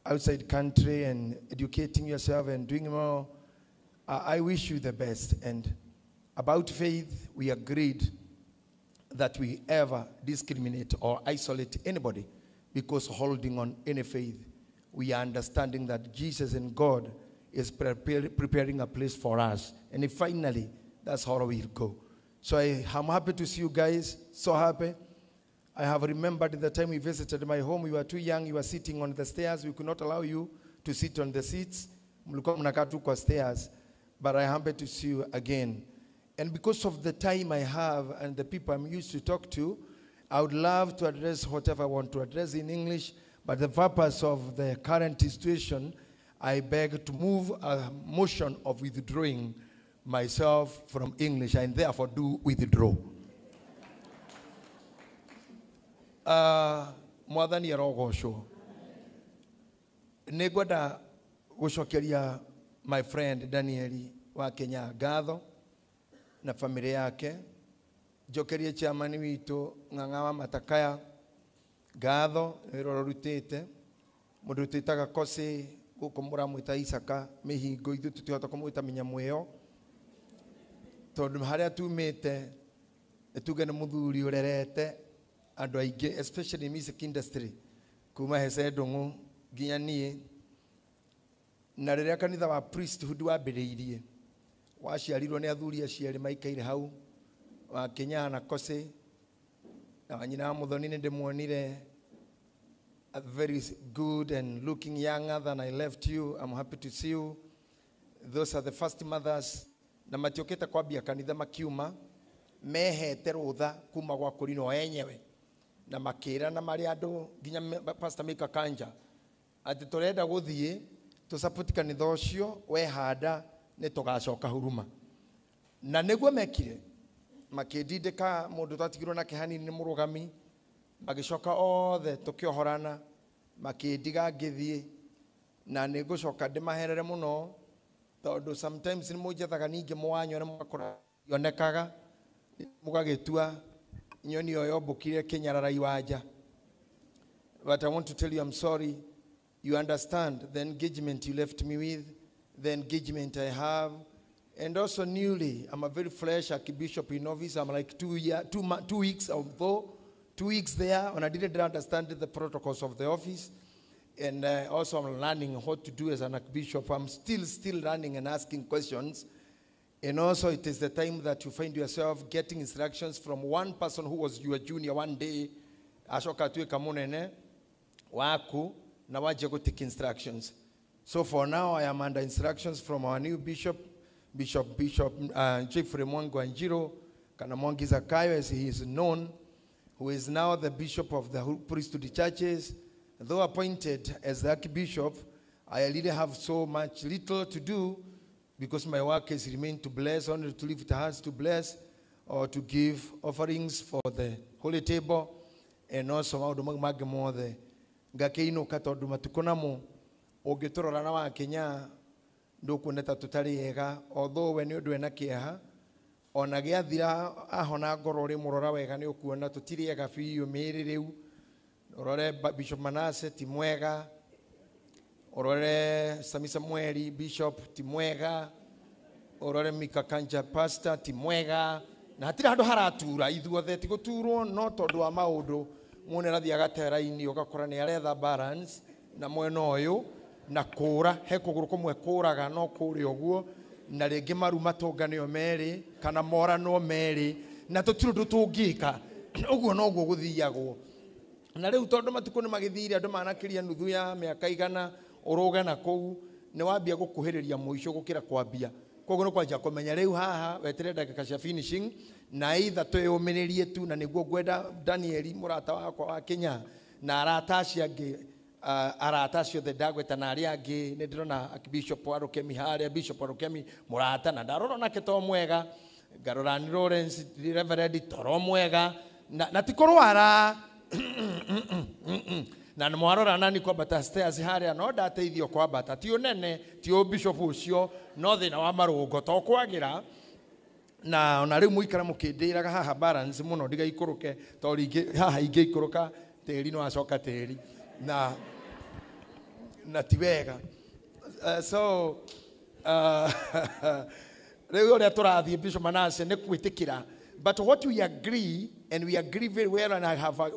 Speaker 6: outside country and educating yourself and doing more. I wish you the best. And about faith, we agreed that we ever discriminate or isolate anybody, because holding on any faith, we are understanding that Jesus and God is preparing a place for us. And if finally, that's how we'll go. So I'm happy to see you guys, so happy. I have remembered the time we visited my home, you were too young, you were sitting on the stairs. We could not allow you to sit on the seats. Mlikuwa mnakaa tu kwa stairs. But I'm happy to see you again. And because of the time I have and the people I'm used to talk to, I would love to address whatever I want to address in English, but the purpose of the current situation, I beg to move a motion of withdrawing myself from English, and therefore do withdraw. Mwathani arogocwo. Nĩngwenda gũcokeria my friend Danieli wa Kenya ngatho na family yake, njokerie chairman witũ Ng'ang'a wa Matakaya ngatho nĩ wĩra ũrĩa ũrutĩte. Mũndũ twĩtaga Kose gũkũ mũramwĩta Isaka Mĩhingo, ithuĩ tũtihota kũmwĩta mĩnyamũ ĩyo tondũ harĩa tumĩte tuge nĩ mũthuri ũrerete andũ aingĩ, especially music industry, kuma Hece Ndung'u nginya niĩ. Na rĩrĩa kanitha wa priesthood wambĩrĩirie, waciarirwo nĩ athuri acio erĩ maikaire hau, wa Kenya na Kose na wanyina wa Muthoni. Nĩ ndĩmuonire a very good and looking younger than I left you. I'm happy to see you. Those are the first mothers na matiokĩte kwambia kanitha, makiuma mehete rũtha kuma gwa kũrinwo enyewe na makĩra na marĩ andũ nginya Pastor Mika Kanja atĩ tũrenda gũthiĩ tũsupport kanitha ũcio, wehanda nĩ tũgacoka huruma. Na nĩguo mekire, makĩndindĩka mũndũ twatigirwo nake hanini nĩ mũrũgami, magĩcoka othe tũkĩohorana, makĩndiga ngĩthiĩ. Na nĩ ngũcoka ndĩmaherere mũno tondũ sometimes nĩ mũnjethaga ningĩ mũwanyona mũgakora yonekaga mũgagĩtua nyoni ĩyo yombũkire kĩnyarara iwanja. But I want to tell you I'm sorry. You understand the engagement you left me with, the engagement I have, and also newly, I'm a very fresh archbishop in office. I'm like 2 weeks, although 2 weeks there, and I didn't understand the protocols of the office. And also I'm learning what to do as an archbishop. I'm still learning and asking questions. And also it is the time that you find yourself getting instructions from one person who was your junior one day, acoka atuĩka mũnene waku, na wanjia gũ take instructions. So for now, I am under instructions from our new bishop, Bishop Jeffrey Mwangi Wanjiru, kana Mwangi Zakayo as he is known, who is now the bishop of the priesthood churches. Though appointed as the archbishop, I really have so much little to do because my work has remained to bless, only to lift hands to bless or to give offerings for the holy table, and also maũndũ mau mangĩ mothe. Ngakĩinũka tondũ matukũ namo ũngĩtũrora na wakinya ndũkuona ta tũtarĩ ega, although we nĩ ũndũ ena kĩeha ona gĩathira ahona ngoro ũrĩmũrora wega nĩ ũkuona tũtirĩ ega biũ mĩĩrĩ rĩu. Ũrore Bishop Manase ti mwega, ũrore Sami Samueli Bishop ti mwega, ũrore Mika Kanja Pastor ti mwega, na hatirĩ handũ haratura ithuothe ti gũturwo, no tondũ wa maũndũ muone arathiĩ agatera-inĩ ũgakora nĩ aretha balance na mwena ũyũ na kũra he kũgũrũ kũmwe kũraga no kũrĩa ũguo, na rĩngĩ maru matũnganio merĩ kana moranwo merĩ, na tũtirĩ ũndũ tũngĩka, ũguo noguo gũthiagwo. Na rĩu tondũ matukũ nĩ magĩthire, andũ manakĩria nuthu ya mĩaka 100 ũrũge na kũu nĩ wambia gũkuhĩrĩria mũico gũkĩra kwambia, koguo nĩ kwanjia kũmenya rĩu haha weterere ndagĩka cia finishing na either twĩyũmĩrĩrie tu. Na nĩguo ngwenda Danieli mũrata wakwa wa Kenya na arata acio angĩ, arata acio othe ndagweta na arĩa angĩ, nĩ ndĩrona Archbishop wa Rukemi harĩa, Bishop wa Rukemi mũrata, na ndarora nake to mwega, ngarora ni Lawrence Reverend toro mwega na ti kũrwara na nĩ mwarora nani kwambata stairs harĩa no ndateithio kwambata, ti ũnene ti ũbishop ũcio, no thĩna wa marũngo to kwagĩra. Na ona rĩu mũikara mũkĩndĩraga haha balance mũno ndigaikũrũke, tondũ haha ingĩikũrũka tĩri no acoka tĩri na ti wega. So rĩu ũrĩa tũrathiĩ, Bishop Manase, nĩ gwĩtĩkĩra. But what we agree, and we agree very well, and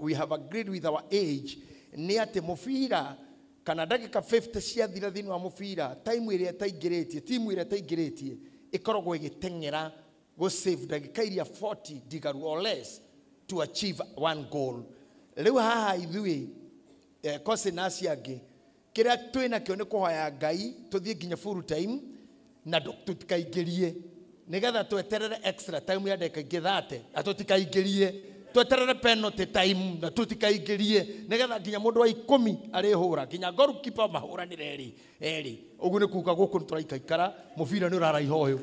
Speaker 6: we have agreed with our age, nĩ atĩ mũbira kana ndagĩka 50 ciathira thĩinĩ wa mũbira, time ĩrĩa ĩtaingĩrĩtie, timu ĩrĩa ĩtaingĩrĩtie ĩkoragwo ĩgĩteng'era gũ save ndagĩka iria 40 ndigaru or less to achieve one goal. Rĩu haha ithuĩ Kose na acio angĩ, kĩrĩa twĩ nakĩo nĩ kũhoya Ngai tũthiĩ nginya full time. na tutikaingĩrie nĩgetha tweterere extra time ya ndagĩka ingĩ 30 na tutikaingĩrie tweterere penalty time na tutikaingĩrie nĩgetha nginya mũndũ wa 10 arĩhũra nginya goalkeeper mahũranĩre erĩ ũguo nĩ kuga gũkũ nĩtũraikaikara mũbira nĩ ũraraiha ũyũ.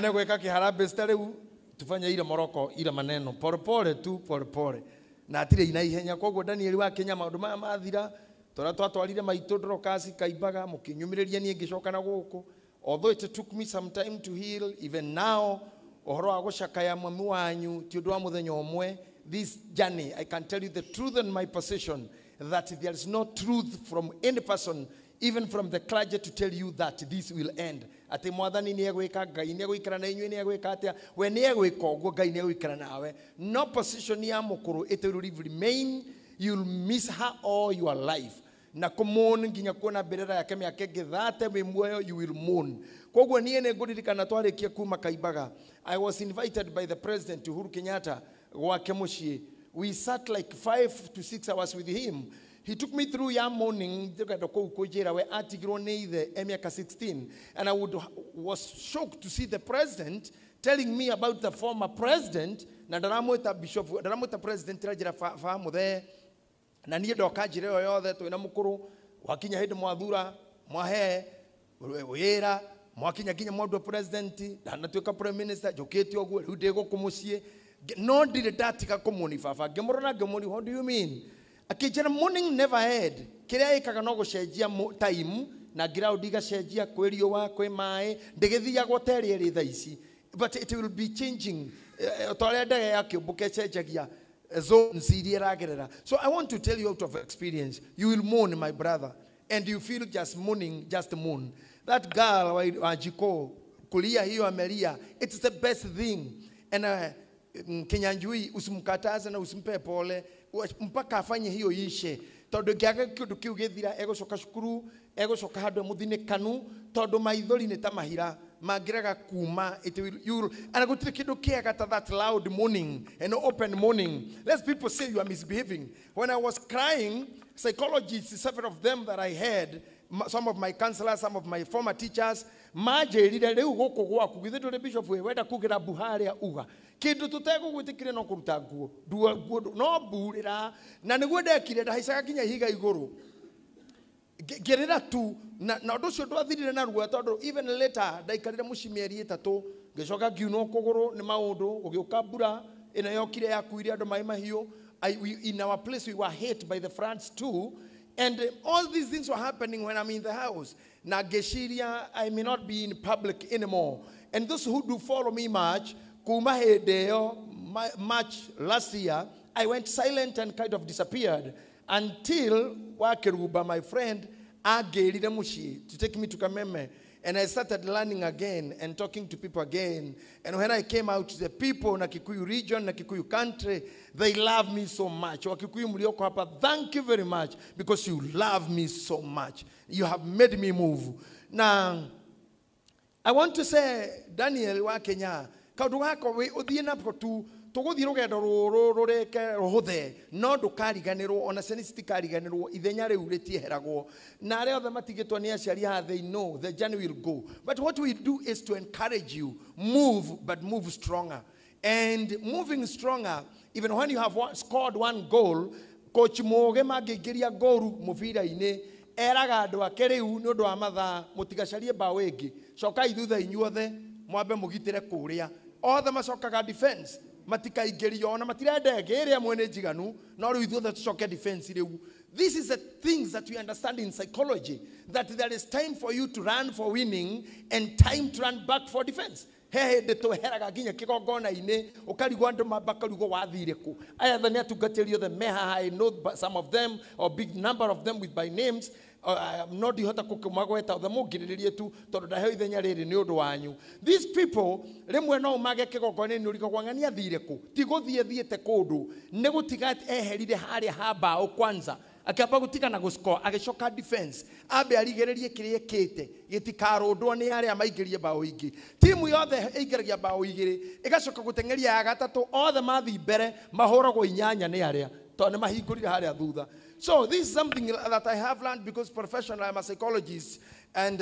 Speaker 6: Nĩ gwĩka kĩharambee ta rĩu tufanye ile Morocco ile maneno polepole tu polepole na atirĩ ina ihenya. Koguo Daniel wa Kenya maũndũ maya mathira tũrĩa twatwarire maitũ Dorcas Kaimbaga mũkĩnyumĩrĩria niĩ ngĩcoka na gũkũ, although it took me some time to heal, even now ũhoro wa gũcakaya mami wanyu ti ũndũ wa mũthenya ũmwe. This journey, I can tell you the truth and my position that there is no truth from any person, even from the clergy, to tell you that this will end. Ati mwathani nĩ egwĩka, Ngai nĩ egũikara na inyuĩ, nĩ egwĩka atĩa, we nĩ egwĩka ũguo, Ngai nĩ egũikara nawe. No position ya mũkũrũ, it will remain. You'll miss her all your life. Na kũmourn nginya kuona mbĩrĩra yake mĩaka ĩngĩ 30 wĩ muoyo, you will mourn. Koguo niĩ nĩ ngũririkana twarĩkia kuma Kaimbaga, I was invited by the president Uhuru Kenyatta gwake mũciĩ. We sat like 5 to 6 hours with him. He took me through ya morning ndĩrenda kũu kũnjĩra we atigirwo nĩ ithe e mĩaka 16, and I was shocked to see the president telling me about the former president, na ndaramwĩta bishop, ndaramwĩta president ranjĩra ba mũthee, na niĩ ndoka njĩra ĩyo yothe twĩna mũkũrũ wakinya hĩndĩ mwathura mwahe wĩra mwakinya nginya mwandua president ndanatuĩka prime minister njũkĩte ũguo rĩu ndĩ gũkũ mũciĩ no ndirĩ ndatiga kũmũni baba ngĩmũrora ngĩmũri what do you mean akĩnjĩra morning never end kĩrĩa ĩkaga no gũcenjia time na ground igacenjia kwĩ riũa kwĩ maĩ ndĩgĩthiagwo ta ĩrĩa ĩrĩ thaa ici but it will be changing ta ũrĩa ndege ya kĩũmbũka ĩcenjagia zones iria ĩragerera. So I want to tell you out of experience, you will mourn, my brother, and you feel just mourning, just mourn. That girl Wanjiko kulia hiyo amelia, it's the best thing. And Kinyanjui usimkataze na usimpe pole mpaka afanye hiyo ishe tondu ngiaga kindu kiu githira egucoka cukuru egucoka handu muthinikanu tondu maithori ni ta mahira mangiraga kuma it will you and gutire kindu kiega ta that loud mourning and open mourning. Let people say you are misbehaving. When I was crying, psychologists, several of them that I had, some of my counselors, some of my former teachers, manjirire riu guku gwaku githe nduri bishop we wenda kugira mbu haria uga kindu tutegugwitikire no kuruta nguo nguo no mburira na niguo ndekire ndahaicaga nginya ihiga iguru ngirira tu na undu ucio ndwathirire na ruo tondu even later ndaikarire mucii mĩeri 3 ngicoka ngiunwo kuguru ni maundu gugiuka mbura ĩno yokire yakuire andu mai mahiũ. In our place we were hit by the floods too. And all these things were happening when I'm in the house. Na geshiria, I may not be in public anymore. And those who do follow me much, kuma hĩndĩ ĩyo, March last year, I went silent and kind of disappeared until Wakeruba, my friend, agĩrire mũciĩ to take me to Kameme. And I started learning again and talking to people again. And when I came out, the people in the Kikuyu region, the Kikuyu country, they love me so much. Wakikuyu mlioko hapa, thank you very much because you love me so much. You have made me move. Now, I want to say, Daniel wa Kenya, kaundu gako uthie nako tu tuguthie rugendo ruru rureke ruhuthe no ndukariganirwo ona ciana citikariganirwo ithenya riu ritieheragwo na aria othe matigitwo ni aciari haha, they know the journey will go, but what we do is to encourage you, move, but move stronger. And moving stronger, even when you have scored one goal, coach Muge mangĩingĩria goru mũbira-inĩ eraga andũ ake rĩu nĩ ũndũ wa mathaa mũtigacarie mbaũ ĩngĩ, cokai thutha inyuothe mwambe mũgitĩre kũrĩa. Othe macokaga defense matikaingĩrio ona matirenda ĩngĩ ĩrĩa mwene njiganu no rĩu ithuothe tũcoke defense rĩu. This is the things that we understand in psychology, that there is time for you to run for winning and time to run back for defense. He hĩndĩ tweheraga nginya kĩgongona-inĩ ũkarigwo andũ makarigwo wathire kũ. Aya othe nĩ atungatĩri othe me haha, I know some of them or big number of them with by names. No ndihota kũmagweta othe mũngirĩrĩrie tu tondũ ndaheo ithenya rĩrĩ nĩ ũndũ wanyu. These people rĩmwe no ũmage kĩgongona-inĩ ũrigagwo ng'ani athire kũ, ti gũthiĩ thiĩte kũndũ, nĩ gũtiga eherire harĩa ha mbaũ kwanza akĩamba gũtiga na gũscore agĩcoka defense ambe arigĩrĩrie kĩrĩa ĩkĩte gĩtikarũndwo nĩ arĩa maingĩrie mbaũ ingĩ. Timu yothe ĩingĩragia mbaũ igĩrĩ ĩgacoka gũteng'eria ya gatatũ, othe mathiĩ mbere mahũragwo inyanya nĩ arĩa tondũ nĩ mahingũrire harĩa thutha. So this is something that I have learned because professionally I'm a psychologist, And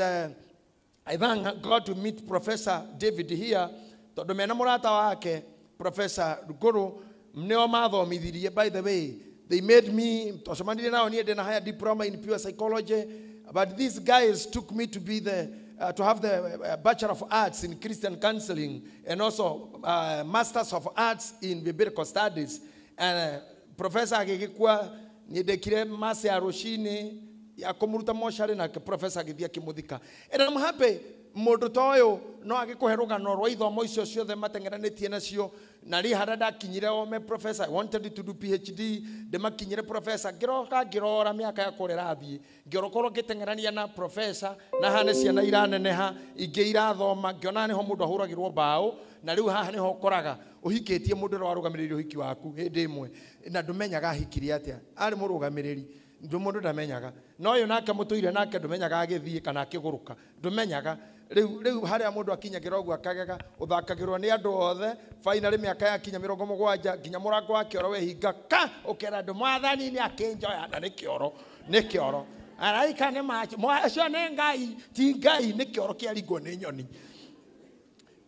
Speaker 6: I thank God to meet Professor David here. Tondu mena murata wake Professor Ruguru nio mathomithirie. By the way, they made me twacemanirie nao nie ndina higher diploma in pure psychology, but these guys took me to be the to have the Bachelor of Arts in Christian Counseling and also Masters of Arts in Biblical Studies. And Professor agigikua niendekire masi ya rucini ya kumuruta mocarĩ nake professor agĩthiĩ akĩmũthika. And I'm happy mũndũ ta ũyũ no agĩkũhe rũgano rwa ithomo icio ciothe mateng'eranĩtie nacio. Na rĩ harĩa ndakinyire ome professor, I wanted to do PhD, ndĩmakinyire professor, ngĩroka ngĩrora mĩaka yakwa ũrĩa ĩrathiĩ, ngĩorokorwo ngĩteng'erania na professor, na haha nĩ ciana iraneneha, ingĩ irathoma, ngĩona nĩho mũndũ ahũragĩrwo mbaũ, na rĩu haha nĩho ũkoraga ũhikĩtie mũndũ ũrĩa warũgamĩrĩire ũhiki waku hĩndĩ ĩmwe, na ndũmenyaga ahikirie atĩa, arĩ mũrũgamĩrĩri ndũ mũndũ ndamenyaga. No ũyũ nake mũtũire nake ndũmenyaga agĩthiĩ kana akĩgũrũka, ndũmenyaga. Rĩu harĩa mũndũ akinyagĩra ũguo akagega, ũthakagĩrwo nĩ andũ othe. Finally mĩaka yakinya 70 nginya mũrango wa kĩoro wehinga ka ũkera andũ mwathani nĩ akĩnjoya, na nĩ kĩoro, nĩ kĩoro. Araika nĩ macho, acio nĩ Ngai, ti Ngai, nĩ kĩoro kĩaringwo nĩ nyoni.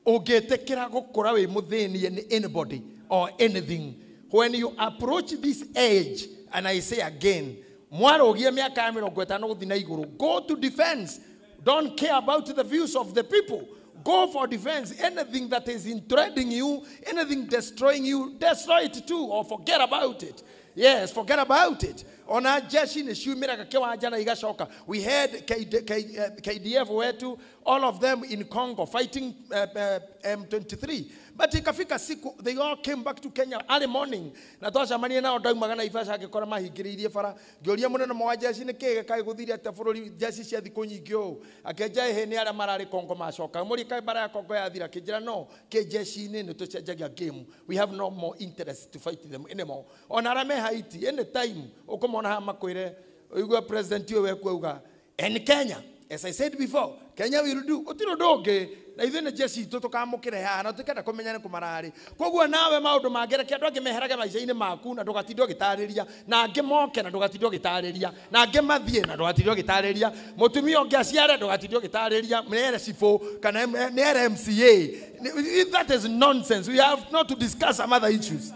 Speaker 6: Ũngĩtĩkĩra gũkũra wĩ mũthĩnie nĩ anybody or anything, when you approach this age, and I say again, mwarũgie mĩaka ya 50 gũthiĩ na igũrũ, go to defense. Don't care about the views of the people. Go for defense. Anything that is intruding you, anything destroying you, destroy it too, or forget about it. Yes, forget about it. Ona jeshi ni ciumĩraga kĩwanja na igacoka. We had KDF wetu, all of them in Congo fighting M23. But ikafika siku, they all came back to Kenya early morning. Na twacemania nao ndaumaga na Naivasha ngĩkora mahingĩrĩirie bara. Ngĩũria mũnene wa jeshi nĩ kĩĩ kaĩ gũthire atĩa bũrũri jeshi cia thikũ nyingĩ ũũ. Akĩnja ĩhĩ nĩ arĩa mararĩ Congo macoka. Mũrie kaĩ mbara ya Congo yathira. Akĩnjĩra no, kĩ jeshi-inĩ nĩ tũcenjagia game. We have no more interest to fight them anymore. Ona arĩa me Haiti, any time ũkũmona haha makwĩre, ũigue president ũyũ wekuo auga, and Kenya, as I said before, Kenya will do. Gũtirĩ ũndũ ũngĩ, na ithuĩ nĩ jeshi itũ tũkamũkĩre haha na tũkenda kũmenya nĩ kũ mararĩ. Koguo nawe maũndũ mangĩ reke andũ angĩ meherage maica-inĩ maku na ndũgatinde ũgĩtarĩria, na angĩ moke na ndũgatinde ũgĩtarĩria, na angĩ mathiĩ na ndũgatinde ũgĩtarĩria, mũtumia ũngĩ aciare ndũgatinde ũgĩtarĩria, nĩ ere cibũ kana nĩ ere MCA. That is nonsense. We have not to discuss some other issues.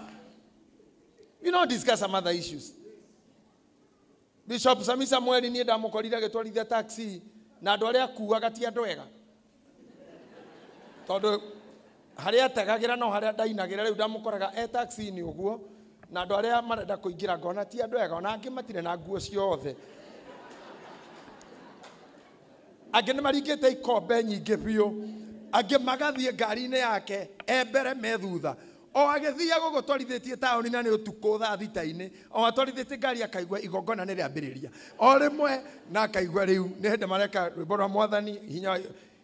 Speaker 6: We don't discuss some other issues. Bishop Sami Samuel niĩ ndamũkorire agĩtwarithia taxi na andũ arĩa akuaga ti andũ ega, tondũ harĩa ategagĩra no harĩa ndainagĩra. Rĩu ndamũkoraga e taxi-inĩ ũguo na andũ arĩa marenda kũingĩra ngona ti andũ ega, ona angĩ matirĩ na nguo ciothe, angĩ nĩ maringĩte ikombe nyingĩ biũ, angĩ magathiĩ ngari-inĩ yake e mbere me thutha. O agĩthiaga ũguo twarithĩtie taũni na nĩ ũtukũ thaa thita-inĩ, o atwarithĩtie ngari akaigua igongona nĩ rĩambĩrĩria o rĩmwe, na akaigua rĩu nĩ hĩndĩ mareka rwĩmbo rwa mwathani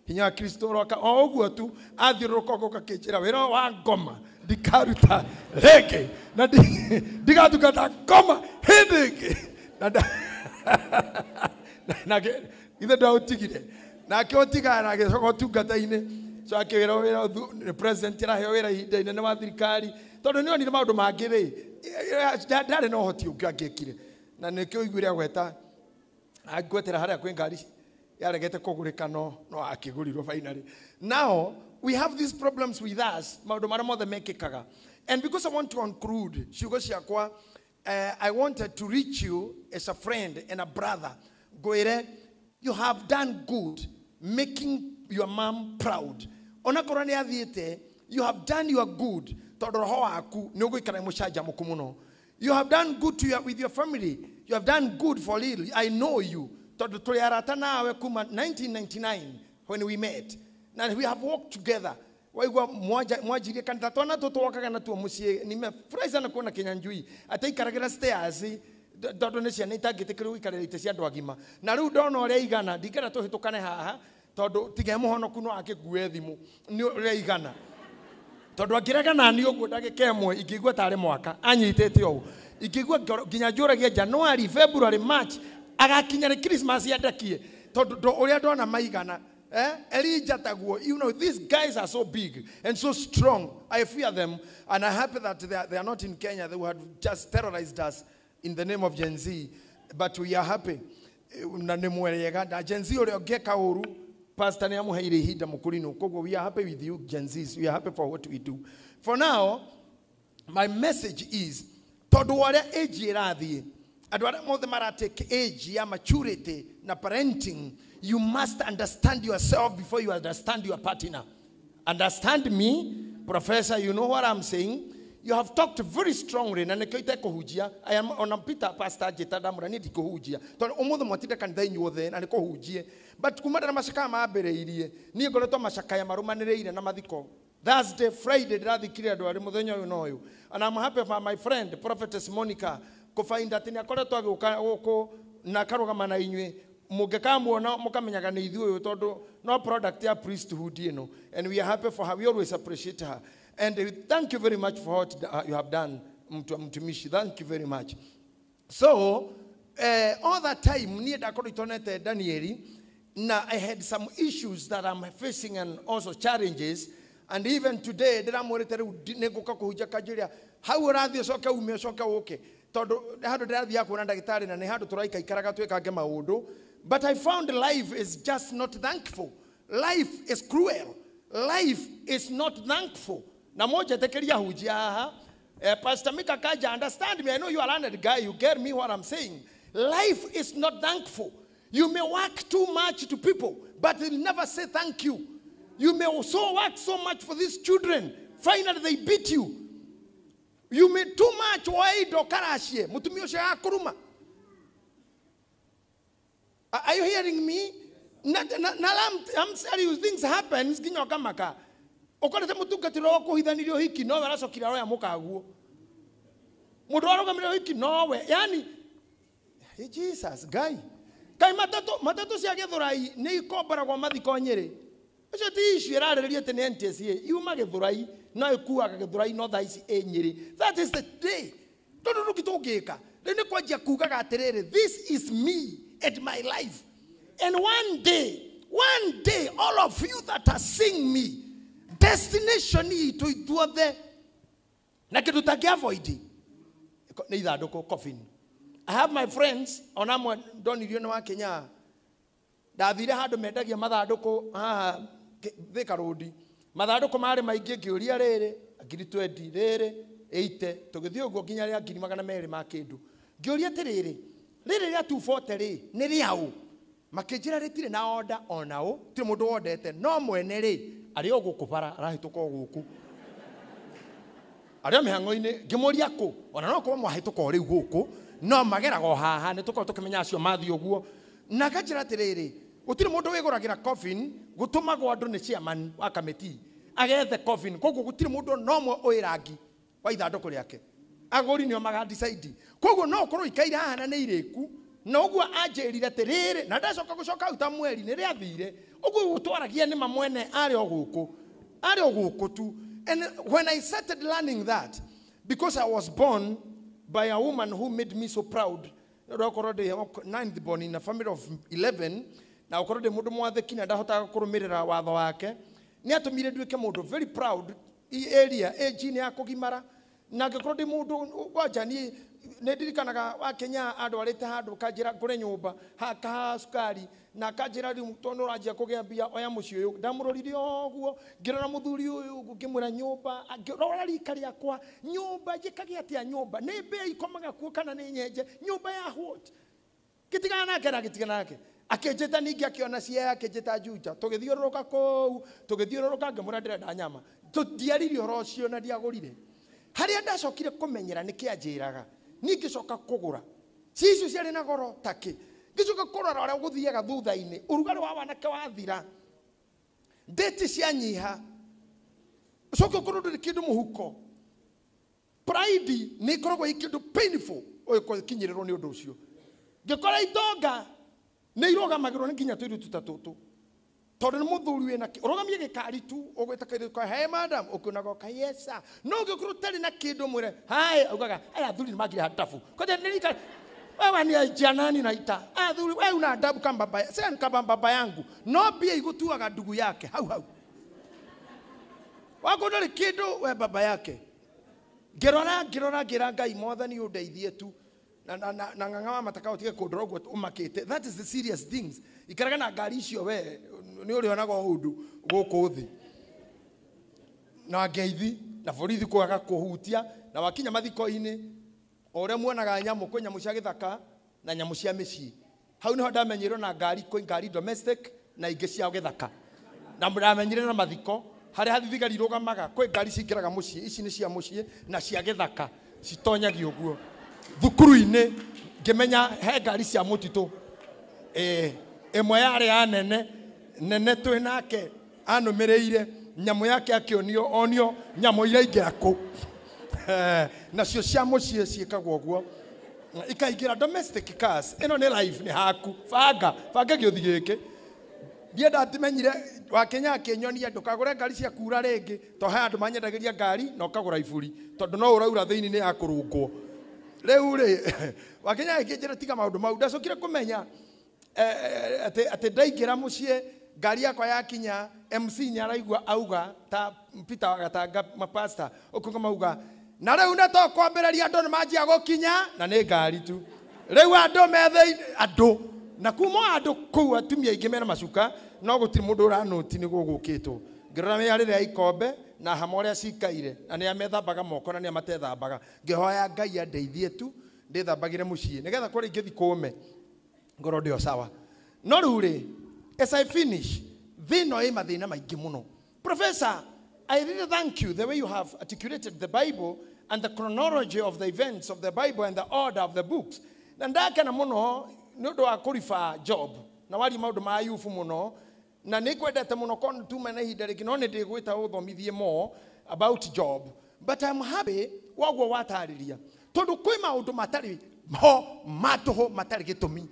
Speaker 6: hinya wa Kristo ũroka. O ũguo tu athiũrũrũka ũguo akĩnjĩra wĩra wa ngoma ndikaruta rĩngĩ na ndigatungata ngoma hĩndĩ ĩngĩ. Na ithe ndaũtigire nake ũtigana na agĩcoka ũtungata-inĩ. So akĩwĩra wĩra nĩ president araheo wĩra ihinda inene wa thirikari, tondũ nĩ onire maũndũ mangĩ rĩ ndarĩ na ũhoti ũngĩ angĩekire, na nĩkĩo ũiguire agweta angwetera harĩa kwĩ ngari yaregete kũgũrĩka no akĩgũrirwo finally. Now we have these problems with us, maũndũ marĩa mothe mekĩkaga. And because I want to conclude ciugo ciakwa, I wanted to reach you as a friend and a brother. Ngwĩre, you have done good making your mom proud. Onakorwo nĩ athiĩte, you have done your good, tondũ roho waku nĩ ũgũikara mũcanjamũku mũno. You have done good to with your family. You have done good for real. I know you. Tondũ tũrĩ arata nawe kuma 1999 when we met. Na we have worked together. Waigua mwanjirie kanitha twana tũtũ wokaga natuo mũciĩ. Nimefurahi sana kuona Kinyanjui ataikaragĩra stairs tondũ nĩ ciana itangĩtĩkĩrwo gũikarĩra itĩ cia andũ agima. Na rĩu ndona ũrĩa igana, ndingĩenda tũhĩtũkane haha tondũ tiga mũhonoku no akĩngue thimũ nĩ ũrĩa igana, tondũ angĩrega nani ũguo ndagĩka ĩmwe ingĩigua tarĩ mwaka anyitĩte ũũ, ingĩigua nginya njũragia January, February, March agakinya nĩ Christmas yandekie, tondũ ũrĩa ndona maigana. Elijah taguo, you know, these guys are so big and so strong. I fear them, and I'm happy that they are not in Kenya. They would have just terrorized us in the name of Gen Z. But we are happy. Na nĩ mwega na Gen Z ũrĩa ũngĩka ũru pastor nĩ amũheire ihinda mũkũrinũ. Koguo we are happy with you Gen Zs, we are happy for what we do. For now, my message is tondũ wa ũrĩa age ĩrathiĩ, andũ arĩa mothe maratake age ya maturity na parenting, you must understand yourself before you understand your partner. Understand me, professor, you know what I'm saying. You have talked very strongly na nĩkĩo itekũhunjia. I am ona Peter pastor njĩta ndamũra niĩ ndikũhunjia tondũ ũmũthĩ mwatinde kanitha inyuothe na nĩkũhunjie, but kuma ndĩra macakaya mambĩrĩirie niĩ ngoretwo macakaya marũmanĩrĩire na mathiko. Thursday, Friday ndĩrathikire andũ arĩ mũthenya ũyũ na ũyũ, and I'm happy for my friend Prophetess Monica kũfind atĩ nĩ akoretwo agĩũka gũkũ na akarũgama na inyuĩ. Mũngĩkamuona mũkamenyaga nĩ ithuĩ ũyũ tondũ no product ya priesthood ĩno, and we are happy for her, we always appreciate her. And thank you very much for what you have done, mtumishi. Thank you very much. So, all that time, niĩ ndakorwo itonete Danieli, na I had some issues that I'm facing and also challenges. And even today, ndĩramwĩrĩte rĩu nĩngũka kũhunjia kanjĩra, hau ũrathiĩ ũcoke ume ũcoke ũke. Tondũ handũ ndĩrathiaga kuona ndagĩtarĩ na nĩ handũ tũraikaikaraga twĩkange maũndũ. But I found life is just not thankful. Life is cruel. Life is not thankful. Na moja tekeria hujia haha. Pastor Mika Kaja, understand me. I know you are a learned guy. You get me what I'm saying. Life is not thankful. You may work too much to people, but they'll never say thank you. You may also work so much for these children. Finally, they beat you. You may too much. Waido karashie. Mutumio shaya kuruma. Are you hearing me? Na, na, na, I'm telling you, things happen. Nginya ũkamaka. Ũkorete mũtungatĩri wa kũhithanĩrio ũhiki nowe aracokire aroya mũkaguo. Mũndũ warũgamĩrĩra ũhiki nowe. Yani, hey Jesus, Ngai. Kai matatũ matatũ cia Gĩthũrai nĩ ikomboragwo mathiko Nyĩrĩ. Ũcio ti issue ĩrarĩrĩria atĩ nĩ NTSA. Yuma Gĩthũrai no ĩkuaga Gĩthũrai no thaa ici ĩ Nyĩrĩ. That is the day. Tondũ ndũngĩ tũngĩka. Rĩu nĩ kwanjia kugaga atĩrĩrĩ, this is me and my life. And one day, all of you that are seeing me, destination itũ ithuothe na kĩndũ tangĩ avoid nĩ ithandũkũ, coffin. I have my friends, ona amwe ndonirio nĩ wa Kenya. Ndathire handũ mendagia mathandũkũ haha Thika Road. Mathandũkũ marĩ maingĩ, ngĩũria rĩrĩ ngiri 20, rĩrĩ 80, tũgĩthiĩ ũguo nginya rĩa ngiri magana merĩ ma kĩndũ. Ngĩũria atĩrĩrĩ, rĩrĩ rĩa 240 rĩ nĩ rĩaũ? Makĩnjĩra rĩtirĩ na order ona ũ, tirĩ mũndũ wondete, no mwene rĩ arĩ o gũkũ bara arahĩtũka o gũkũ, arĩ o mĩhang'o-inĩ. Ngĩmũria kũ, ona no korwo mwahĩtũka o rĩu gũkũ no mageraga o haha, nĩ tũkorwo tũkĩmenya acio mathiĩ ũguo. Na nganjĩra atĩrĩrĩ, gũtirĩ mũndũ wĩgũragĩra coffin, gũtũmagwo andũ nĩ chairman wa kamĩtĩ agethe coffin. Koguo gũtirĩ mũndũ no ũmwe ũĩ rangi wa ithandũkũ rĩake, agũri nĩo magadecide. Koguo no ũkorwo ikaire haha na nĩ irĩku na ũguo anjĩrire atĩrĩrĩ, na ndacoka gũcoka hau ta mweri nĩ rĩathire ũguo gũtwaragia nĩ mamwene arĩ o gũkũ, arĩ o gũkũ tu. And when I started learning that, because I was born by a woman who made me so proud, okorwo ndĩ ninth born in a family of 11, na okorwo ndĩ mũndũ mwathĩki na ndahotaga kũrũmĩrĩra watho wake, nĩ atũmire nduĩke mũndũ very proud area age-inĩ ya kũgimara. Na angĩkorwo ndĩ mũndũ kwanja niĩ nĩ ndirikanaga wa Kenya andwarĩte handũ kanjĩra ngũre nyũmba hakaha cukari, na kanjĩra rĩu tondũ ũranjia kũgĩa mbia oya mũciĩ ũyũ. Ndamũrorire ũguo ngĩrora mũthuri ũyũ ũguo ngĩmwĩra nyũmba, ngĩrora rika rĩakwa, nyũmba njĩkage atĩa, nyũmba nĩ mbĩa ikomaga kuo kana nĩ nyenje, nyũmba ya what? Ngĩtigana nake na ngĩtigana nake. Akĩnjĩta ningĩ akĩona Siaya, akĩnjĩta Juja, tũgĩthiũrũrũka kũu, tũgĩthiũrũrũka, ngĩmwĩra ndĩrenda nyama. Ndiaririe ũhoro ũcio na ndiagũrire. Harĩa ndacokire kũmenyera nĩ kĩanjĩraga niĩ ngĩcoka kũgũra ci icio ciarĩ na goro takĩ, ngĩcoka kũrora ũrĩa gũthiaga thutha-inĩ, ũrugarĩ wa wanake wathira, ndĩti cianyiha, ũcoke ũkorwo ndũrĩ kĩndũ mũhuko. Pride nĩ ĩkoragwo ĩ kĩndũ painful ũgĩkinyĩrĩrwo nĩ ũndũ ũcio. Ngĩkora itonga nĩ irũgamagĩrwo nĩ nginya tũirĩtu ta tũtũ, tondũ nĩ mũthuri wĩna ũrũgamie gĩkari tu ũgwĩta kairĩtu ka hey madam, ũkĩonaga ũka yes sir, no ũngĩkorwo ũtarĩ na kĩndũ mwĩre hi, augaga aya athuri nĩ mangire hatabu kwanja nĩ rika wewe ni janani na ita athuri, wewe una adabu kama baba, sasa kama baba yangu, no mbia igutuaga ndugu yake hau hau wako ndũrĩ kĩndũ we baba yake. Ngĩrora ngĩrora ngĩra Ngai mwathani ũndeithie tu. Na ng'ang'a wa mataka utige kundora uguo umakite. That is the serious things. Ikaraga na ngari icio we ni urionaga undu guku thi. Na ngeithi na borithi kwaga kuhutia na wakinya mathiko-inĩ o ũrĩa muonaga nyamũ kwĩ nyamũ cia gĩthaka na nyamũ cia mĩciĩ. Hau niho ndamenyirwo na ngari kwĩ ngari domestic na ingĩ cia gĩthaka. Na ndamenyire na mathiko harĩa thigari irũgamaga kwĩ ngari cingĩraga mũciĩ, ici nĩ cia mũciĩ na cia gĩthaka citonyagio ũguo. Thukuru-inĩ ngĩmenya he ngari cia mũtitũ. Ĩmwe yarĩ ya nene nene twĩ nake anũmĩrĩire nyamũ yake akĩonio onio nyamũ iraingĩra kũ. Nacio cia mũciĩ ciĩkagwo ũguo ikaingĩra domestic cars. Ĩno nĩ life nĩ haku banga banga gĩũthi gĩkĩ. Ndiĩ ndatimenyire Wakenya akĩnyonia ndũkagũre ngari cia kura rĩngĩ to he andũ manyendagĩria ngari na ũkagũra iburi tondũ no ũraura thĩinĩ nĩ ya kũrũngwo. Rĩu rĩ Wakenya akĩnjĩra tiga maũndũ mau. Ndacokire kũmenya atĩ ndaingĩra mũciĩ ngari yakwa yakinya MC nĩ araigua auga ta Peter Wagatanga mapasta ũkuga mauga na rĩu nĩ tũkwambĩrĩria andũ nĩ manjia gũkinya na nĩ ngari tu. Rĩu andũ me thĩinĩ andũ na kuma andũ kũu atumia aingĩ mena macuka no gũtirĩ mũndũ ũranũti nĩ gũgũkĩtwo. Ngĩrora mĩarĩre ya ikombe na hama ũrĩa cikaire na nĩa methambaga moko na nĩa matethambaga. Ngĩhoya Ngai andeithie tu ndĩthambagĩre mũciĩ nĩgetha kũrĩa ingĩthiĩ kũme ngorwo ndĩ o sawa. No rĩu rĩ as I finish thĩ ĩno ĩ mathĩna maingĩ mũno. Professor, I really thank you the way you have articulated the Bible and the chronology of the events of the Bible and the order of the books. Na ndakena mũno nĩ ũndũ wa kũriba Job na waria maũndũ ma Ayubu mũno na nĩ ngwendete mũno korwo nĩ tuma na ihinda rĩngĩ no nĩ ndĩgwĩta ũthomithie more about Job. But I'm happy waguo watarĩria tondũ kwĩ maũndũ matarĩ ho matũhũ matarĩ gĩtũmi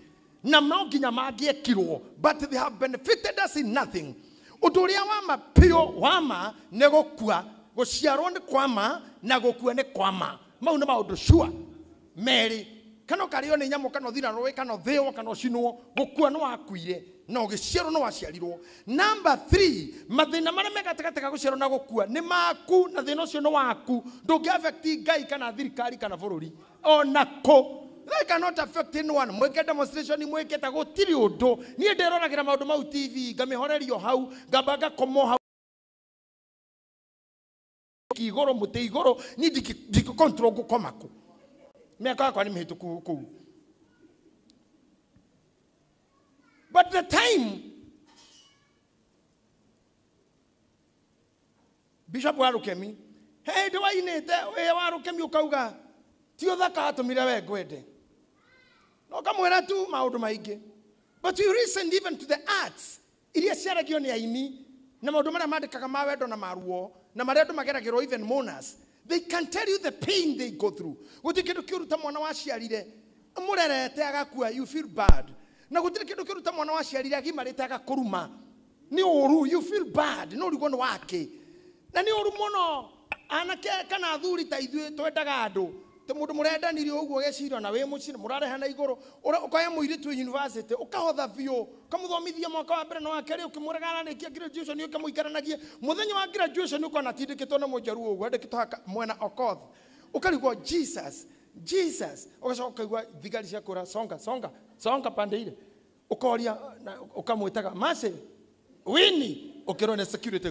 Speaker 6: na no nginya mangĩekirwo but they have benefited us in nothing. Ũndũ ũrĩa wa ma piũ wa ma nĩ gũkua. Gũciarwo nĩ kwa ma na gũkua nĩ kwa ma. Mau nĩ maũndũ sure merĩ. Kana ũkarĩo nĩ nyamũ kana ũthira rũĩ kana ũthĩo kana ũcinwo, gũkua nĩ wakuire na ũgĩciarwo nĩ waciarirwo. Number 3, mathĩna marĩa me gatagatĩ ga gũciarwo na gũkua nĩ maku na thĩna ũcio nĩ waku. Ndũngĩ affect Ngai kana thirikari kana bũrũri ona kũ. They cannot affect anyone. Mweke demonstration mweke ta gũtirĩ ũndũ. Niĩ ndĩroragĩra maũndũ mau TV ngamĩhorerio hau ngamba ngakomwo hau igũrũ mũtĩ igũrũ niĩ ndingĩ control ngũkoma kũ. Mĩaka yakwa nĩ mĩhĩtũku kũu. But the time Bishop wa Rukemi he hĩndĩ wainĩte wĩ wa Rukemi ũkauga ti ũthaka watũmire we ngwende no ũkamwĩra tu maũndũ maingĩ. But you listen even to the arts iria ciaragio nĩ aini na maũndũ marĩa mandĩkaga ma wendo na maruo na marĩa andũ mageragĩrwo even mourners. They can tell you the pain they go through. Gũtirĩ kĩndũ kĩũru ta mwana waciarire mũrerete agakua, you feel bad. Na gũtirĩ kĩndũ kĩũru ta mwana waciarire agimarĩte agakũruma. Nĩ ũru, you feel bad. No ũrigwo nĩ wake. Na nĩ ũru mũno anake kana athuri ta ithuĩ twendaga andũ. Ta mũndũ mũrendanire ũguo gecirio na wĩ mũciĩ mũrarehana igũrũ ũkoya mũirĩtu university ũkahotha biũ ũkamũthomithia mwaka wa mbere na wa kerĩ ũkĩmũrega ararĩkia graduation ũkamũikaranagia mũthenya wa graduation ũkona atindĩkĩtwo na mũnjaruo ũguo andĩkĩtwo haka mwena Okoth ũkarigwo Jesus Jesus ũgacoka ũkaigua thigari cia kũra songa songa songa pande ile ũkoria ũkamwĩtaga Mercy Winnie ũkĩrwo nĩ security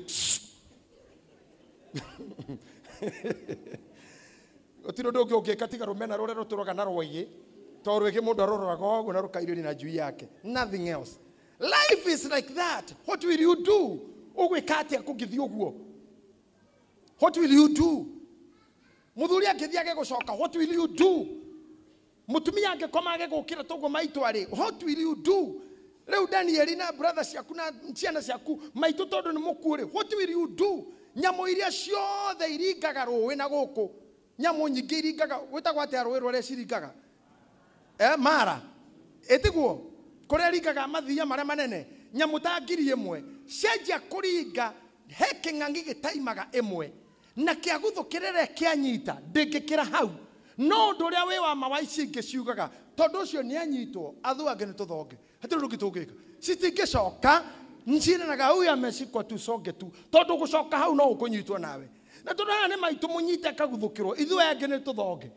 Speaker 6: gũtirĩ ũndũ ũngĩ ũngĩka tiga rũmena rũrĩa rũtũraga na rwaigĩ to rwĩgĩ mũndũ arũroraga ũguo na rũkairĩria na njui yake. Nothing else. Life is like that. What will you do? Ũgwĩka atĩa kũngĩthiĩ ũguo? What will you do? Mũthuri angĩthiĩ age gũcoka, what will you do? Mũtumia angĩkoma age gũkĩra toguo maitũ arĩ, what will you do? Rĩu Danieli na brother ciaku na ciana ciaku maitũ tondũ nĩ mũkuũ rĩ, what will you do? Nyamũ iria ciothe iringaga rũĩ na gũkũ nyamũ nyingĩ iringaga gwĩtagwo atĩa rũĩ rũrĩa ciringaga mara ĩtiguo kũrĩa ringaga mathia marĩa manene nyamũ ta 1,000 cianjia kũringa he kĩng'ang'i gĩtaimaga ĩmwe na kĩaguthũkĩrĩra kĩanyita ndĩngĩkĩra hau no ũndũ ũrĩa wĩ wa ma wa ici ingĩ ciugaga tondũ ũcio nĩ anyitwo athu angĩ nĩ tũthonge hatirĩ ũndũ ũngĩ tũngĩka citingĩcoka nciranaga huyu ameshikwa tusonge tu tondũ gũcoka hau no ũkũnyitwo nawe na tondũ haha nĩ maitũ mũnyite akaguthũkĩrwo ithuĩ angĩ nĩ tũthonge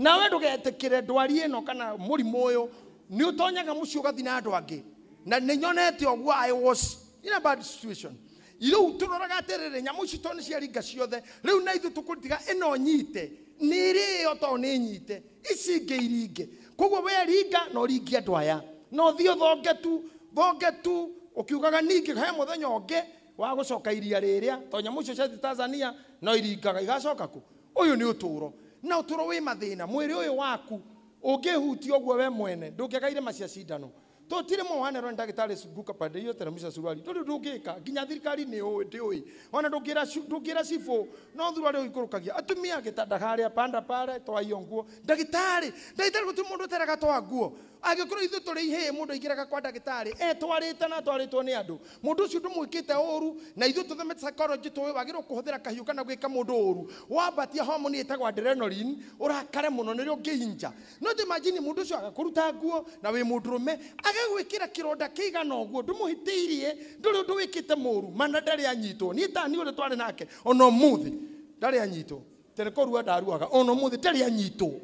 Speaker 6: Nawe ndũgetĩkĩre ndwari ĩno kana mũrimũ ũyũ nĩ ũtonyaga mũciĩ ũgathiĩ na andũ angĩ. Na nĩ nyonete ũguo, I was in a bad situation. Rĩu tũroraga atĩrĩrĩ, nyamũ ici tondũ nĩ ciaringa ciothe, rĩu na ithuĩ tũkũtiga ĩno nyite, nĩ ĩrĩo tondũ nĩ nyite, ici ingĩ iringe. Koguo we ringa na ũringie andũ aya. Na ũthiĩ ũthonge tu, thonge tu, ũkiugaga ningĩ he mũthenya ũngĩ wa gũcoka iria rĩrĩa, tondũ nyamũ icio ciathiĩ Tanzania no iringaga igacoka kũ. Ũyũ nĩ ũtũũro. Na ũtũũro wĩ mathĩna, mwĩrĩ ũyũ waku ũngĩhutia ũguo we mwene, ndũngĩaga irema cia cindano. Tũtirĩ mwanerwo nĩ ndagĩtarĩ cunguka pande iyo teremsha suruali. Ndũrĩ ndũngĩka, nginya thirikari nĩ ũĩ, ndĩũĩ. Ona ndũngĩra cibũ, no thuruarĩ ũikũrũkagia. Atumia gĩtanda harĩa, panda pale, toa hiyo nguo. Ndagĩtarĩ, ndagĩtarĩ gũtirĩ mũndũ ũteraga toa nguo. Angĩkorwo ithuĩ tũrĩ ihĩĩ, mũndũ aingĩraga kwa ndagĩtarĩ, etwarĩte na atwarĩtwo nĩ andũ. Mũndũ ũcio ndũmwĩkĩte ũru, na ithuĩ tũthomete psychology tũĩ wagĩrĩirwo kũhũthĩra kahiũ kana gwĩka mũndũ ũru. Wambatia hormone ĩtagwo adrenaline, ũrakare mũno nĩrĩo ũngĩinja. No ta imagine mũndũ ũcio agakũruta nguo na wĩ mũndũrũme, agagwĩkĩra kĩronda kĩigana ũguo, ndũmũhĩtĩirie, ndũrĩ ũndũ wĩkĩte mũru, mana ndarĩ anyitwo. Niĩ ta niĩ ũrĩa twarĩ nake, ona ũmũthĩ ndarĩ anyitwo. Tene kũrua ndaruaga, ona ũmũthĩ ndarĩ anyitwo.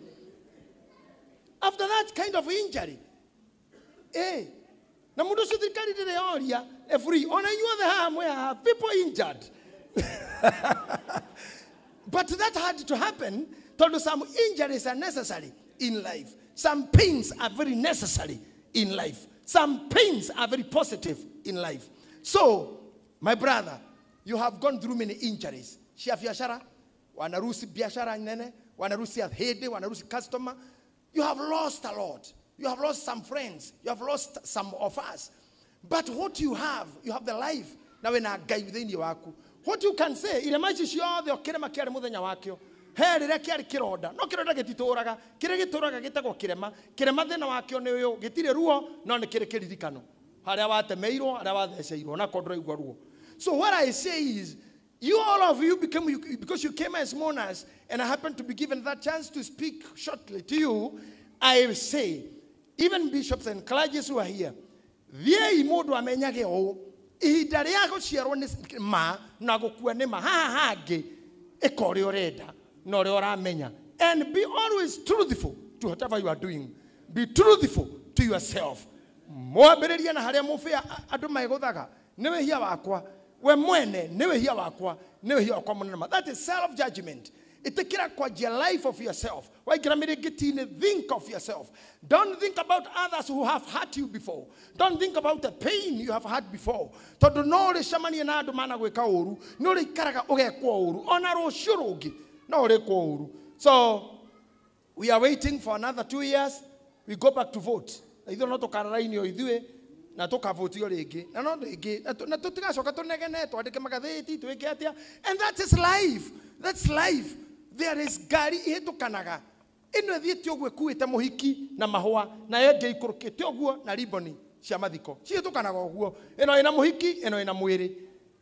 Speaker 6: After that kind of injury, na mũndũ ũcio thirikari ndĩrĩ yoria, free. Ona inyuothe haha mwĩ haha, people injured. But that had to happen, tondũ some injuries are necessary in life. Some pains are very necessary in life. Some pains are very positive in life. So, my brother, you have gone through many injuries. Cia biashara, wanarusi biashara nene, wanarusi hede, wanarusi customer. You have lost a lot. You have lost some friends. You have lost some of us. But what you have the life. Na wena Ngai thĩinĩ waku. What you can say, irema ici ciothe o kĩrema kĩarĩ mũthenya wakĩo. He rĩrĩa kĩarĩ kĩronda. No kĩronda gĩtitũraga. Kĩrĩa gĩtũraga gĩtagwo kĩrema. Kĩrema thĩna wakĩo nĩ ũyũ, gĩtirĩ ruo, no nĩ kĩrĩ kĩririkano. Harĩa watemeirwo, harĩa watheceirwo, na korwo ndũraigua ruo. So what I say is, you all of you became, because you came as mourners, and I happened to be given that chance to speak shortly to you, I say, even bishops and clergies who are here, thiĩi mũndũ amenyage ũũ, ihinda rĩa gũciarwo nĩ ma na gũkua nĩ ma, haha hangĩ, ĩka ũrĩa ũrenda na ũrĩa ũramenya. And be always truthful to whatever you are doing. Be truthful to yourself. Mwambĩrĩrie na harĩa mũbĩa andũ megũthaga, nĩ wĩhia wakwa. We mwene, nĩ wĩhia wakwa, nĩ wĩhia wakwa mũnene. That is self-judgment. Ĩtĩkĩra kwanjia life of yourself. Waingĩra mĩrĩngĩti-inĩ, think of yourself. Don't think about others who have hurt you before. Don't think about the pain you have had before. Tondũ no ũrĩcemanie na andũ managwĩka ũru, nĩ ũrĩikaraga ũgekwo ũru. Ona rũciũ rũngĩ, no ũrĩkwo ũru. So, we are waiting for another 2 years. We go back to vote. Ithuĩ no tũkararainio ithuĩ, na tũkavotio rĩngĩ, na no rĩngĩ, na tũtigacoka tũnegene, twandĩke magathĩti, twĩke atĩa. And that is life. That's life. There is ngari ihĩtũkanaga. Ĩno ĩthiĩte ũguo ĩkuĩte mũhiki na mahũa, nayo ĩngĩ ĩikũrũkĩte ũguo na riboni cia mathiko. Cihĩtũkanaga ũguo. Ĩno ĩna mũhiki, ĩno ĩna mwĩrĩ.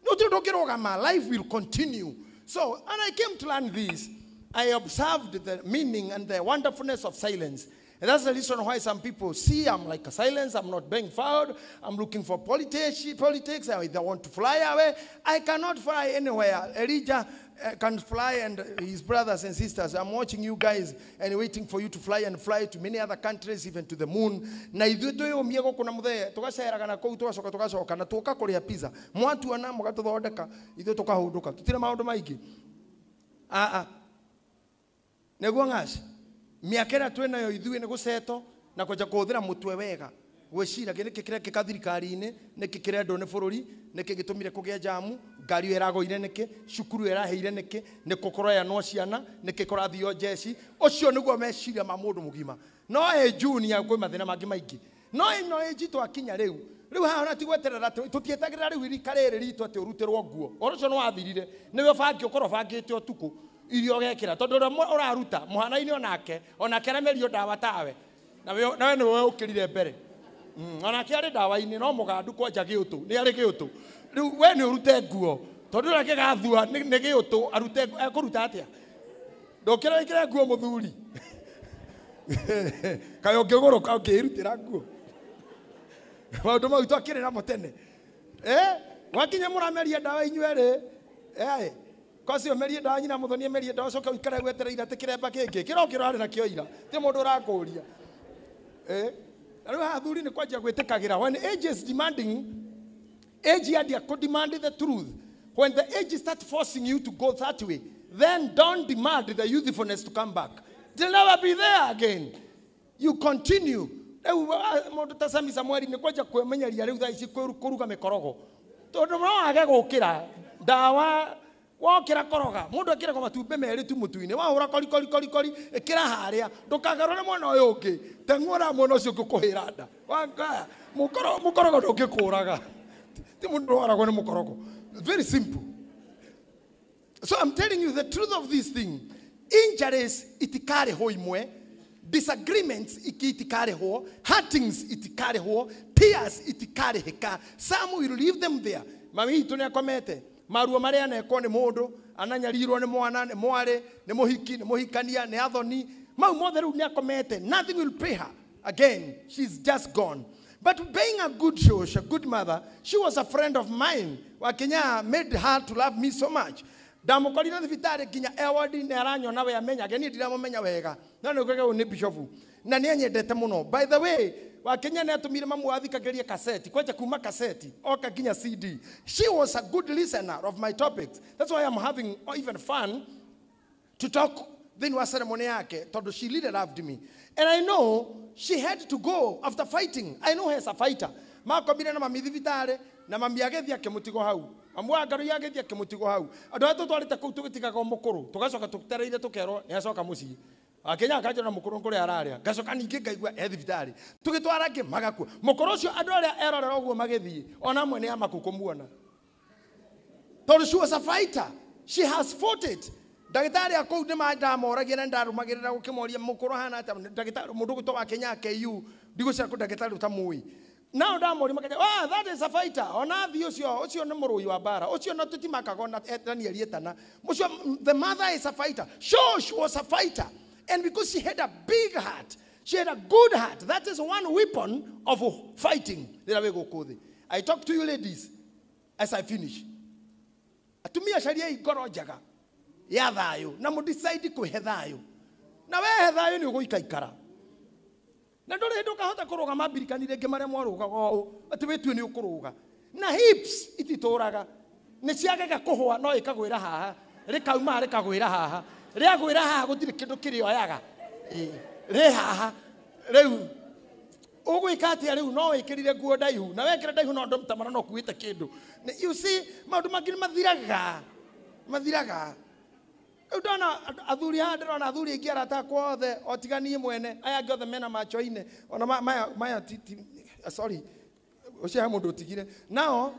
Speaker 6: Gũtirĩ ũndũ ũngĩrũgama. Life will continue. So, and I came to learn this. I observed the meaning and the wonderfulness of silence. And that's the reason why some people see I'm like a silence, I'm not being fouled, I'm looking for politics, I either want to fly away. I cannot fly anywhere. Elijah can fly and his brothers and sisters. I'm watching you guys and waiting for you to fly and fly to many other countries, even to the moon. Na ithuĩ twĩyũmie gũkũ na mũthee, tũgaceraga na kũu, tũgacoka tũgacoka, na tũka kũrĩa pizza. Mwatuona mũgatũthondeka, ithuĩ tũkahũndũka. Tũtirĩ maũndũ maingĩ. Nĩguo ng'aci. Mĩaka ĩrĩa twĩ nayo ithuĩ nĩ gũceto na kwanja kũhũthĩra mũtwe wega gwĩciragia nĩkĩ kĩrekĩka thirikari-inĩ, nĩkĩ kĩrendwo nĩ bũrũri, nĩkĩ gĩtũmire kũgĩe jamu, ngari ĩyo ĩragũire nĩkĩ, cukuru ĩyo ĩraheire nĩkĩ, nĩkũ kũroyanwo ciana, nĩkĩ kũrathio njeci. Ũcio nĩguo meciria ma mũndũ mũgima. No ĩ junior kwĩ mathĩna mangĩ maingĩ. No ĩno ĩnji twakinya rĩu, rĩu haha ona ti gweterera tũtietagĩrĩra rĩu irika rĩrĩ ritũ atĩ ũrutĩrwo nguo. Ũhoro ũcio nĩ wathirire, nĩwe ũbangi ũkorwo ũbangĩte ũtukũ irio ũgekĩra, tondũ ũrĩa ũraruta mũhanaine onake aremerio ndawa tawe, nawe nĩwe ũkĩrire mbere. Onake arĩ ndawa-inĩ no mũgandu kwanja gĩũtũ, nĩ arĩ gĩũtũ. Rĩu we nĩ ũrute nguo, tondũ ũrĩa kĩgathua nĩ gĩũtũ, arute ekũruta atĩa? Ndũkĩra wĩkĩre nguo mũthuri. Kaĩ ũngĩgũrũka ũngĩĩrutĩra nguo. Maũndũ mau twakĩrĩ namo tene. Wakinya mũrameria ndawa inyuerĩ. Kocio merie ndawa nyina muthoni merie ndawa coka wikare gwetereire ati kiremba kingi kiro kirarĩ nakĩo ira ti mũndũ ũrakũria. Rĩu haha athuri nĩ kwanjia gwĩtĩkagĩra when age is demanding, age yandia kũ demand the truth. When the age start forcing you to go that way, then don't demand the youthfulness to come back. They'll never be there again. You continue. Rĩu mũndũ ta Sami Samueli nĩ kwanja kwĩmenyeria rĩu thaa ici kũruga mĩkorogo tondũ no age gũkĩra ndawa wokĩra koroga mũndũ ekĩraga matumbĩ merĩ tu mũtu-inĩ wahũra kori kori kori kori ĩkĩra harĩa ndũkagarũre mwena ũyũ ũngĩ teng'ũra mwena ũcio ũngĩ ũkũhĩra nda. Mũkorogo ndũngĩkũraga, ti mũndũ ũrwaragwo nĩ mũkorogo. Very simple. So I'm telling you the truth of this thing. Injuries itikarĩhwo imwe, disagreements itikarĩhwo, hurtings itikarĩhwo, tears itikarĩhĩka. Some will leave them there. Mami witũ nĩakomete maruo marĩa anekwo nĩ mũndũ, ananyarirwo nĩ mwana, nĩ mwarĩ, nĩ mũhiki, nĩ mũhikania, nĩ athoni, mau mothe rĩu nĩakomete. Nothing will pay her again. She's just gone. But being a good shosh, a good mother, she was a friend of mine. Wakinya made her to love me so much. Ndamukorire thibitarĩ nginya eward nĩ aranyona we amenyage, niĩ ndiramũmenya wega no nĩ ũkaga ũyũ nĩ bishop na nĩ anyendete mũno. By the way, Wakenya nĩ atũmire mamu athikagĩrie kaseti kwanja kuma kaseti oka nginya CD. She was a good listener of my topics. That's why I'm having even fun to talk thĩinĩ wa ceremony yake tondũ she really loved me. And I know she had to go after fighting. I know her as a fighter. Makomire na mami thibitarĩ na mami agĩthiĩ akĩmũtigwo hau. Mamu wa Ngarũi agĩthiĩ akĩmũtigwo hau. Andũ arĩa tũtwarĩte kũu tũgĩtigaga mũkũrũ tũgacoka tũtereire tũkerwo nĩ acoka mũciĩ. Akenya akanjĩra mũkũrũ kũrĩa ararĩa ngacoka ningĩ ngaigua e thibitarĩ tũgĩtwara angĩ magakua. Mũkũrũ ũcio andũ arĩa erorera ũguo magĩthiĩ ona amwe nĩ amaku kũmuona tondũ she was a fighter. She has fought it. Ndagĩtarĩ a kũu nĩ ndamoragia na ndarũmagĩrĩra gũkĩmoria mũkũrũ ahana atĩa. Ndagĩtarĩ mũndũ ũgwĩtwo wa Kenya KU ndigũcira kũ ndagĩtarĩ ũtamũĩ. Nao ndamũria makaja, ah, that is a fighter. Ona thiĩ ũcio ũcio nĩ mũrũi wa mbara ũcio no tũtimakaga ona Daniel etana mũcio. The mother is a fighter. Sure, she was a fighter. And because she had a big heart, she had a good heart. That is one weapon of fighting. I talk to you ladies as I finish. Atumia caria ngoro njega ya thayũ na mũdecide kwĩhe thayũ. Na wehe thayũ nĩ ũgũikaikara. Na ndũrĩ hĩndĩ ũkahota kũrũgama mbirikani rĩngĩ marĩa mwarũgaga ũũ atĩ wĩtue nĩ ũkũrũga. Na hips ititũraga. Nĩ ciagaga kũhũa no ĩkagwĩra haha, rĩkauma rĩkagwĩra haha. Rĩagwĩra haha gũtirĩ kĩndũ kĩrĩoyaga. Rĩ haha rĩu ũgwĩka atĩa rĩu no wĩkĩrire nguo ndaihu na wekĩra ndaihu no ndũmtamara no ũkuĩte kĩndũ. You see maũndũ mangĩ nĩ mathiraga mathiraga. Rĩu ndona athuri haha ndĩrona athuri aingĩ arata akwa othe o tiga niĩ mwene aya angĩ othe mena macho-inĩ ona maya sorry ũcio he mũndũ ũtigire nao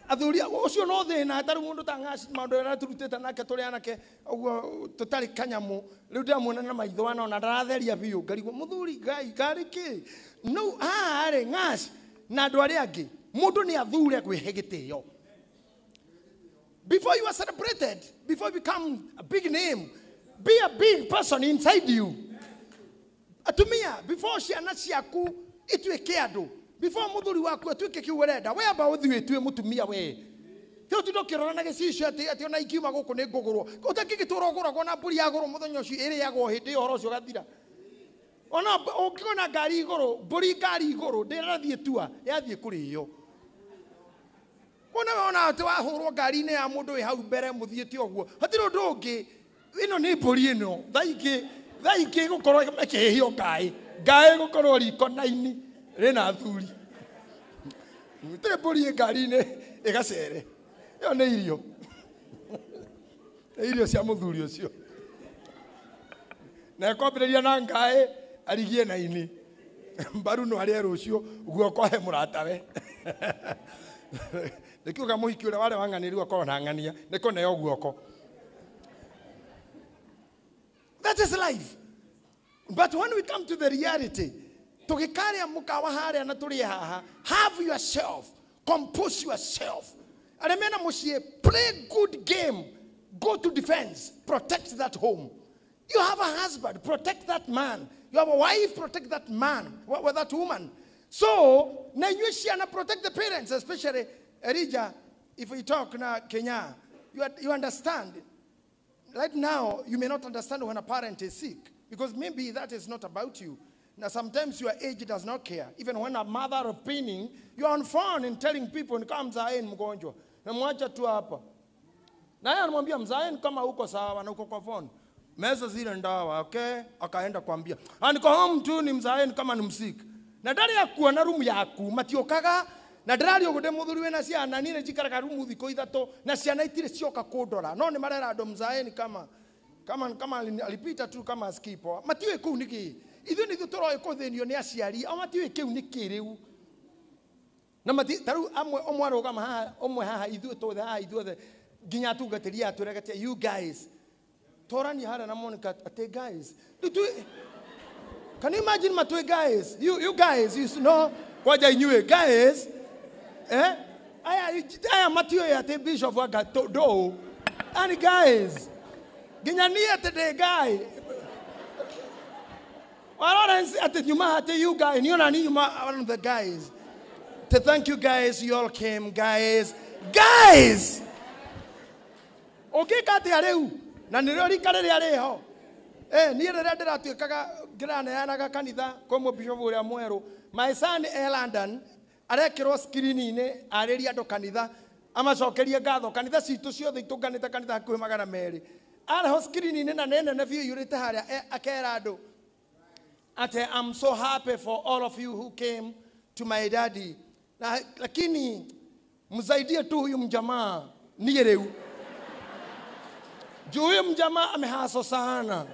Speaker 6: athuri ũcio no thĩna tarĩ mũndũ ta ngaci maũndũ marĩa tũrutĩte nake tũrĩ anake ũguo tũtarĩ kanyamũ rĩu ndĩramuona na maitho ana ona ndaratheria biũ ngarigwo mũthuri ngai ngarĩ kĩ no haha rĩ ngaci na andũ arĩa angĩ mũndũ nĩ athure kwĩhe gĩtĩo. Before you are celebrated, before you become a big name, be a big person inside you. Atumia, before ciana ciaku ituĩke andũ, before mũthuri waku atuĩke kĩu ũrenda, we amba ũthiĩ wĩtue mũtumia we. Ti ũtinde ũkĩrora na gĩcicio atĩ ona ingiuma gũkũ nĩ ngũgũrwo. Ũtangĩgĩtũra ũgũragwo na mbũri yagũrwo mũthenya ũcio ĩrĩagwo hĩndĩ ĩyo ũhoro ũcio ũgathira. Ona ũngĩona ngari igũrũ, mbũri ngari igũrũ, ndĩrathiĩ tua, yathiĩ kũrĩo. Kuona wona atĩ wahũrwo ngari-inĩ ya mũndũ wĩ hau mbere mũthiĩte ũguo hatirĩ ũndũ ũngĩ ĩno nĩ mbũri ĩno thaa ingĩ ĩgũkorwo ĩkĩhĩhio ngaĩ ngaĩ ĩgũkorwo riko na-inĩ rĩna athuri gũtirĩ mbũri ĩ ngari-inĩ ĩgacere ĩyo nĩ irio nĩ irio cia mũthuri ũcio na ĩkwambĩrĩria na ngaĩ arigie na ini mbaru no arĩe rũciũ guoko he mũratawe nĩkiuga mũhiki ũrĩa warĩ wang'anĩrĩu akorwo na ng'ania nĩkũneo guoko. That is life. But when we come to the reality, tũgĩkarĩa mũkawa harĩa na tũrĩe haha, have yourself, compose yourself. Arĩa mena mũciĩ, play good game, go to defense, protect that home. You have a husband, protect that man. You have a wife, protect that man, or that woman. So, na inyuĩ ciana, protect the parents, especially Elijah, if we talk na Kenya, You understand. Right now, you may not understand when a parent is sick, because maybe that is not about you. Now, sometimes your age does not care. Even when a mother of pinning, you are on phone and telling people, kama mzae ni mgonjwa, na mwacha tu hapa. Na yeye anamwambia mzae ni kama uko sawa na uko kwa phone. Meza zile ndawa, okay? Akaenda kuambia, niko home tu ni mzae ni kama ni msiki. Na ndari yaku na room yaku matiokaga na ndari ugude muthuri wena ciana ni njikaraga room thiko ithatu na ciana itire cioka kundora. No ni marera andu mzae ni kama alipita tu kama skipo. Matiwe kuu niki. Ithuĩ nĩ ithuĩ tũroĩ kũthĩnio nĩ aciari o matiũĩ kĩu nĩ kĩ rĩu na mati ta rĩu amwe ũmwe arũgama haha ũmwe haha ithuĩ tũthe haha ithuothe nginya atungatĩri aya twĩragĩte you guys tũranie harĩa na Monica atĩ guys can you imagine matwĩ guys you guys you know kwanja inyuĩ guys eh aya matiũĩ atĩ bishop anga ndũ and guys nginya niĩ atĩ ndĩ guy Lawrence at the Nyuma, you guys, you know, one of the guys. To thank you guys, you all came, guys. Guys! Okay, kati areu. Na nirori kare areho. Eh, ni rere ndĩratuĩkaga ngĩraneanaga kanitha kwa mũbishop ũrĩa mwerũ. My son e London arekĩrwo screen-inĩ arĩria andũ kanitha amacokerie ngatho kanitha citũ ciothe itũnganĩte kanitha hakuhĩ 200. Areho screen-inĩ na nene nene biũ iyũrĩte harĩa akera andũ ate I'm so happy for all of you who came to my daddy. Na, lakini msaidie tu huyu mjamaa niye reu. Juu huyu mjamaa amehaso sana.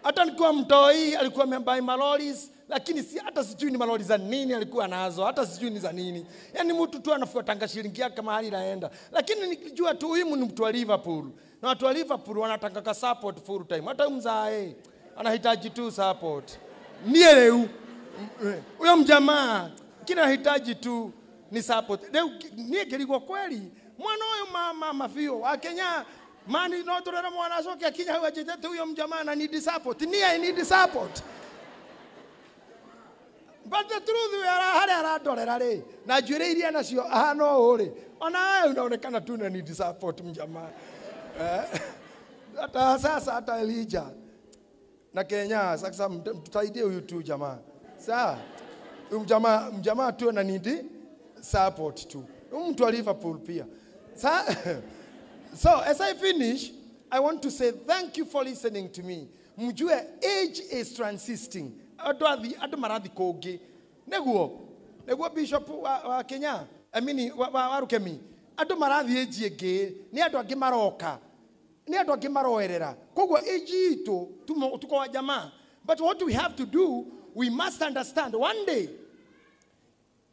Speaker 6: Hata nilikuwa mtoi alikuwa amebuy maloris, lakini si hata sijui ni malori za nini alikuwa nazo, hata sijui ni za nini. Yaani mtu tu anafuatanga shilingi yake mahali inaenda. Lakini nikijua tu huyu ni mtu wa Liverpool. Na watu wa Liverpool wanataka ka support full time. Hata mzae anahitaji tu support. Niye reu. Huyo mjamaa kila anahitaji tu ni support. Leo niye kiligwa kweli mwana huyo mama mafio wa Kenya mani no turera mwana acoke akinya hau anjĩtĩte huyo mjamaa na need support. Niye I need support. But the truth we are harĩa arandorera rĩ na njuĩrĩ iria nacio ahana ũũ rĩ ona wewe unaonekana tu na need support mjamaa. Hata sasa hata Elijah na Kenya sasa mtusaidie huyu tu jamaa. Sawa? Huyu mjamaa tu ana need support tu. Huyu mtu wa Liverpool pia. So as I finish, I want to say thank you for listening to me. Mjue age is transisting. Andũ marathi kũngĩ. Nĩguo bishop wa Kenya, I mean wa Rukemi. Andũ marathi age ĩngĩ, nĩ andũ angĩ maroka. Nĩ andũ angĩ maroerera. Koguo age itũ tuko wa jamaa. But what we have to do, we must understand one day,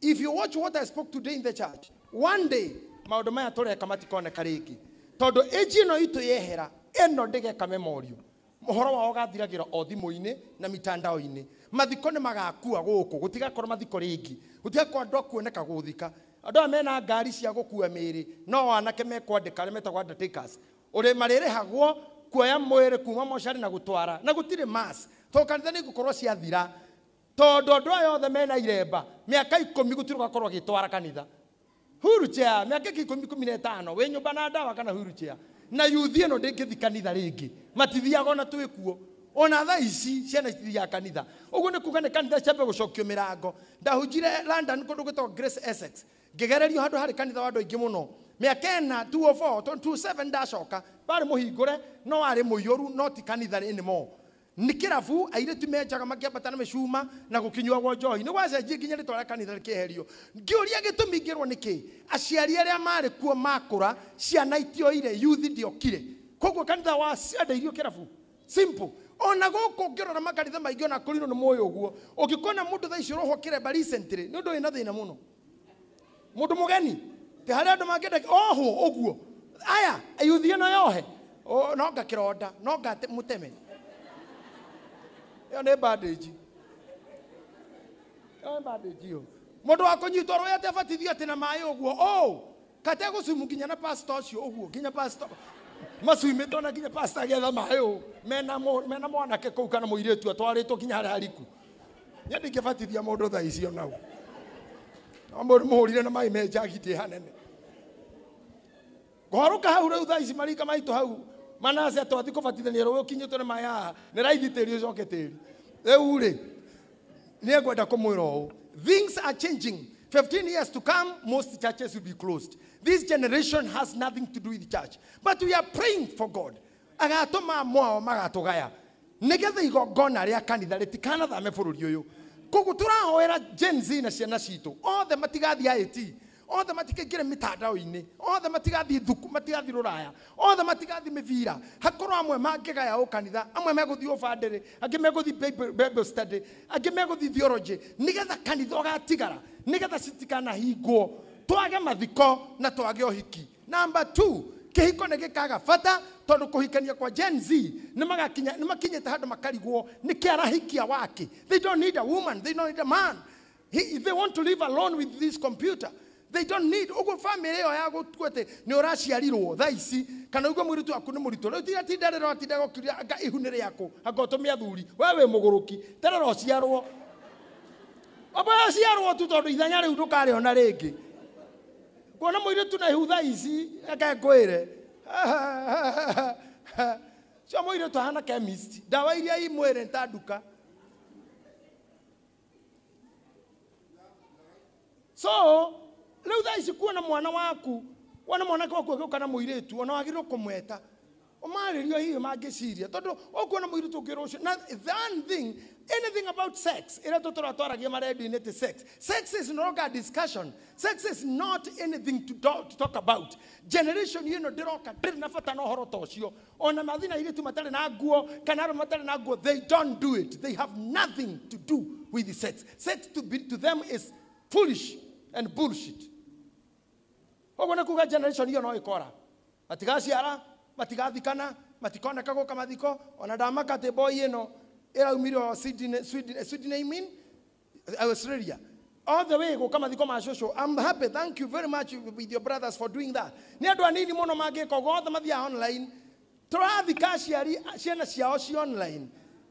Speaker 6: if you watch what I spoke today in the church, one day maũndũ maya tũreka matikoneka rĩngĩ. Tondũ age ĩno itũ yehera, ĩno ndĩgeka memorial. Mũhoro wao ũgathiragĩra o thimũ-inĩ na mitandao-inĩ. Mathiko nĩ magakua gũkũ, gũtigakorwo mathiko rĩngĩ. Gũtigakorwo andũ a kuoneka gũthika. Andũ aya mena ngari cia gũkua mĩĩrĩ, no anake mekwandĩka arĩa metagwo undertakers. Ũrĩ marĩrĩhagwo kuoya mwĩrĩ kuma mocarĩ na gũtwara. Na gũtirĩ mass. Tondũ kanitha nĩ igũkorwo ciathira. Tondũ andũ aya othe mena iremba, mĩaka 10 gũtirĩ ũgakorwo agĩtwara kanitha. Wheelchair, mĩaka 10 15, wĩ nyũmba na ndawa kana wheelchair. Na yuthi ĩno ndĩngĩthi kanitha rĩngĩ. Matithiaga ona twĩ kuo. Ona thaa ici ciana itithiaga kanitha. Ũguo nĩ kuga nĩ kanitha ciambe gũcokio mĩrango. Ndahunjire London kũndũ gwĩtagwo Grace Essex. Ngĩgererio handũ harĩ kanitha wa andũ aingĩ mũno. Mĩaka ĩna 204, 27 ndacoka, warĩ mũhingũre, no warĩ mũiyũru, no ti kanitha anymore. Nĩ kĩrabu airĩtu menjaga makĩambata na mĩcuma na gũkĩnyuagwo njohi. Nĩ gwacenjie nginya rĩtwa rĩa kanitha rĩkĩeherio. Ngĩũria gĩtũmi ngĩrwo nĩkĩ? Aciari arĩa marĩ kuo makũra, ciana itioire, youth ndĩokire. Koguo kanitha waciendeirio kĩrabu. Simple. Ona gũkũ ũngĩrora makanitha maingĩ ona kũrinwo nĩ mũĩ ũguo. Ũngĩkona mũndũ thaa ici ũrohwo kĩremba recently, nĩ ũndũ wĩna thĩna mũno. Mũndũ mũgeni, ti harĩa andũ mangĩenda ohwo ũguo. Aya, youth ĩno yohe. No ngakĩronda, no ngamũteme. Ĩyo nĩ bandage. Ĩyo nĩ bandage ĩyo. Mũndũ wa kũnyitwo rũĩ atĩ abatithio atĩ na maĩ ũguo. Oh, kategũcumu nginya na pastor ũcio ũguo, nginya pastor macuimĩtwo na nginya pastor agĩetha maĩ ũũ. Mena mwanake kũu kana mũirĩtu atwarĩtwo nginya harĩa hariku. Niĩ ndingĩbatithia mũndũ thaa ici ona ũ. No mũndũ mũhũrire na maĩ me njagi ndĩ hanene. Ngũharũka hau rĩu thaa ici marika maitũ hau Manase twathi kũbatithania rũĩ ũkinyĩtwo nĩ maĩ haha nĩ raithi tĩri ũcoke tĩri. Rĩu rĩ nĩ ngwenda kũmwĩra ũũ, things are changing. 15 years to come, most churches will be closed. This generation has nothing to do with church. But we are praying for God. Agatũma mwao magatũgaya nĩgetha igongona rĩa kanitha rĩtikanathame bũrũri ũyũ. Koguo tũrahoera Gen Z na ciana citũ othe matigathiĩ IT, othe matikaingĩre mĩtandao-inĩ, othe matigathiĩ thuku, matigathiĩ rũraya, othe matigathiĩ mĩbira. Hakorwo amwe mangĩgaya ũkanitha, amwe megũthiĩ ũbandĩrĩ, angĩ megũthiĩ Bible study, angĩ megũthiĩ theology, nĩgetha kanitha ũgatigara, nĩgetha citikanahingwo, twage mathiko na twage ũhiki. Number 2, kĩhiko nĩ gĩkaga bata tondũ kũhikania kwa Gen Z nĩ magakinya, nĩ makinyĩte handũ makarigwo nĩ kĩ arahikia wake. They don't need a woman, they don't need a man. They want to live alone with this computer. They don't need uguo family ĩyo ya gũtua atĩ nĩ ũraciarirwo thaa ici kana ũguo mũirĩtu waku nĩ mũritũ. Rĩu tiga tinda rĩrĩa watinda gũkiuria anga ihu nĩ rĩaku, anga ũtũme athuri, we wĩ mũgũrũki, terera ũciarwo. Amba ũciarwo tu tondũ ithenya rĩu ndũkarĩona rĩngĩ. Kuona mũirĩtu na ihu thaa ici, reke ngwĩre. Cio mũirĩtu ahana chemist, ndawa iria i mwĩrĩ nĩ ta nduka. So rĩu thaa ici kuona mwana waku, wona mwanake waku agĩũka na mũirĩtu, ona wagĩrĩirwo kũmweta ũmarĩrio hihi mangĩciria tondũ ũkuona mũirĩtu ũngĩ rũciũ. Na one thing, anything about sex ĩrĩa tũtũra twaragia maredio-inĩ ti sex. Sex is no longer a discussion. Sex is not anything to talk about. Generation ĩno ndĩroka ndĩrĩ na bata na ũhoro ta ũcio. Ona mathi na airĩtu matarĩ na nguo kana arũme matarĩ na nguo, they don't do it. They have nothing to do with the sex. Sex to them is foolish and bullshit. Ũguo nĩ kuga generation ĩyo no ĩkora. Matigaciara, matigathikana, matikoneka gũka mathiko. Ona ndamaka atĩ boy ĩno ĩraumire o Sydney, Sweden, Sydney, I mean, Australia. All the way gũka mathiko ma cũcũ. I'm happy, thank you very much with your brothers for doing that. Nĩ andũ anini mũno mangĩka ũguo, othe mathiaga online. Tũrathika aciari ciana ciao ci online.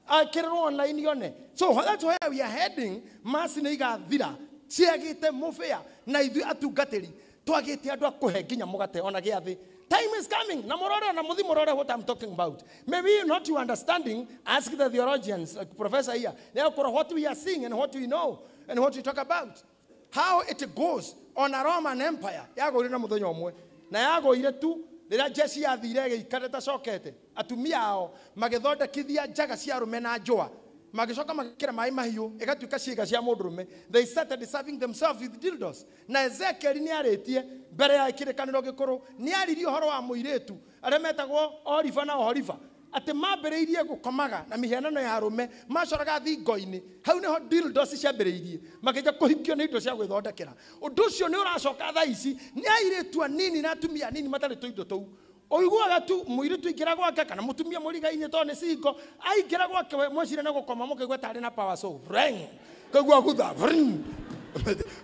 Speaker 6: Akĩrĩrwo online yone. So that's where we are heading. Mass nĩ igathira ciagĩte mũbĩa na ithuĩ atungatĩri twagĩte andũ a kũhe nginya mũgate ona gĩathĩ. Time is coming. Na mũrore na mũthi mũrore what I'm talking about. Maybe not you understanding, ask the theologians, like Professor here. They are what we are seeing and what we know and what we talk about. How it goes on a Roman Empire. Yagũire na mũthenya ũmwe. Na yagũire tu rĩrĩa jeshi yathire ĩgĩikara ĩtacokete. Atumia ao magĩthondekithia njaga cia arũme na njũa. Magĩcoka magĩkĩra maĩ mahiũ ĩgatuĩka ciĩga cia mũndũrũme. They started serving themselves with dildos. Na Ezekiel nĩ arĩtie mbere ya kĩrĩkanĩro gĩkũrũ, nĩ aririe ũhoro wa mũirĩtu arĩa metagwo Oriba na Ohoriba, atĩ mambĩrĩirie gũkomaga na mĩhianano ya arũme, macoraga thingo-inĩ. Hau nĩho dildos ciambĩrĩirie, makĩanjia kũhikio nĩ indo cia gwĩthondekera. Ũndũ ũcio nĩ ũracoka thaa ici, nĩ airĩtu anini na atumia anini matarĩ tũindo tũu. Ũiguaga tu mũirĩtu aingĩra gwake kana mũtumia mũriga-inĩ tondũ nĩ single, aingĩra gwake we mwecire nĩ gũkoma mũkaigua tarĩ na power saw. Vreng! Kaigua gutha, vreng!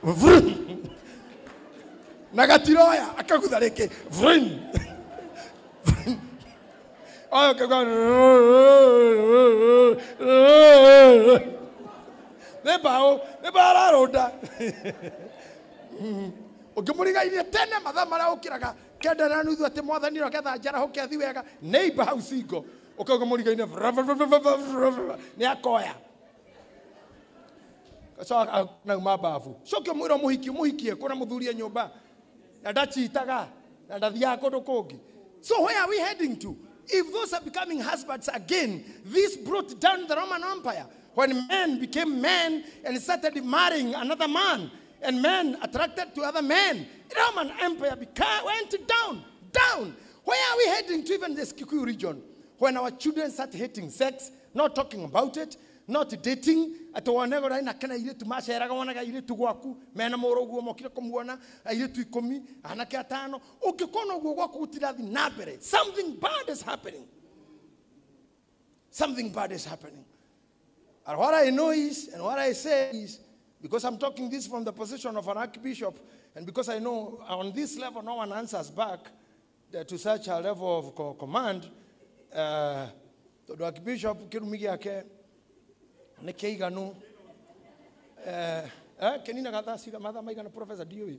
Speaker 6: Vreng! Na gatiroya akagutha rĩngĩ, vreng! Oyo kaigua nĩ mbaũ, nĩ mbaũ ararũnda. Ũngĩmũriga-inĩ tene mathaa marĩa ũkĩraga kenda na nuthu atĩ mwathani ũroketha njarahoke athi wega, neighbor hau single, ũkauga mũriga-inĩ nĩ akoya. Coka nauma babu. Coke ũmwĩre ũmũhikie, ũmũhikie kũna mũthuri e nyũmba. Na ndachitaga, na ndathiaga kũndũ kũngĩ. So where are we heading to? If those are becoming husbands again, this brought down the Roman Empire. When men became men and started marrying another man, and men attracted to other men, the Roman Empire went down, down. Where are we heading to, even this Kikuyu region? When our children start hating sex, not talking about it, not dating, atĩ wonego na kana airĩtu maceraga wonaga airĩtu gwaku mena mũrũguo mokire kũmuona airĩtu 10 anake 5 ũngĩkona ũguo gwaku gũtirathi na mbere, something bad is happening. Something bad is happening. And what I know is, and what I say is, because I'm talking this from the position of an archbishop, and because I know on this level no one answers back to such a level of command, the archbishop kĩrumi gĩake nĩ kĩiganu, kenina gathaa ciga mathaa maigana, Professor DOE.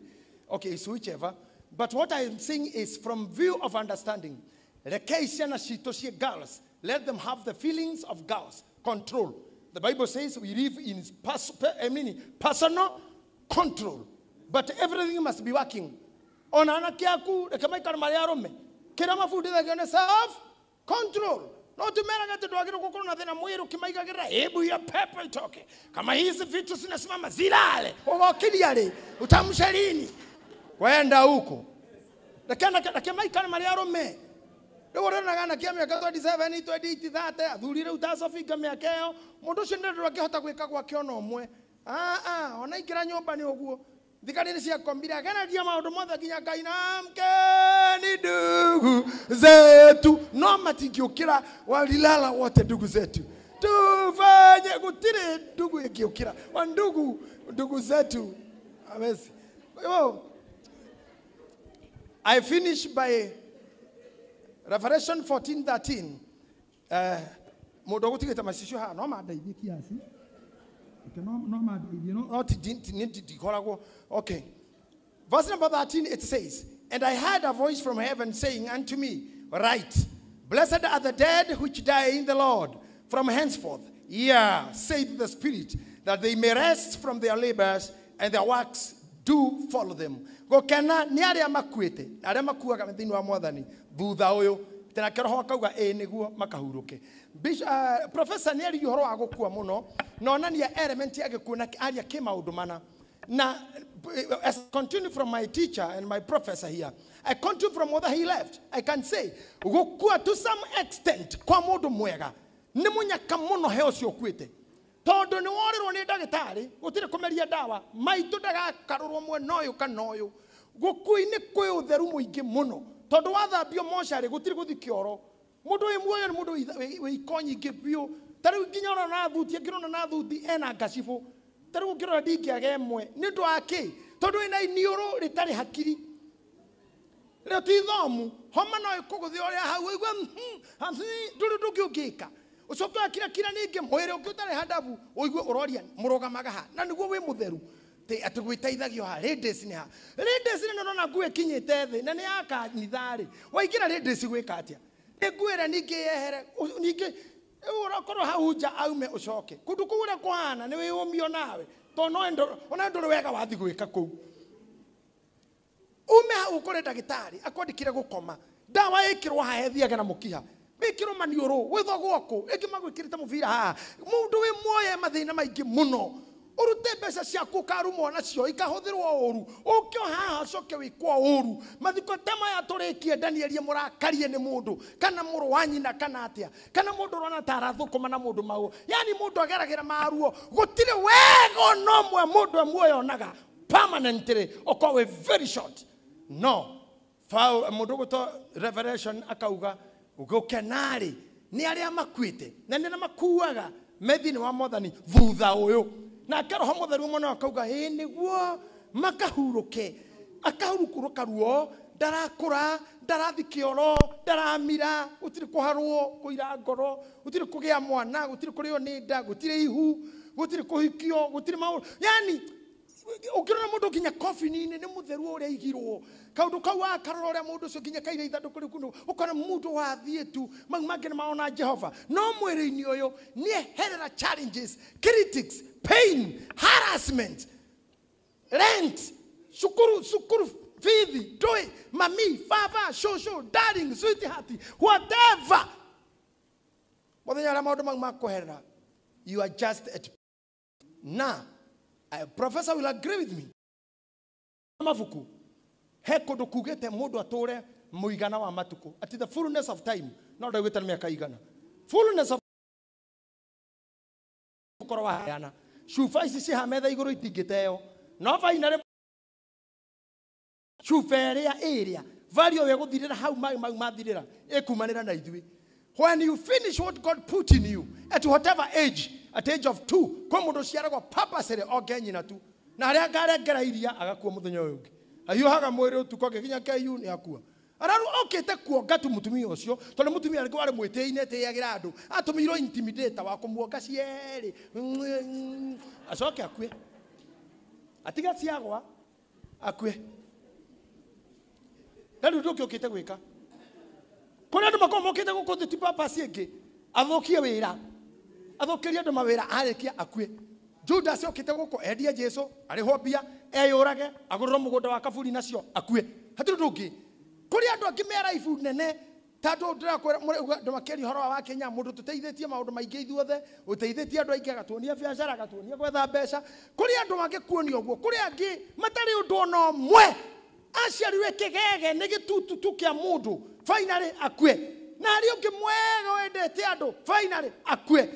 Speaker 6: Okay, it's whichever. But what I am saying is, from view of understanding, rekei ciana citũ ciĩ girls, let them have the feelings of girls. Control. The Bible says we live in personal control. But everything must be working. Ona anake aku reke maikare marĩ arũme. Kĩrĩa mabundithagio nĩ self control. No tumeraga atĩ ndwagĩrĩirwo gũkorwo na thĩna mwĩrĩ ũkĩmaigagĩrĩra hebu hiyo pepo itoke. Kama hizi vitu zinasimama zilale. Ũgokiria rĩ? Utamsha lini? Kwenda huko. Reke maikare marĩ arũme. Rĩu ũronaga anake a mĩaka 27, 28, 30, athuri rĩu tacobinga mĩaka ĩyo, mũndũ ũcio nĩ ndangĩhota gwĩka gwake ona ũmwe. Ona ingĩra nyũmba nĩ ũguo. Thigari nĩ ciakombire agenagia maũndũ mothe nginya Ngai na mkeni ndugu zetu, no matingĩũkĩra, walilala wote ndugu zetu, tufanye gũtirĩ ndugu ĩngĩũkĩra wa ndugu zetu amesi. I finish by Revelation 14:13. Mũndũ ũgũtigĩte macicio haha no mandeithie kiasi. No mandeithie, no ndikoragwo. Okay. Verse number 13, it says, and I heard a voice from heaven saying unto me, write, blessed are the dead which die in the Lord from henceforth. Yea, saith the Spirit, that they may rest from their labors, and their works do follow them. Gũkena nĩ arĩa makuĩte, arĩa makuaga thĩinĩ wa Mwathani thutha ũyũ, tena roho akauga ĩ nĩguo makahurũke. Professor nĩ aririe ũhoro wa gũkua mũno, na onania element ya gĩkuũ na aria kĩ maũndũ mana. Na as I continue from my teacher and my professor here, I continue from where he left. I can say gũkua to some extent kwa mũndũ mwega nĩ mũnyaka mũno he ũcio ũkuĩte. Tondũ nĩ worĩrwo nĩ ndagĩtarĩ, gũtirĩ kũmeria ndawa, maitũ ndagakarũrwo mwena ũyũ kana ũyũ. Gũkua-inĩ kwĩ ũtheru mũingĩ mũno, tondũ wathambio mocarĩ gũtirĩ gũthiĩ kĩoro. Mũndũ wĩ muoyo nĩ mũndũ wĩ iko nyingĩ biũ. Ta rĩu nginya ũrona na thuti, angĩrona na thuti ena ngacibũ. Ta rĩu ũngĩrora ndingĩaga ĩmwe. Nĩ ũndũ wa kĩ? Tondũ wĩna iniũrũ rĩtarĩ hakiri. Rĩo ti thomu, homa no ĩkũgũthe ũrĩa hau, ũigue ndũrĩ ũndũ ũngĩ ũngĩka. Ũcoke wakirakira ningĩ mwĩrĩ ũngĩ ũtarĩ handabu, ũigue ũroria mũrũgamaga ha, na nĩguo wĩ mũtheru. Atĩ gwĩteithagio ha, ladies nĩ ha. Ladies nĩ ũrona nguo ĩkinyĩte thĩ, na nĩ ya kanitha rĩ. Waingĩra ladies gwĩka atĩa? Nĩ nguo ĩrĩa ningĩ yehere, ningĩ ũrakorwo hau nja aume ũcoke. Kũndũ kũu ũrĩa kũhana nĩ wĩyũmio nawe, tondũ ona ndũrĩ wega wathiĩ gwĩka kũu. Ume hau ũkore ndagĩtarĩ akwandĩkĩre gũkoma, ndawa ĩkĩrwo haha ĩthiage na mũkiha, wĩkĩrwo maniũrũ, wĩthogwo kũ, ĩngĩ magwĩkĩrĩte mũbira haha. Mũndũ wĩ muoyo e mathĩna maingĩ mũno. Ũrute mbeca ciaku ũkarumwo nacio ikahũthĩrwo ũru, ũke o haha ũcoke wĩkwo ũru. Mathiko ta maya tũrĩkie Danieli mũrakarie nĩ mũndũ kana mũrũ wa nyina kana atĩa, kana mũndũ ũrona ta arathũkũma na mũndũ mau, yani mũndũ ageragĩra maruo. Gũtirĩ wega ona ũmwe mũndũ e muoyo onaga permanently, ũkorwo wĩ very short. No mũndũ ũgwĩtwo Revelation akauga gũkena-rĩ nĩ arĩa makuĩte na nĩ arĩa makuaga me thĩinĩ wa Mwathani thutha ũyũ. Nake roho mũtheru mũno akauga ĩ nĩguo makahurũke, akahurũka ruo, ndarakũra, ndarathi kĩoro, ndaramira, gũtirĩ kũharwo, kũira ngoro, gũtirĩ kũgĩa mwana, gũtirĩ kũrĩo nĩ nda, gũtirĩ ihu, gũtirĩ kũhikio, gũtirĩ maũndũ. Yani ũngĩrora mũndũ nginya coffin-inĩ nĩ mũtheru ũrĩa aigirwo. Kaũndũ kau akarora ũrĩa mũndũ ũcio nginya kaira ithandũkũ rĩu kũndũ, ũkona mũndũ wathiĩ tu, mau mangĩ nĩ maona Jehova. No mwĩrĩ-inĩ ũyũ nĩ eherera challenges, critics, pain, harassment, rent, cukuru, fithi, ndũĩ, mami, baba, shosho, darling, sweetheart, whatever. Mũthenya ũrĩa maũndũ mau makweherera, you are just at na professor will agree with me. Mabuku he kũndũ kugĩte mũndũ atũre mũigana wa matukũ, at the fullness of time, no ndaugĩte nĩ mĩaka igana. Fullness of ũkorwo waheana cuba ici ciĩ haha metha igũrũ itingĩteo, no finally cuba ĩrĩa ĩrĩa value ĩyo ĩgũthirĩra hau maĩ mau mathirĩra ĩkumanĩra na ithuĩ. When you finish what God put in you at whatever age, at age of 2, kwa mũndũ ũciaragwo purposely onge nyina tu, na harĩa ngarengera iria agakua mũthenya ũyũ ũngĩ, ahiũhaga mwĩrĩ ũtukũ agĩkinya KU nĩ akua. Araru okĩte kuonga tu mũtumia ũcio, tondũ mũtumia rĩngĩ warĩ mwĩtĩi-inĩ etĩagĩra andũ, atũmĩirwo intimidator wa kũmuonga cierĩ, acoke akue, atiga ciagwa akue. Na rĩu ndũngĩũkĩte gwĩka. Kũrĩ andũ makoragwo mokĩte gũkũ thĩ ti purpose ĩngĩ. Athũkie wĩra. Athũkĩrie andũ mawĩra arĩkia akue. Judas okĩte gũkũ endie Jesu, arĩhwo mbia, eyũrage, agũrĩrwo mũgũnda wa kaburi nacio akue. Hatirĩ ũndũ ũngĩ. Kũrĩ andũ angĩ me raibu nene tondũ ndĩrakwĩra andũ makĩaria ũhoro wa Kenya mũndũ tũteithĩtie maũndũ maingĩ ithuothe, ũteithĩtie andũ aingĩ agatuonia biacara, agatuonia gwetha mbeca. Kũrĩ andũ mangĩkuonia ũguo, kũrĩ angĩ matarĩ ũndũ ona ũmwe. Aciarirwe kĩgege nĩ gĩtutu tu kĩa mũndũ, finally akue. Na harĩ ũngĩ mwega wendete andũ, finally akue.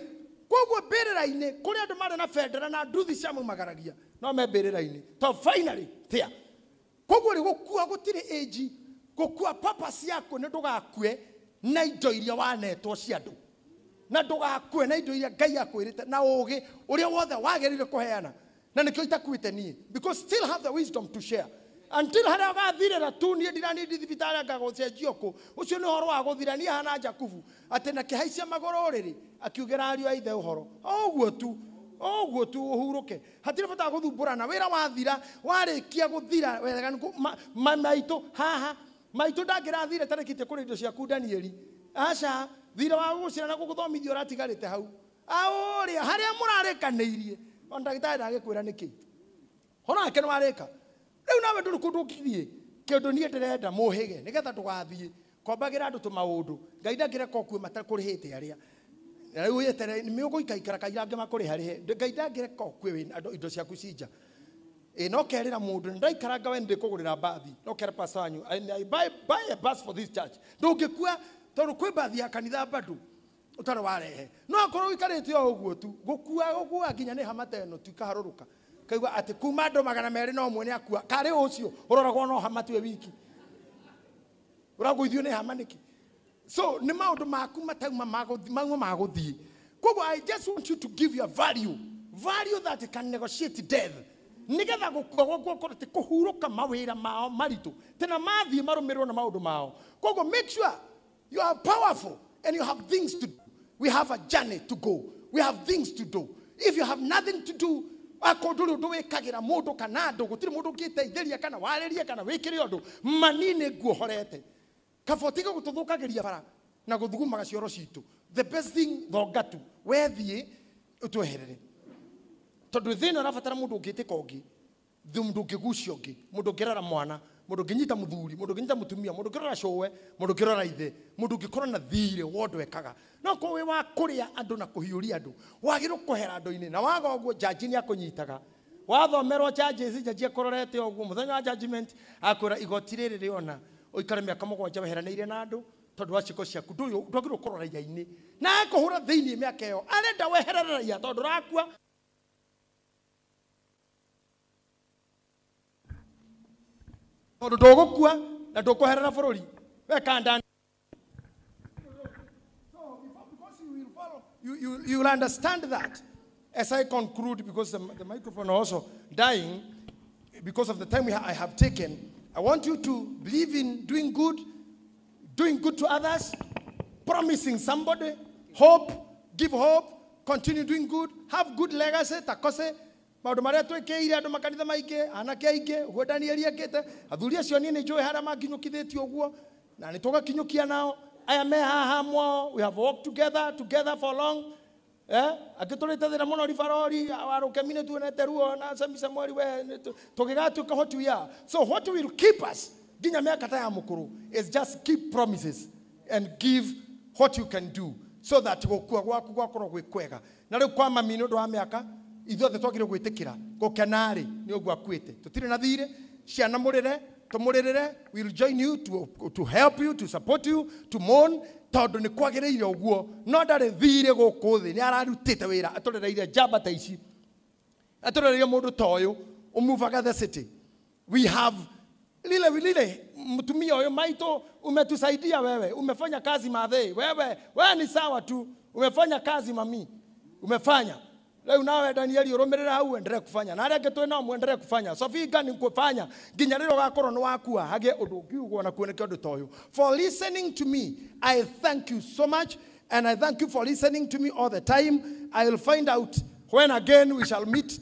Speaker 6: Koguo mbĩrĩra-inĩ kũrĩ andũ marĩ na bendera na nduthi cia maumagaragia, no me mbĩrĩra-inĩ to finally there. Koguo rĩ gũkua gũtirĩ age, gũkua purpose yaku nĩ ndũgakue na indo iria wanetwo cia andũ, na ndũgakue na indo iria Ngai akwĩrĩte na ũgĩ ũrĩa wothe wagĩrĩire kũheana. Na nĩkĩo itakuĩte niĩ, because still have the wisdom to share until harĩa ũgathirĩra tu. Niĩ ndiranindi thibitarĩ anga gũcenjio kũ, ũcio nĩ ũhoro wa gũthira. Niĩ hana Jakubu atĩ na kĩhaicia magũrũ ũrĩrĩ akiugĩra ariũ a ithe ũhoro o ũguo tu, o ũguo tu ũhurũke. Hatirĩ bata wa gũthumbũrana. Wĩra wathira, warĩkia gũthira wega maitũ haha maitũ ndangĩrathire tarĩkĩtie kũrĩa indo ciaku Danieli. Aca, thira wa gũgũcira na gũgũthomithia ũratigarĩte hau. Aũrĩa harĩa mũrarĩkanĩirie ona ndagĩtarĩ ndagĩkwĩra nĩkĩ, horo wake nĩ warĩka. Rĩu nawe ndũrĩ kũndũ ũngĩthiĩ. Kĩndũ niĩ ndĩrenda mũhĩge nĩgetha ndũgathiĩ kwambagĩra andũ tũmaũndũ. Ngai ndangĩreka ũkue matakũrĩhĩte arĩa. Na rĩu weterere nĩ ũgũikaikara kaira angĩ makũrĩharĩhe. Ngai ndangĩreka ũkue wĩna andũ indo ciaku cinja. Ĩ no kerĩra mũndũ ndaikaranga we ndĩkũgũrĩra mbathi, no kera pastor wanyu I buy a bus for this church. Ndũngĩkua tondũ kwĩ mbathi ya kanitha bado ũtarĩ warehe. No akorwo ũikarĩte o ũguo tu, gũkua gũkua nginya nĩ hama ta ĩno tu ikaharũrũka. Kaigua atĩ kuma andũ 201 nĩ akua. Karĩ ũcio ũroragwo no hama tu wiki. Ũragũithio nĩ hama nĩkĩ? So nĩ maũndũ maku matauma mauma ma gũthiĩ. Koguo I just want you to give your value, value that can negotiate death. Nĩgetha gũkua gwaku ti kũhurũka mawĩra mao maritũ tena mathiĩ marũmĩrĩrwo na maũndũ mao. Koguo make sure you are powerful and you have things to do. We have a journey to go. We have things to do. If you have nothing to do, akorwo ndũrĩ ũndũ wĩkagĩra mũndũ kana andũ, gũtirĩ mũndũ ũngĩteithĩria kana warĩrie kana wĩkĩre ũndũ, mani nĩ nguohorete. Kaba ũtige gũtũthũkagĩria bara na gũthugumaga cioro citũ. The best thing thonga tu, wethiĩ ũtweherere. Tondũ thĩna ũrabatara mũndũ ũngĩtĩka ũngĩ, mũndũ ũngĩgucia ũngĩ, mũndũ ũngĩrora mwana, mũndũ ũngĩnyita mũthuri, mũndũ ũngĩnyita mũtumia, mũndũ ũngĩrora cũwe, mũndũ ũngĩrora ithe, mũndũ ũngĩkorwo na thirĩ wa ũndũ ekaga. No korwo wĩ wa kũrĩa andũ na kũhiũria andũ, wagĩrĩirwo kũhera andũ-inĩ, na waga ũguo jaji nĩ akũnyitaga. Wathomerwo charges, jaji akũrorete ũguo, mũthenya wa judgment akwĩra igoti rĩrĩ rĩona ũikare mĩaka 7 weheranĩire na andũ tondũ wa ciĩko ciaku. Ndwagĩrĩirwo kũrora raia-inĩ. Na akũhũra thĩinĩ mĩaka ĩyo, arenda weherere raia tondũ ũrakua. Tondũ ndũgũkua na ndũkweherera bũrũri. We kanda. So because you will follow, you will understand that. As I conclude, because the microphone also dying, because of the time I have taken, I want you to believe in doing good to others, promising somebody, hope, give hope, continue doing good, have good legacy, takose, maũndũ marĩa twĩkĩire andũ makanitha maingĩ, anake aingĩ, ũguo Danieli ekĩte, athuri acio niĩ nĩ njũĩ harĩa manginyũkithĩtie ũguo, na nĩ tũgakinyũkia nao, aya me haha mwao, we have walked together for long. Angĩtũrĩte thĩna mũno ribarori, warũkemi nĩ tuonete ruo na Sami Samueli we, tũgĩgatuĩka what we are. So what will keep us nginya mĩaka ta ya mũkũrũ is just keep promises and give what you can do so that gũkua gwaku gwakorwo gwĩ kwega. Na rĩu kwa mami nĩ ũndũ wa mĩaka ithuothe twagĩrĩirwo gwĩtĩkĩra gũkena rĩ nĩ ũguo akuĩte. Tũtirĩ na thirĩ, ciana mũrĩre, tũmũrĩrĩre, we will join you to help you, to support you, to mourn, tondũ nĩ kwagĩrĩire ũguo. No ndarĩ thirĩ gũkũ thĩ, nĩ ararutĩte wĩra, atũrereire njamba ta ici, atũrereire mũndũ ta ũyũ ũmuvaga the city. We have lile lile mtumia ũyũ maitũ, umetusaidia wewe, umefanya kazi madhe, wewe, wewe ni sawa tu, umefanya kazi mami, umefanya. Leo nawe Danieli ũrũmĩrĩra hau endelee kufanya. Na arĩa angĩ twĩ nao muendelee kufanya. Sophie Gani kufanya. Nginya rĩrĩa ũgakorwo nĩ wakua hagĩe ũndũ ũngiugwo na kuoneke ũndũ ta ũyũ. For listening to me, I thank you so much, and I thank you for listening to me all the time. I will find out when again we shall meet,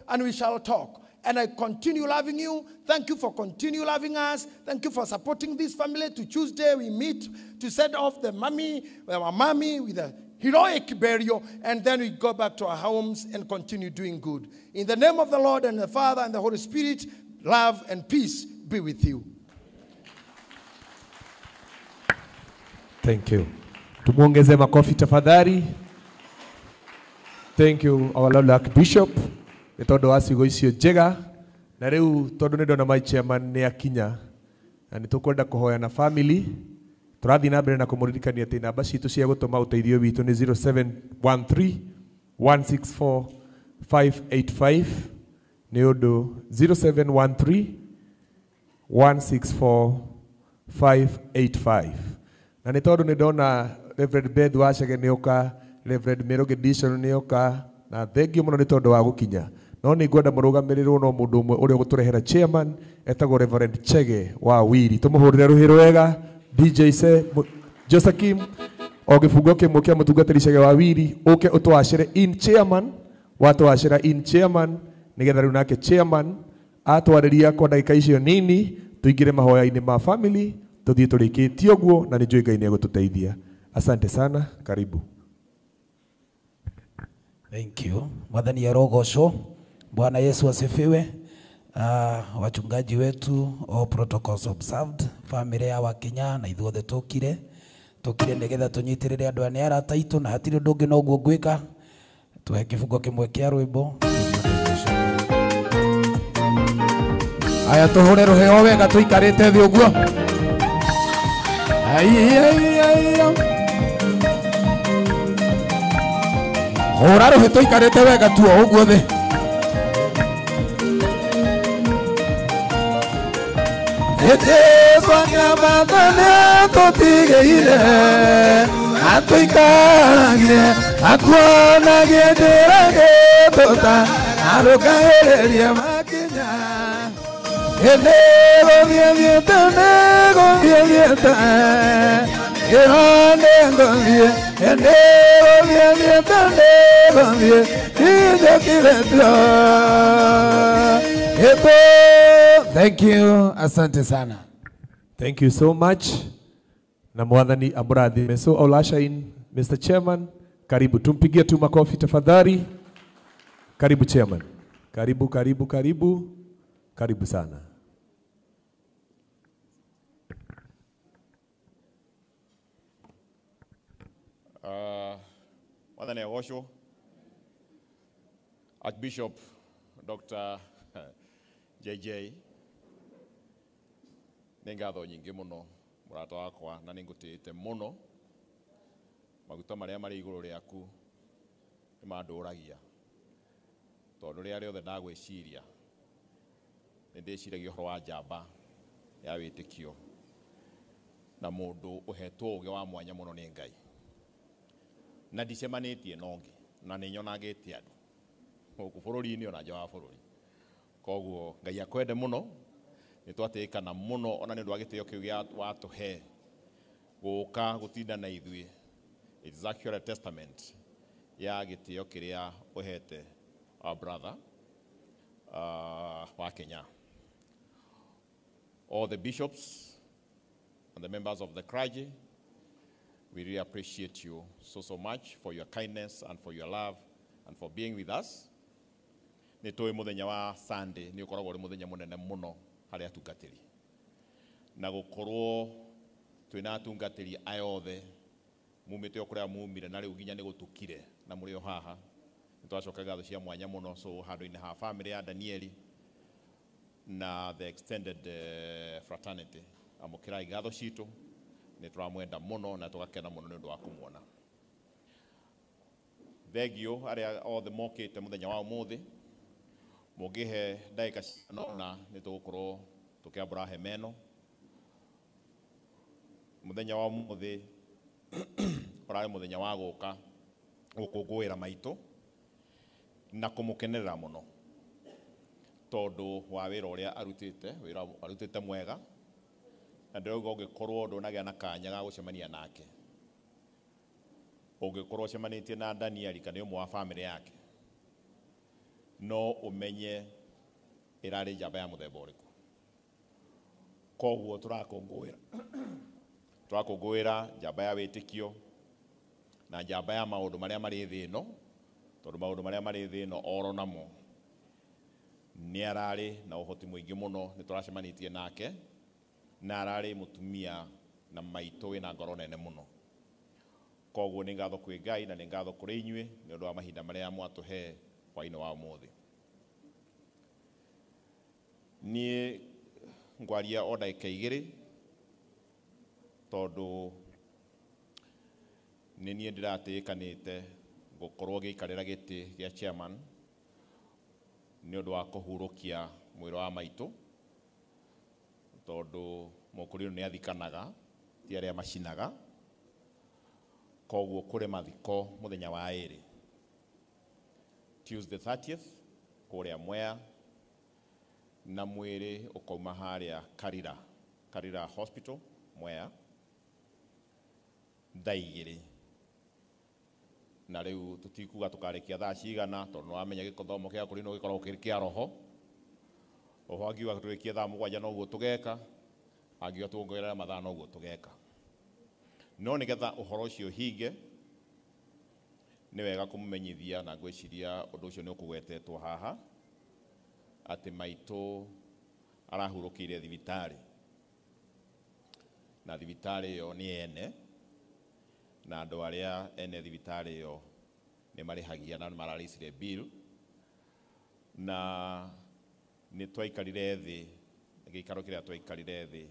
Speaker 6: and we shall talk. And I continue loving you. Thank you for continue loving us. Thank you for supporting this family. To Tuesday, we meet to send off the mommy, our mommy with a heroic burial, and then we go back to our homes and continue doing good. In the name of the Lord and the Father and the Holy Spirit, love and peace be with you.
Speaker 2: Thank you. Tumuongeze makofi tafadhali. Thank you, our Lord Archbishop. Nĩ tondũ wa ciugo icio njega. Na rĩu tondũ nĩ ndona my chairman nĩ akinya na nĩ tũkwenda kũhoya na family, tũrathiĩ na mbere na kũmũririkania atĩ namba citũ cia gũtũma ũteithio witũ nĩ 0713 164 585 nĩ ũndũ 0713 164 585. Na nĩ tondũ nĩ ndona Reverend Beth Wachege nĩ oka, Reverend Meroge Dishon nĩ oka, na thengio mũno nĩ tondũ wa gũkinya. No nĩ ngwenda mũrũgamĩrĩrwo no mũndũ ũmwe ũrĩa ũgũtũrehera chairman etagwo Reverend Chege wa Wiri. Tũmũhũrĩre rũhĩ rwega DJ se Josekim o gĩbungo kĩmwe kĩa mũtungatĩri Chege wa Wiri ũke ũtwacĩre in chairman, watwacĩra in chairman nĩgetha rĩu nake chairman atwarĩria kwa ndagĩka icio nini tũingĩre mahoya-inĩ ma family tũthiĩ tũrĩkĩtie ũguo na nĩ njũĩ Ngai nĩ egũtũteithia. Asante sana, karibu.
Speaker 7: Thank you. Mwathani arogocwo. Bwana Yesu asifiwe. Wachungaji wetu, all protocols observed. Family ya Wakinya na ithuothe tukire nigetha tunyitirire andu aya arata itu na hatiri undu ungi noguo ngwika. Tuhe kibungo kimwe kia rwimbo.
Speaker 8: Aya tuhure ruheo wega tuikarite thi uguo. Ai ai ai. Hura ruhi tuikarite wega tu o uguo thi. Ete twakabatane tutigeire atuikaragire atuonagie njĩra gĩtũta arũkagĩrĩrie makinya ĩndĩ gũthiĩ thiĩte nĩ gũthiĩ thiĩte ĩno nĩ ngũthiĩ ĩndĩ gũthiĩ thiĩte nĩ gũthiĩ injũkirĩtio ĩtũ.
Speaker 7: Thank you. Asante sana.
Speaker 2: Thank you so much. Na mwathani amurathime. So I'll usher in Mr. Chairman. Karibu. Tumpigie tu makofi tafadhali. Karibu Chairman. Karibu, karibu, karibu. Karibu sana.
Speaker 23: Mwathani agocwo. Archbishop Dr. JJ nĩ ngatho nyingĩ mũno mũrata wakwa na nĩ ngũtĩĩte mũno. Maguta marĩa marĩ igũrũ rĩaku nĩ mandũragia tondũ rĩrĩa rĩothe ndagwĩciria nĩ ndĩciragia ũhoro wa njamba ya wĩtĩkio na mũndũ ũhetwo ũũgĩ wa mwanya mũno nĩ Ngai na ndicemanĩtie na ũngĩ na nĩ nyonangĩte andũ gũkũ bũrũri-inĩ ona nja wa bũrũri. Koguo Ngai akwende mũno, nĩ twatĩĩkana mũno ona nĩ ũndũ wa gĩtĩo kĩu gĩa watũhe gũka gũtinda na ithuĩ. It is actually a testament ya gĩtĩo kĩrĩa ũhete our brother wa Kenya. All the bishops and the members of the clergy, we really appreciate you so much for your kindness and for your love and for being with us. Nĩ tũĩ mũthenya wa Sunday nĩ ũkoragwo ũrĩ mũthenya mũnene mũno harĩ atungatĩri na gũkorwo twĩna atungatĩri aya othe mumĩte o kũrĩa mumire na rĩu nginya nĩ gũtukire na mũrĩ o haha nĩ twacoka ngatho cia mwanya mũno. So handũ-inĩ ha family ya Danieli na the extended fraternity, amũkĩrai ngatho citũ, nĩ tũramwenda mũno na tũgakena mũno nĩ ũndũ wa kũmuona. Thengio arĩa othe mokĩte mũthenya wa ũmũthĩ, mũngĩhe ndagĩka cigana nĩ tũgũkorwo tũkĩambũra hema ĩno. Mũthenya wa ũmũthĩ ũrarĩ mũthenya wa gũka gũkũngũĩra maitũ na kũmũkenerera mũno tondũ wa wĩra ũrĩa arutĩte, wĩra arutĩte mwega, na ndĩrauga ũngĩkorwo ndũnagĩa na kanya ga gũcemania nake, ũngĩkorwo ũcemanĩtie na Danieli kana ũmwe wa family yake, no ũmenye Ĩrarĩ njamba ya mũthemba ũrĩkũ. Koguo tũrakũngũĩra tũrakũngũĩra njamba ya wĩtĩkio na njamba ya maũndũ marĩa marĩ thĩ ĩno, tondũ maũndũ marĩa marĩ thĩ ĩno oro namo nĩ ararĩ na ũhoti mũingĩ mũno, nĩ tũracemanĩtie nake na ararĩ mũtumia na maitũ wĩna ngoro nene mũno. Koguo nĩ ngatho kwĩ Ngai na nĩ ngatho kũrĩ inyuĩ nĩ ũndũ wa mahinda marĩa mwatũhe hwaĩ-inĩ wa ũmũthĩ. Niĩ ngwaria o ndagĩka igĩrĩ tondũ nĩ niĩ ndĩratĩĩkanĩte gũkorwo ngĩikarĩra gĩtĩ gĩa chairman nĩ ũndũ wa kũhurũkia mwĩrĩ wa maitũ, tondũ mũkũrinũ nĩ athikanaga ti arĩa macinaga. Koguo kũrĩ mathiko mũthenya wa ĩrĩ, Tuesday 30th kũrĩa Mwea, na mwĩrĩ ũkauma harĩa Karira, Karira Hospital Mwea thaa igĩrĩ. Na rĩu tũtikuga tũkarĩkia thaa cigana tondũ nĩwamenya gĩthomo kĩa kũrinũ gĩkoragwo kĩrĩ kĩa roho. Roho angiuga tũrĩkie thaa 7 noguo tũgeka, angiuga tuongerere mathaa noguo tũgeka. No nĩgetha ũhoro ũcio ũhinge nĩ wega kũmũmenyithia, na ngwĩciria ũndũ ũcio nĩ ũkũgwetetwo haha, atĩ maitũ arahurũkĩire thibitarĩ, na thibitarĩ ĩyo nĩ ene, na andũ arĩa ene thibitarĩ ĩyo nĩ marĩhagia na nĩ mararĩcire bill, na nĩ twaikarire thĩ, gĩikaro kĩrĩa twaikarire thĩ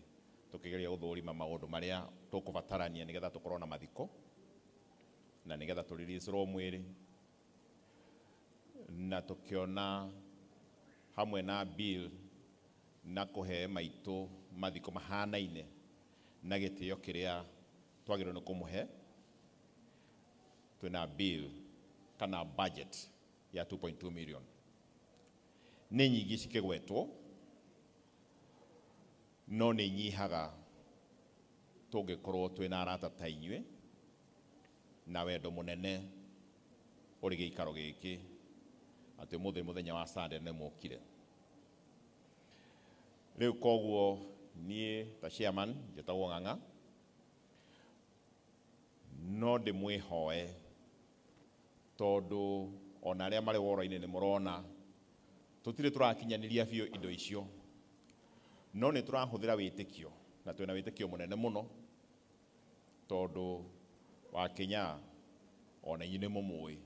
Speaker 23: tũkĩgeria gũthũrima maũndũ marĩa tũkũbatarania nĩgetha tũkorwo na mathiko na nĩgetha tũriricĩrwo mwĩrĩ, na tũkĩona hamwe na bill na kũhe maitũ mathiko mahanaine na gĩtĩo kĩrĩa twagĩrĩirwo nĩ kũmũhe, twĩna bill kana budget ya 2.2 million. Nĩ nyingĩ cikĩgwetwo, no nĩ inyihaga tũngĩkorwo twĩna arata ta inyuĩ na wendo mũnene ũrĩ gĩikaro gĩkĩ, atĩ ũmũthĩ mũthenya wa Sunday nĩ mũkire. Rĩu koguo niĩ ta chairman njĩtagwo Ng'ang'a, no ndĩmwĩhoe tondũ ona arĩa marĩ woro-inĩ nĩ mũrona tũtirĩ tũrakinyanĩria biũ indo icio, no nĩ tũrahũthĩra wĩtĩkio, na twĩna wĩtĩkio mũnene mũno tondũ wa Kenya ona inyuĩ nĩ mũmũĩ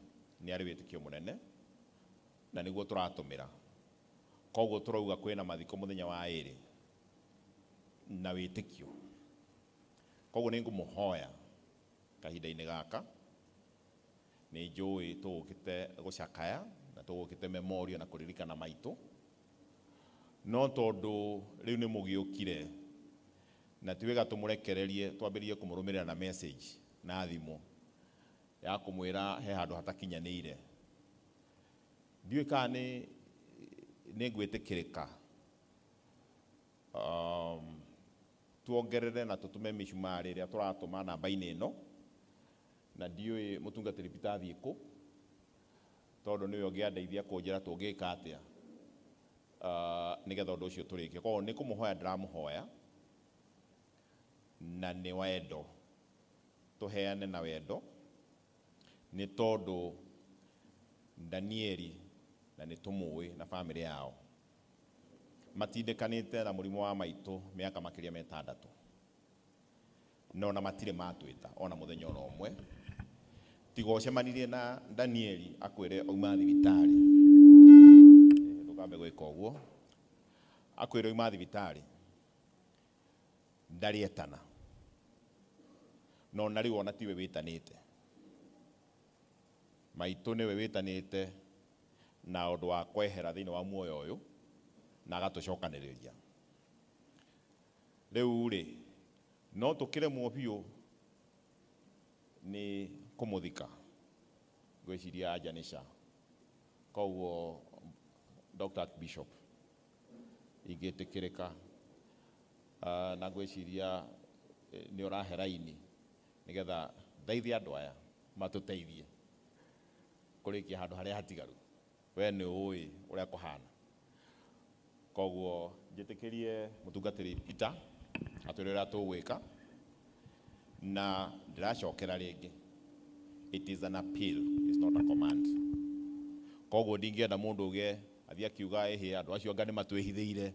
Speaker 23: nĩ arĩ wĩtĩkio mũnene, na nĩguo tũratũmĩra. Koguo tũrauga kwĩna mathiko mũthenya wa ĩrĩ na wĩtĩkio. Koguo nĩ ngũmũhoya kahinda-inĩ gaka, nĩ njũĩ tũgũkĩte gũcakaya na tũgũkĩte memorial na kũririkana maitũ, no tondũ rĩu nĩ mũgĩũkire na ti wega tũmũrekererie twambĩrĩrie kũmũrũmĩrĩra na message na thimũ ya kũmwĩra he handũ hatakinyanĩire. Ndiũĩ kana nĩ ngwĩtĩkĩrĩka tuongerere na tũtũme mĩcumarĩ ĩrĩa tũratũma namba-inĩ ĩno, na ndiũĩ mũtungatĩri Peter athiĩ kũ, tondũ nĩwe ũngĩandeithia kũnjĩra tũngĩka atĩa nĩgetha ũndũ ũcio tũrĩkie. Koguo nĩ kũmũhoya ndĩramũhoya, na nĩ wendo, tũheane na wendo, nĩ tondũ Danieli na nĩ tũmũĩ na bamĩrĩ yao matindĩkanĩte na mũrimũ wa maitũ mĩaka makĩria ma 6, no na matirĩ matwĩta ona mũthenya ona ũmwe, tiga ũcemanirie na Danieli akwĩre auma thibitarĩ. Ndũkambe gwĩka ũguo, akwĩre auma thibitarĩ ndarĩ etana, no na rĩu ona tiwe wĩtanĩte, maitũ nĩwe wĩtanĩte na ũndũ wa kwehera thĩinĩ wa muoyo ũyũ na agatũcokanĩrĩria. Rĩu rĩ, no tũkĩremwo biũ nĩ kũmũthika, ngwĩciria anja nĩ ca. Koguo Dr. Bishop ingĩtĩkĩrĩka, na ngwĩciria nĩ ũrahe raini nĩgetha ndeithie andũ aya matũteithie kũrĩkia handũ harĩa hatigaru. We nĩ ũĩ ũrĩa kũhana. Koguo njĩtĩkĩrie mũtungatĩri Peter atwĩre ũrĩa tũgwĩka na ndĩracokera rĩngĩ. It is an appeal, it's not a command. Koguo ndingĩenda mũndũ ũgĩe athiĩ akiuga ĩhĩ andũ acio anga nĩ matwĩhithĩire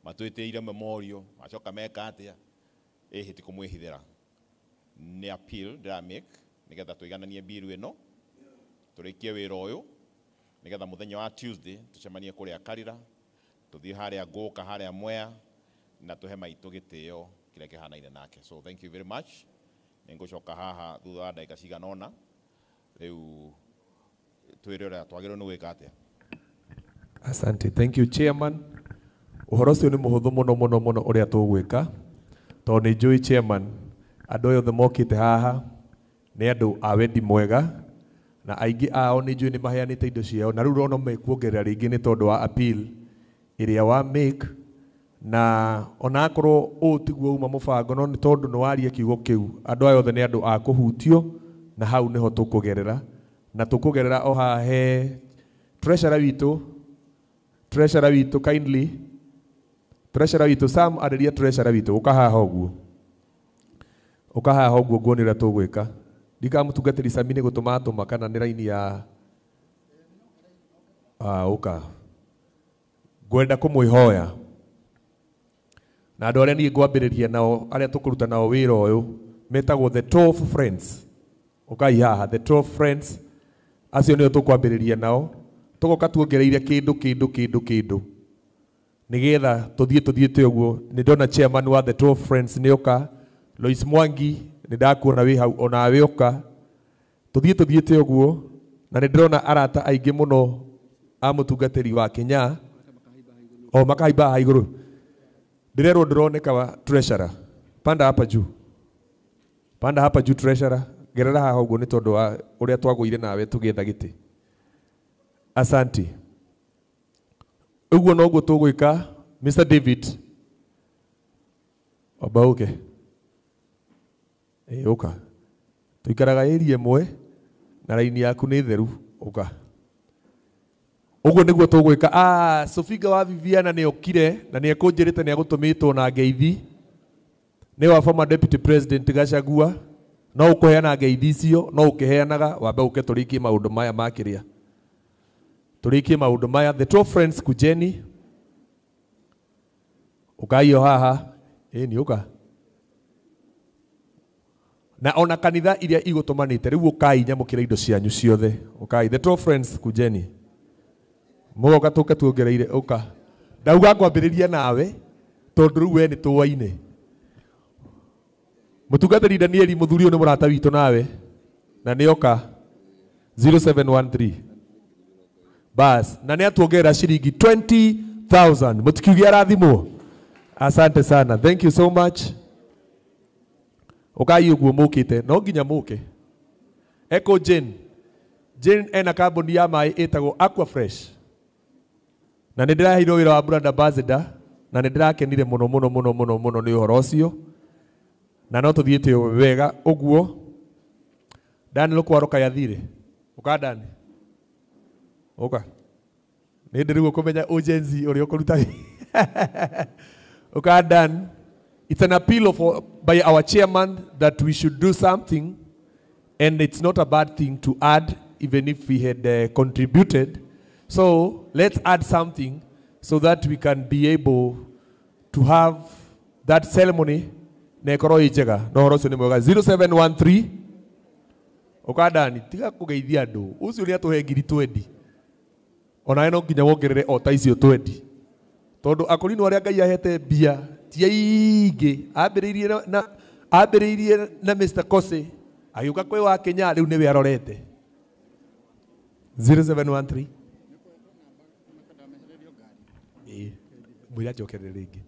Speaker 23: matwĩtĩire memorial macoka meka atĩa ĩhĩ ti kũmwĩhithĩra. Nĩ appeal ndĩra make nĩgetha tũigananie mbiru ĩno tũrĩkie wĩra ũyũ nĩgetha mũthenya wa Tuesday tũcemanie kũrĩa Karira tũthiĩ harĩa Ngũka harĩa Mwea na tũhe maitũ gĩtĩo kĩrĩa kĩhanaine nake. So thank you very much. Nĩngũcoka haha thutha wa ndagĩka cigana ũna rĩu twĩre ũrĩa twagĩrĩirwo nĩ gwĩka atĩa.
Speaker 2: Asante. Thank you, Chairman. Ũhoro ũcio nĩ mũhũthũ mũno mũno mũno ũrĩa tũgwĩka tondũ nĩ njũĩ Chairman andũ aya othe mokĩte haha nĩ andũ a wendi mwega na aingĩ ao nĩ njũĩ nĩ maheanĩte indo ciao na rĩu ũrona mekuongerera rĩngĩ nĩ tondũ wa appeal ĩrĩa wa make na ona akorwo ũũ tiguo uma mũbango no nĩ tondũ nĩ waria kiugo kĩu andũ aya othe nĩ andũ a kũhutio na hau nĩho tũkũgerera na tũkũgerera o haha he treasurer witũ kindly treasurer witũ Sam arĩria treasurer witũ ũka haha ũguo nguone ũrĩa tũgwĩka. Ndika mũtungatĩri Sami nĩ gũtũma atũma kana nĩ raini ya ũka ngwenda kũmwĩhoya na andũ arĩa niĩ ngwambĩrĩria nao arĩa tũkũruta nao wĩra ũyũ metagwo the 12 friends. Ũkai haha the 12 friends acio nĩo tũkwambĩrĩria nao tũgoka tuongereire kĩndũ kĩndũ kĩndũ kĩndũ nĩgetha tũthiĩ tũthiĩte ũguo. Nĩ ndona chairman wa the 12 friends nĩoka, Lois Mwangi nĩ ndakuona wĩ hau onawe ũka, tũthiĩ tũthiĩte ũguo na nĩ ndĩrona arata aingĩ mũno a mũtungatĩri wa Kenya o makahaimba haha igũrũ. Ndĩrerwo ndĩroneka wa treasurer, panda hapa juu, panda hapa juu treasurer, gerera haha ũguo nĩ tondũ wa ũrĩa twagũire nawe tũgĩetha gĩtĩ. Asante. Ũguo noguo tũgwĩka. Mr. David Obauke ũka tũikaraga area ĩmwe na raini yaku nĩ theru ũka. Ũguo nĩguo tũgwĩka. Sofinga wa Viviana nĩ okire na nĩ ekũnjĩrĩte nĩ agũtũmĩtwo na ngeithi nĩ wa former deputy president Gachagua. No ũkũheana ngeithi icio no ũkĩheanaga wambe ũke tũrĩkie maũndũ maya ma kĩrĩa tũrĩkie maũndũ maya. The 12 friends kujeni ũkaio haha ĩni ũka na ona kanitha iria igũtũmanĩte rĩu ũkai nyamũkĩra indo cianyu ciothe. Ũkai the 12 friends kujeni mũgoka tũke tuongereire ũka. Ndauga ngwambĩrĩria nawe tondũ rĩu we nĩ tũwaine. Mũtungatĩri Danieli mũthuri ũyũ nĩ mũrata witũ nawe na nĩ oka 0713 bas na nĩ atuongerera ciringi 20,000. Mũtikiuge arathimwo. Asante sana, thank you so much. Ũkai ũguo mũkĩte no nginya mũke. Echo Jane, Jane ena kambuni ya maĩ ĩtagwo Aqua Fresh na nĩ ndĩraheirwo wĩra wa brand ambassador na nĩ ndĩrakenire mũno mũno mũno mũno mũno nĩ ũhoro ũcio na no tũthiĩte wega ũguo. Dan Lukwaro kayathire ũka Dan ũka nĩ ndĩrĩguo kũmenya ũjenzi ũrĩa ũkũruta ũka Dan. It's an appeal by our chairman that we should do something, and it's not a bad thing to add even if we had contributed. So let's add something so that we can be able to have that ceremony. Na ĩkorwo ĩ njega na ũhoro ũcio nĩ mwega. 0713 ũka Dani tiga kũgeithia andũ ũcio nĩ atũhe ngiri 20 onawe no nginya wongerere o ta icio 20 tondũ akũrinũ arĩa Ngai ahete mbia ti aingĩ. Ambĩrĩirie na Mr. Kose agĩũka kwĩ wa Kenya rĩu nĩwe arorete. 0713 mwĩre anjokerere rĩngĩ.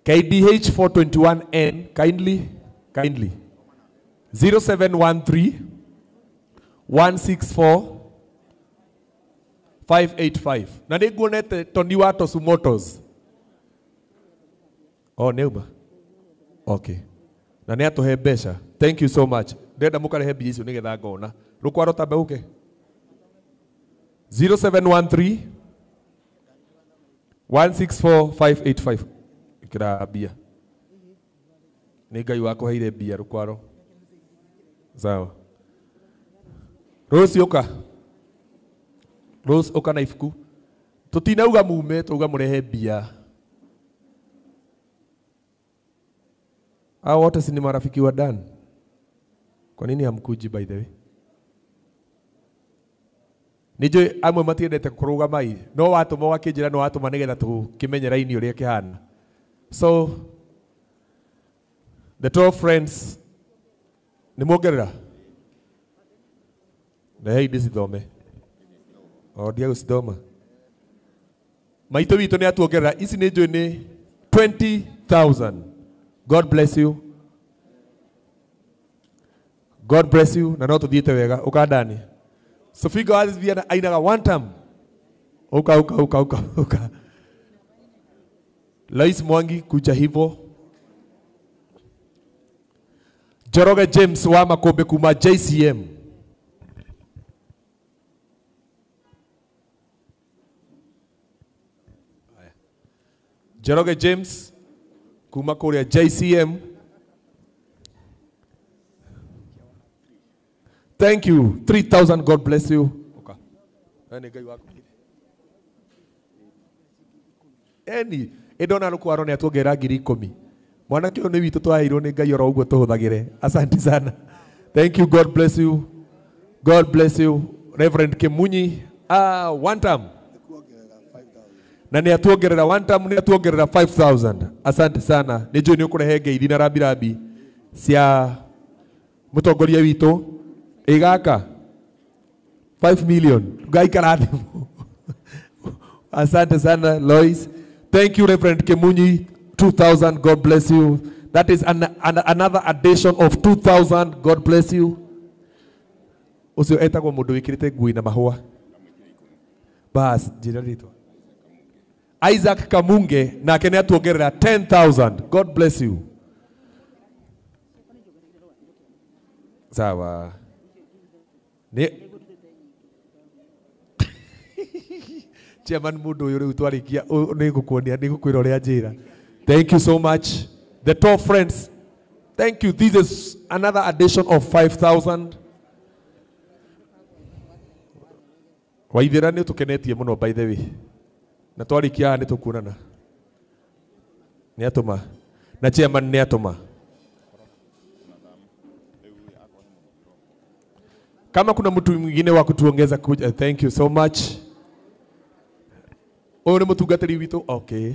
Speaker 2: KDH 421N kindly 0713 164 585. Na nĩ nguonete Tony wa Tosu Motors. Oh, nĩ uma. Okay. Na nĩ atũhe mbeca. Thank you so much. Ndĩrenda mũkarehe mbia icio nĩgetha ngona. Rũkwaro tambe ũke. 0713 164585 ikira mbia. Nĩ Ngai wakũheire mbia rũkwaro. Sawa. Rose ũka. Rose ũka na ibuku. Tũtinauga mume, tũuga mũrehe mbia. Hao wote si ni marafiki wa Dan? Kwa nini hamkuji by the way? Nijui amwe matiendete kũrũgama ĩ, no watũma ũgakĩnjĩra no watũma nĩgetha tũkĩmenye raini ũrĩa ĩkĩhana. So the 12 friends nĩ muongerera? Rehei ndĩcithome. O ndige gũcithoma. Maitũ witũ nĩ atuongerera ici nĩ njũĩ nĩ 20,000. God bless you. God bless you. Na no tũthiĩte wega. Ũka ndani. Sofigo azivia ainaga one time. Uka uka uka uka uka. Lois Mwangi kuja hivyo. Njoroge James wa Makombe kuma JCM. Njoroge James kuma kuria JCM. Thank you. 3,000. God bless you. Okay. Eni edona rukwaro ni atuongera 10,000. Mwanake ũyũ nĩ witũ twaheirwo nĩ Ngai oro ũguo tũhũthagĩre. Asante sana. Thank you. God bless you. God bless you. Reverend Kimunyi. One time. Na nĩ atuongerera one time, nĩ atuongerera 5,000. Asante sana. Nĩ njũĩ nĩ ũkũrehe ngeithi na rambirambi cia mũtongoria witũ. Igaka 5 million. Ngaikara thimũ. Asante sana Lois. Thank you Reverend Kimunyi. 2,000. God bless you. That is another addition of 2,000. God bless you. Ucio etagwo mundu wikirite ngui na mahua. Bas, njira ritwa. Isaac Kamunge nake nĩ atuongerera 10,000. God bless you. Sawa. Nĩ Chairman mundu ũyũ rĩu twarĩkia nĩ ngũkuonia nĩ ngũkwĩra ũrĩa njĩra. Thank you so much. The top friends, thank you. This is another addition of 5,000. Waithĩra nĩ ũtũkenetie mũno by the way. Na twarĩkia haha nĩ tũkuonana. Nĩ atũma. Na chairman nĩ atũma. Kama kuna mtu mwingine wa kutuongeza kuja, thank you so much. Ũyũ nĩ mũtungatĩri witũ. Okay.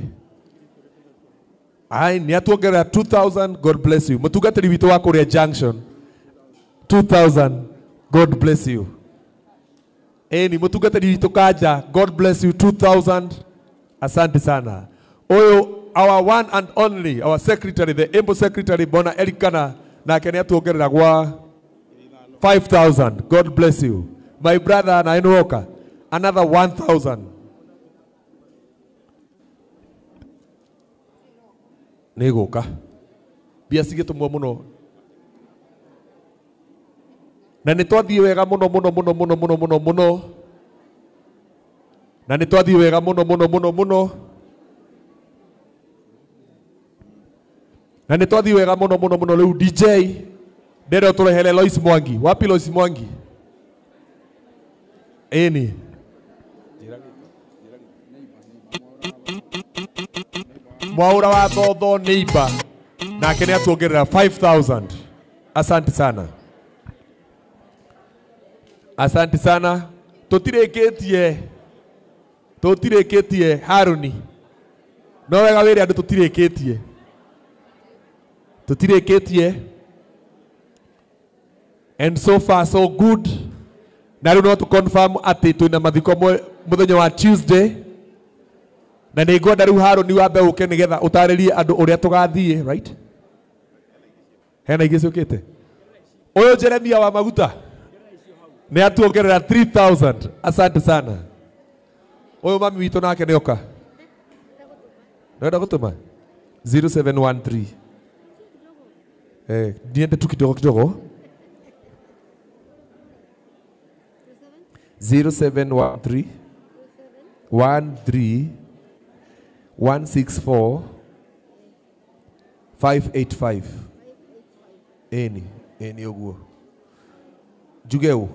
Speaker 2: Ai nĩ atuongerera 2,000. God bless you. Mũtungatĩri witũ wa kũrĩa Junction 2,000. God bless you. Eni mũtungatĩri witũ Kanja, God bless you 2,000. Asante sana. Ũyũ our one and only, our secretary, the able secretary Bona Elikana, nake nĩ atuongerera gwa 5,000. God bless you. My brother na Enuoka, another 1,000. Nĩ gũka mbia cigĩtũmwo mũno na nĩ twathiĩ wega mũno mũno mũno mũno mũno mũno mũno na nĩ twathiĩ wega mũno mũno mũno mũno na nĩ twathiĩ wega mũno mũno mũno. Rĩu DJ ndĩrenda ũtũrehere Lois Mwangi. Wapi Lois Mwangi? Ĩni Mwaura wa Thotho neighbor nake nĩ atuongerera 5,000. Asante sana. Asante sana. Tũtirĩkĩtie tũtirĩkĩtie Haruni. No wega wĩre andũ tũtirĩkĩtie. Tũtirĩkĩtie. And so far so good. Na rĩu no tũ confirm atĩ twĩna mathiko mũthenya wa Tuesday. Na nĩ ngwenda rĩu Haruni wambe ũke nĩgetha ũtarĩrie andũ ũrĩa tũgathiĩ, right? Hena ingĩ ciũkĩte. Ũyũ Jeremia wa maguta nĩ atuongerera 3,000. Asante sana. Ũyũ mami witũ nake nĩ oka. Nĩwenda gũtũma 0713. Niende tu kidogo kidogo. 0713 13 164 585. Eni, eni uguo. Njuge ũ?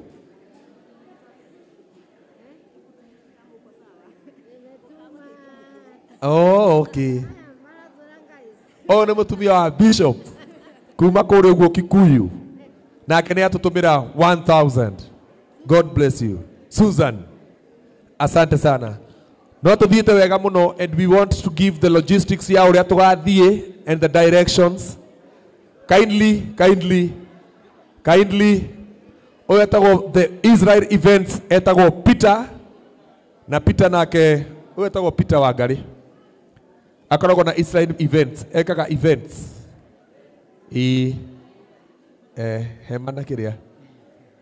Speaker 2: Oh, okay. Oh, nĩ mũtumia wa Bishop kuma kũrĩa ũguo Kikuyu. Nake nĩ atũtũmĩra 1000. God bless you. Susan, asante sana. No tũthiĩte wega mũno, and we want to give the logistics ya ũrĩa tũgathiĩ and the directions. Kindly, kindly, kindly. Ũyũ etagwo the Israel Events, etagwo Peter, na Peter nake ũyũ etagwo Peter Wangari. Akoragwo na Israel Events, ekaga events. I hema na kĩrĩa,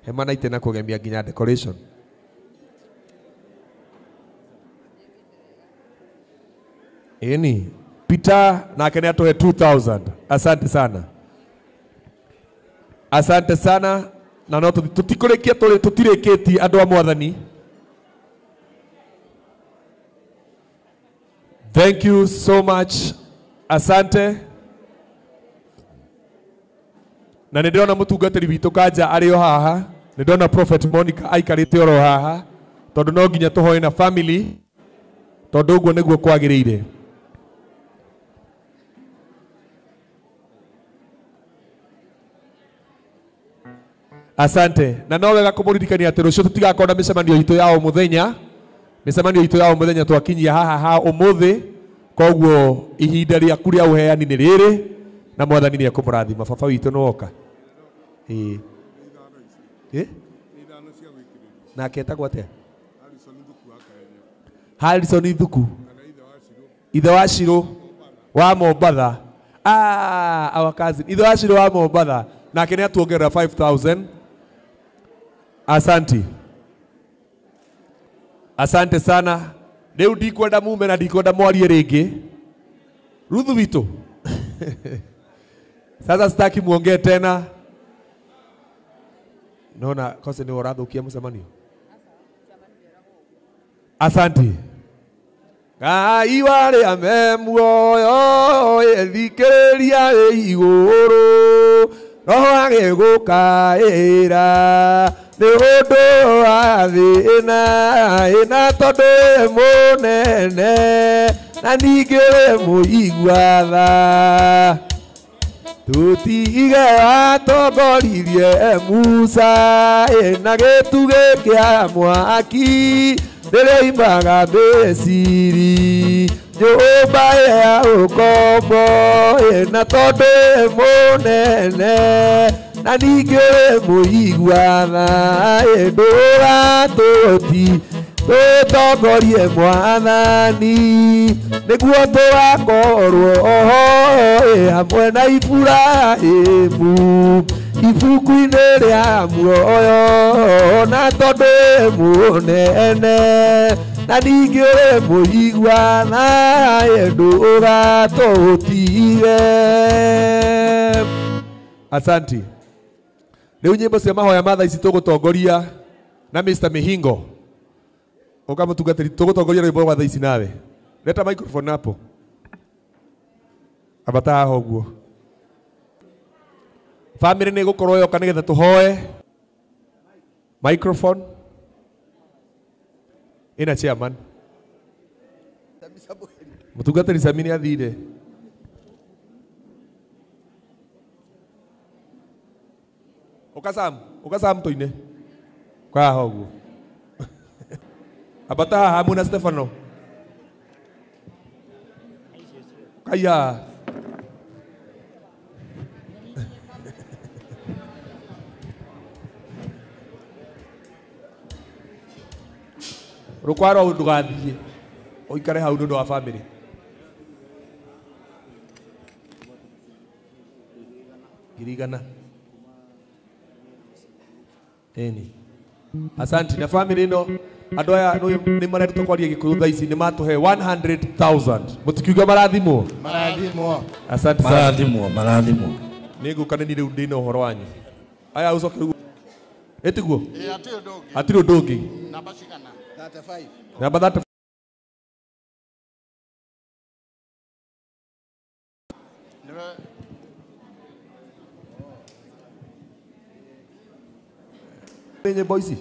Speaker 2: hema na itĩ na kũgemia nginya decoration. Eni Peter nake nĩ atũhe 2000. Asante sana. Asante sana. Na no tũtikũrĩkia, tũtirĩkĩtie andũ a Mwathani. Thank you so much. Asante. Na nĩ ndĩrona mũtungatĩri witũ Kanja arĩ o haha. Nĩ ndĩrona Prophet Monica aikarĩte oro haha, tondũ no nginya tũhoe na family, tondũ ũguo nĩguo kwagĩrĩire. Asante. Na no wega kũmũririkania atĩ rũciũ tũtigakorwo na mĩcemanio itũ ya o mũthenya. Mĩcemanio itũ ya o mũthenya twakinyia haha ha ũmũthĩ, koguo ihinda rĩaku rĩa ũheani nĩ rĩrĩ, na Mwathani nĩ ekũmũrathima. Baba witũ nĩ woka. Ĩĩ. Ĩ? Nake etagwo atĩa? Harrison Thuku. Ithe wa Shiro wa Mombatha. Ah, our cousin. Ithe wa Shiro wa Mombatha. Nake nĩ atuongerera 5000. Asante. Asante sana. Rĩu ndikwenda mume na ndikwenda mwarie rĩngĩ. Ruthu witũ. Sasa sitaki muongee tena. Naona kose ni ũrathũkia mũcemanio. Asante. Ngai warĩa me muoyo ĩthikĩrĩria igũrũ, roho agĩgũkaĩra nĩ ũndũ wa thĩna, ĩna tondũ wĩ mũnene na ningĩ wĩ mũigua tha. Tũtige watongoririe Musa ĩna gĩtugĩ kĩa mwaki rĩrĩa oimaga Misiri, nyũmba ya ũkombo ĩna tondũ wĩ mũnene na ningĩ wĩ mũigua tha, ndũra tũtongorie Mwathani nĩguo tũgakorwo oho hamwe na Iburahĩmu ibuku-inĩ rĩa muoyo, na tondũ wĩ mũnene na ningĩ wĩ mũigua tha, ndũra tũtige. Asanti. Rĩu nyĩmbo cia mahoya ma thaa ici tũgũtongoria na Mr. Mihingo. Ũka mũtungatĩri, tũgũtongoria rwĩmbo rwa thaa ici nawe. Leta microphone hapo. Ambata haha ũguo. Family nĩ ĩgũkorwo yoka nĩgetha tũhoe. Microphone. Ĩna chairman. Mũtungatĩri Sami nĩ athire. Ũka Sam, ũka Sam tũine. Ũka haha ũguo. Ambata haha mwĩna Stefano. Kaya. Rũkwaro ndũgathiĩ, ũikare hau nĩ ũndũ wa family. 100,000. Eni. Asante. Na family ĩno andũ aya nĩ mareruta kwaria Gĩkũyũ thaa ici nĩ matũhe 100,000. Mũtikiuga marathimwo?
Speaker 13: Marathimwo.
Speaker 2: Asante sana.
Speaker 9: Marathimwo, marathimwo.
Speaker 2: Nĩ ngũka nĩ niĩ rĩu ndĩna ũhoro wanyu. Aya ũcoke rĩu. Ĩtiguo? Hatirĩ ũndũ ũngĩ.
Speaker 13: Namba cigana? 35.
Speaker 2: Namba 35. Nyĩmbo ici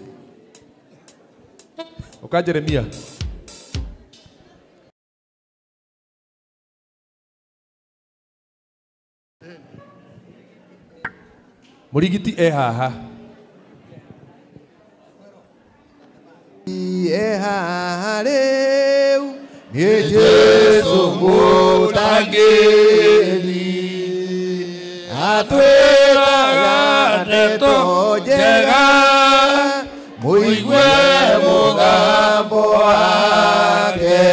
Speaker 2: ũka Jeremia. Mũrigiti e haha.
Speaker 4: E haha rĩu nĩ Jesũ mũtangĩri atwĩraga ndeto njega mũigue mũgambo wake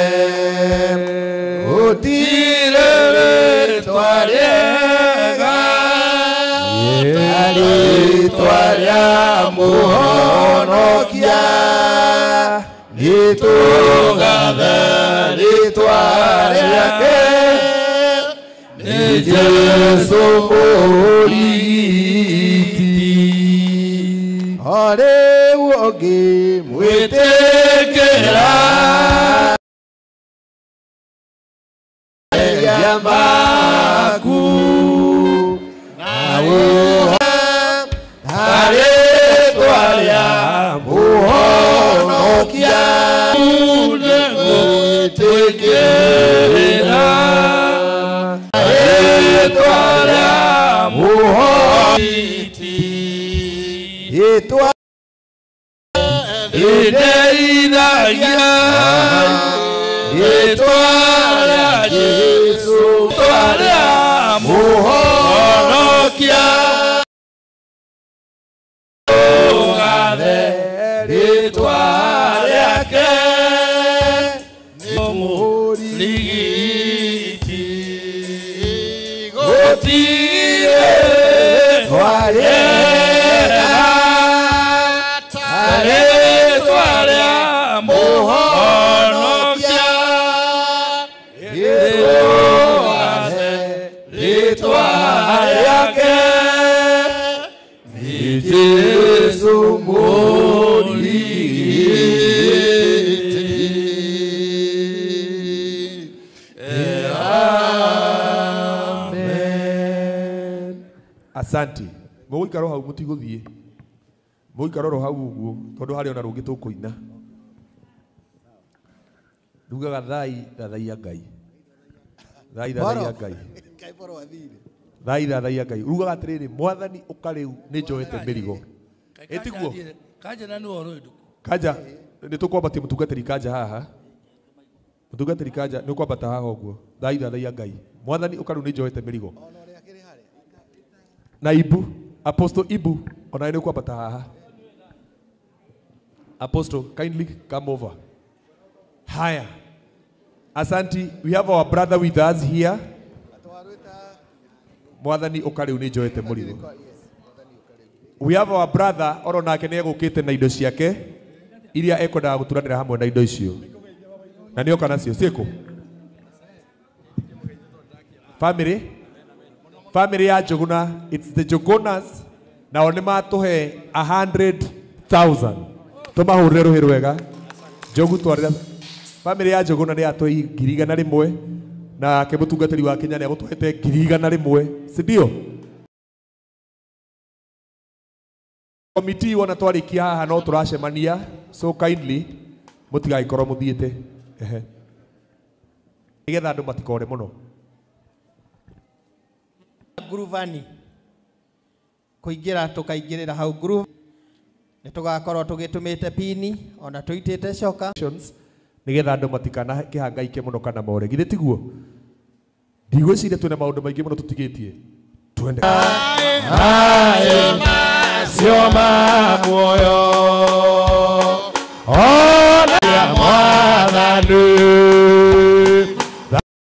Speaker 4: gũtirĩ rĩtwa rĩega ta rĩtwa rĩa mũhonokia nĩtũgathe rĩtwa rĩake nĩ Jesũ mũrigiti o rĩu ũngĩmwĩtĩkĩra mehia maku na rĩtwa rĩa mũhonokia gwĩtĩkĩra rĩtwa rĩa mũhonokia rĩtwa rĩndeithagia rĩtwa rĩa Jesũ rĩtwa rĩa mũhonokia tũgathe rĩtwa rĩake nĩ mũrigiti gũtirĩ rĩtwa rĩega ta rĩtwa rĩa mũhonokia tũgathe rĩtwa rĩake nĩ Jesũ mũrigiti.
Speaker 2: Amen. Asante. Mũgũikara hau mũtigũthiĩ. Mũgũikara oro hau ũguo tondũ harĩ ona rũngĩ tũkũina. Ndugaga thai thathaiya Ngai. Thai thathaiya Ngai. Thai thathaiya Ngai. Urugaga atĩrĩrĩ mwathani ũka rĩu nĩ njoete mĩrigo. Ĩtiguo?
Speaker 9: Kanja na nĩ ũhoro ũyũ.
Speaker 2: Kanja nĩ tũkwambatia mũtungatĩri Kanja haha. Mũtungatĩri Kanja nĩ ũkwambata haha ũguo. Thai thathaiya Ngai. Mwathani ũka rĩu nĩ njoete mĩrigo. Na Ibu, Apostle Ibu, ona nĩ ũkwambata haha. Apostle, kindly come over. Haya. Asante, we have our brother with us here. Mwathani ũka rĩu nĩ njoete mũrigo. We have our brother oro nake nĩ egũkĩte na indo ciake iria ekwendaga gũturanĩra hamwe na indo icio. Na nĩ oka nacio ciĩkũ? Family? Family ya Njuguna, it's the Njugunas nao nĩ matũhe 100,000. Tũmahũrĩre rũhĩ rwega. Njogu twarĩra family ya Njuguna nĩ yatũhe 100,000 nake mũtungatĩri wa Kenya nĩ agũtũhete 100,000, si ndio? Committee wona twarĩkia haha no tũracemania, so kindly mũtigagĩkorwo mũthiĩte. Ehe. Nĩgetha andũ matikore mũno.
Speaker 10: Groovani kũingĩra tũkaingĩrĩra hau groove nĩ tũgakorwo tũgĩtũmĩte pini ona tũitĩte coka
Speaker 2: nĩgetha andũ matikanakĩhangaike mũno kana more. Githĩ tiguo? Ndigwĩciria twĩna maũndũ maingĩ mũno tũtigĩtie. Twende.
Speaker 4: Maĩ macio ma muoyo ona ya mwathani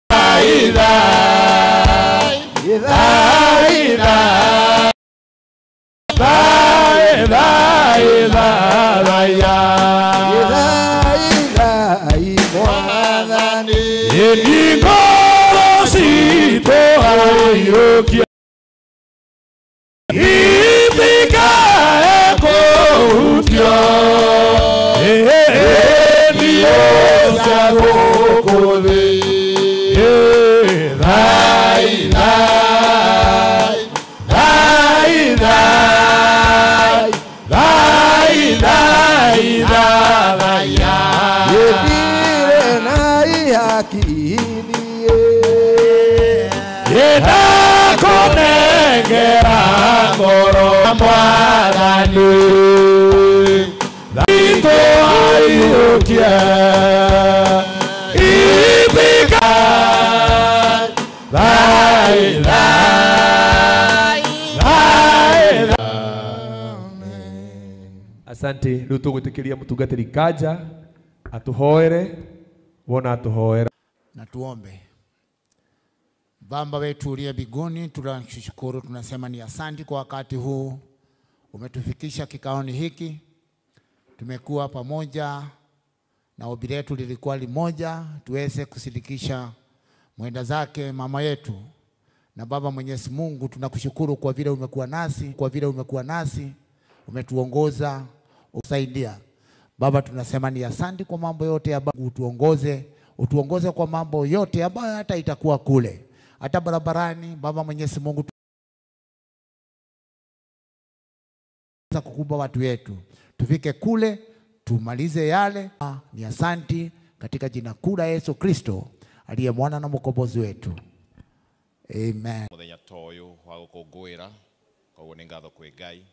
Speaker 4: thai thai thai thai thai thai thai mwathani ngoro citũ aiyũkia itikae kũhutio Mwathani Thitũ aiyũkie Ithika Thai thai thai.
Speaker 2: Asante. Rĩu tũgwĩtĩkĩria mũtungatĩri Kanja atuhoere wona atuhoera.
Speaker 13: Na tuombe. Baba wetu uliye mbinguni, tunakushukuru, tunasema ni asante kwa wakati huu umetufikisha kikaoni hiki. Tumekuwa pamoja na ombi letu lilikuwa limoja, tuweze kushirikisha mwenda zake mama yetu. Na Baba Mwenyezi Mungu, tunakushukuru kwa vile umekuwa nasi, kwa vile umekuwa nasi, umetuongoza, usaidia. Baba, tunasema ni asante kwa mambo yote ambayo utuongoze, utuongoze kwa mambo yote ambayo hata itakuwa kule, hata barabarani. Baba Mwenyezi Mungu, kukumba watu wetu, tufike kule tumalize yale. Ni asanti katika jina kuu la Yesu Kristo aliye mwana na mkombozi wetu. Amen.
Speaker 23: Muthenya ta ũyũ wa gũkũngũĩra, koguo nĩ ngatho kwĩ Ngai.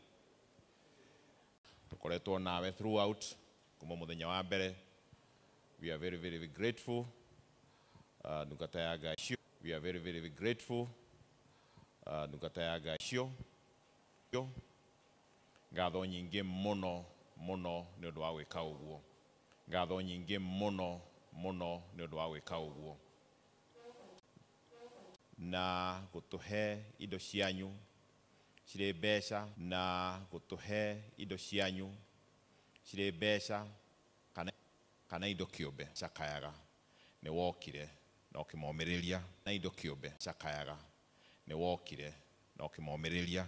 Speaker 23: Tũkoretwo nawe throughout kuma mũthenya wa mbere. We are very, very grateful. Ndungata ya Ngai. We are very, very grateful. Ndungata ya Ngai cio. Ngatho nyingĩ mũno mũno nĩ ũndũ wa gwĩka ũguo. Ngatho nyingĩ mũno mũno nĩ ũndũ wa gwĩka ũguo. Na gũtũhe indo cianyu cirĩ mbeca, na gũtũhe indo cianyu cirĩ mbeca kana indo kĩũmbe cakayaga nĩ wokire na ũkĩmomĩrĩria, na indo kĩũmbe cakayaga nĩ wokire na ũkĩmomĩrĩria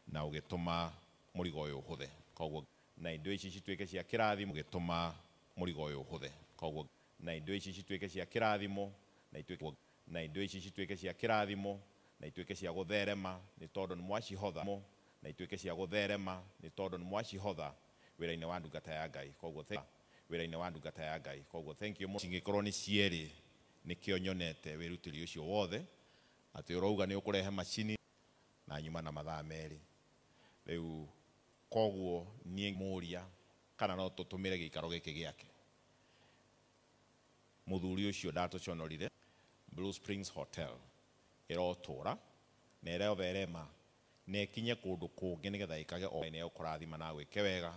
Speaker 23: na ũgĩtũma mũrigo ũyũ ũhũthe. Koguo na indo ici cituĩke cia kĩrathimo, ũgĩtũma mũrigo ũyũ ũhũthe. Koguo na indo ici cituĩke cia kĩrathimo, na ituĩke na indo ici cituĩke cia kĩrathimo, na ituĩke cia gũtherema nĩ tondũ nĩ mwacihotha, na ituĩke cia gũtherema nĩ tondũ nĩ mwacihotha wĩra-inĩ wa ndungata ya Ngai. Koguo wĩra-inĩ wa ndungata ya Ngai. Koguo thank you. Cingĩkorwo nĩ cierĩ nĩkĩo nyonete wĩrutĩri ũcio wothe atĩ ũrauga nĩ ũkũrehe macini na nyuma na mathaa merĩ. Rĩu koguo niĩ mũria kana no tũtũmĩre gĩikaro gĩkĩ gĩake. Mũthuri ũcio ndatũconorire. Blue Springs Hotel ĩrotũra na ĩrotherema na ĩkinye kũndũ kũngĩ nĩgetha ĩkage o nĩ ũkũrathima na gwĩke wega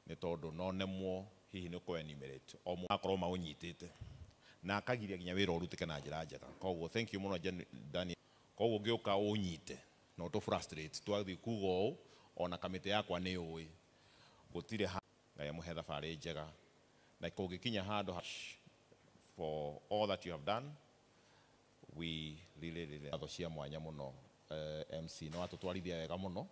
Speaker 23: nĩ tondũ no nemwo hihi nĩ kũ enumerate o mũndũ akorwo maũnyitĩte na akagiria nginya wĩra ũrutĩke na njĩra njega. Koguo thank you mũno Daniel. Koguo ngĩũka ũnyite na ũtũ frustrate twathiĩ kuga ũũ ona kamĩtĩ yakwa nĩ ũĩ gũtirĩ Ngai amũhe thabarĩ njega na kũngĩkinya handũ for all that you have done. We really really ngatho cia mwanya mũno MC no atũtwarithia wega mũno.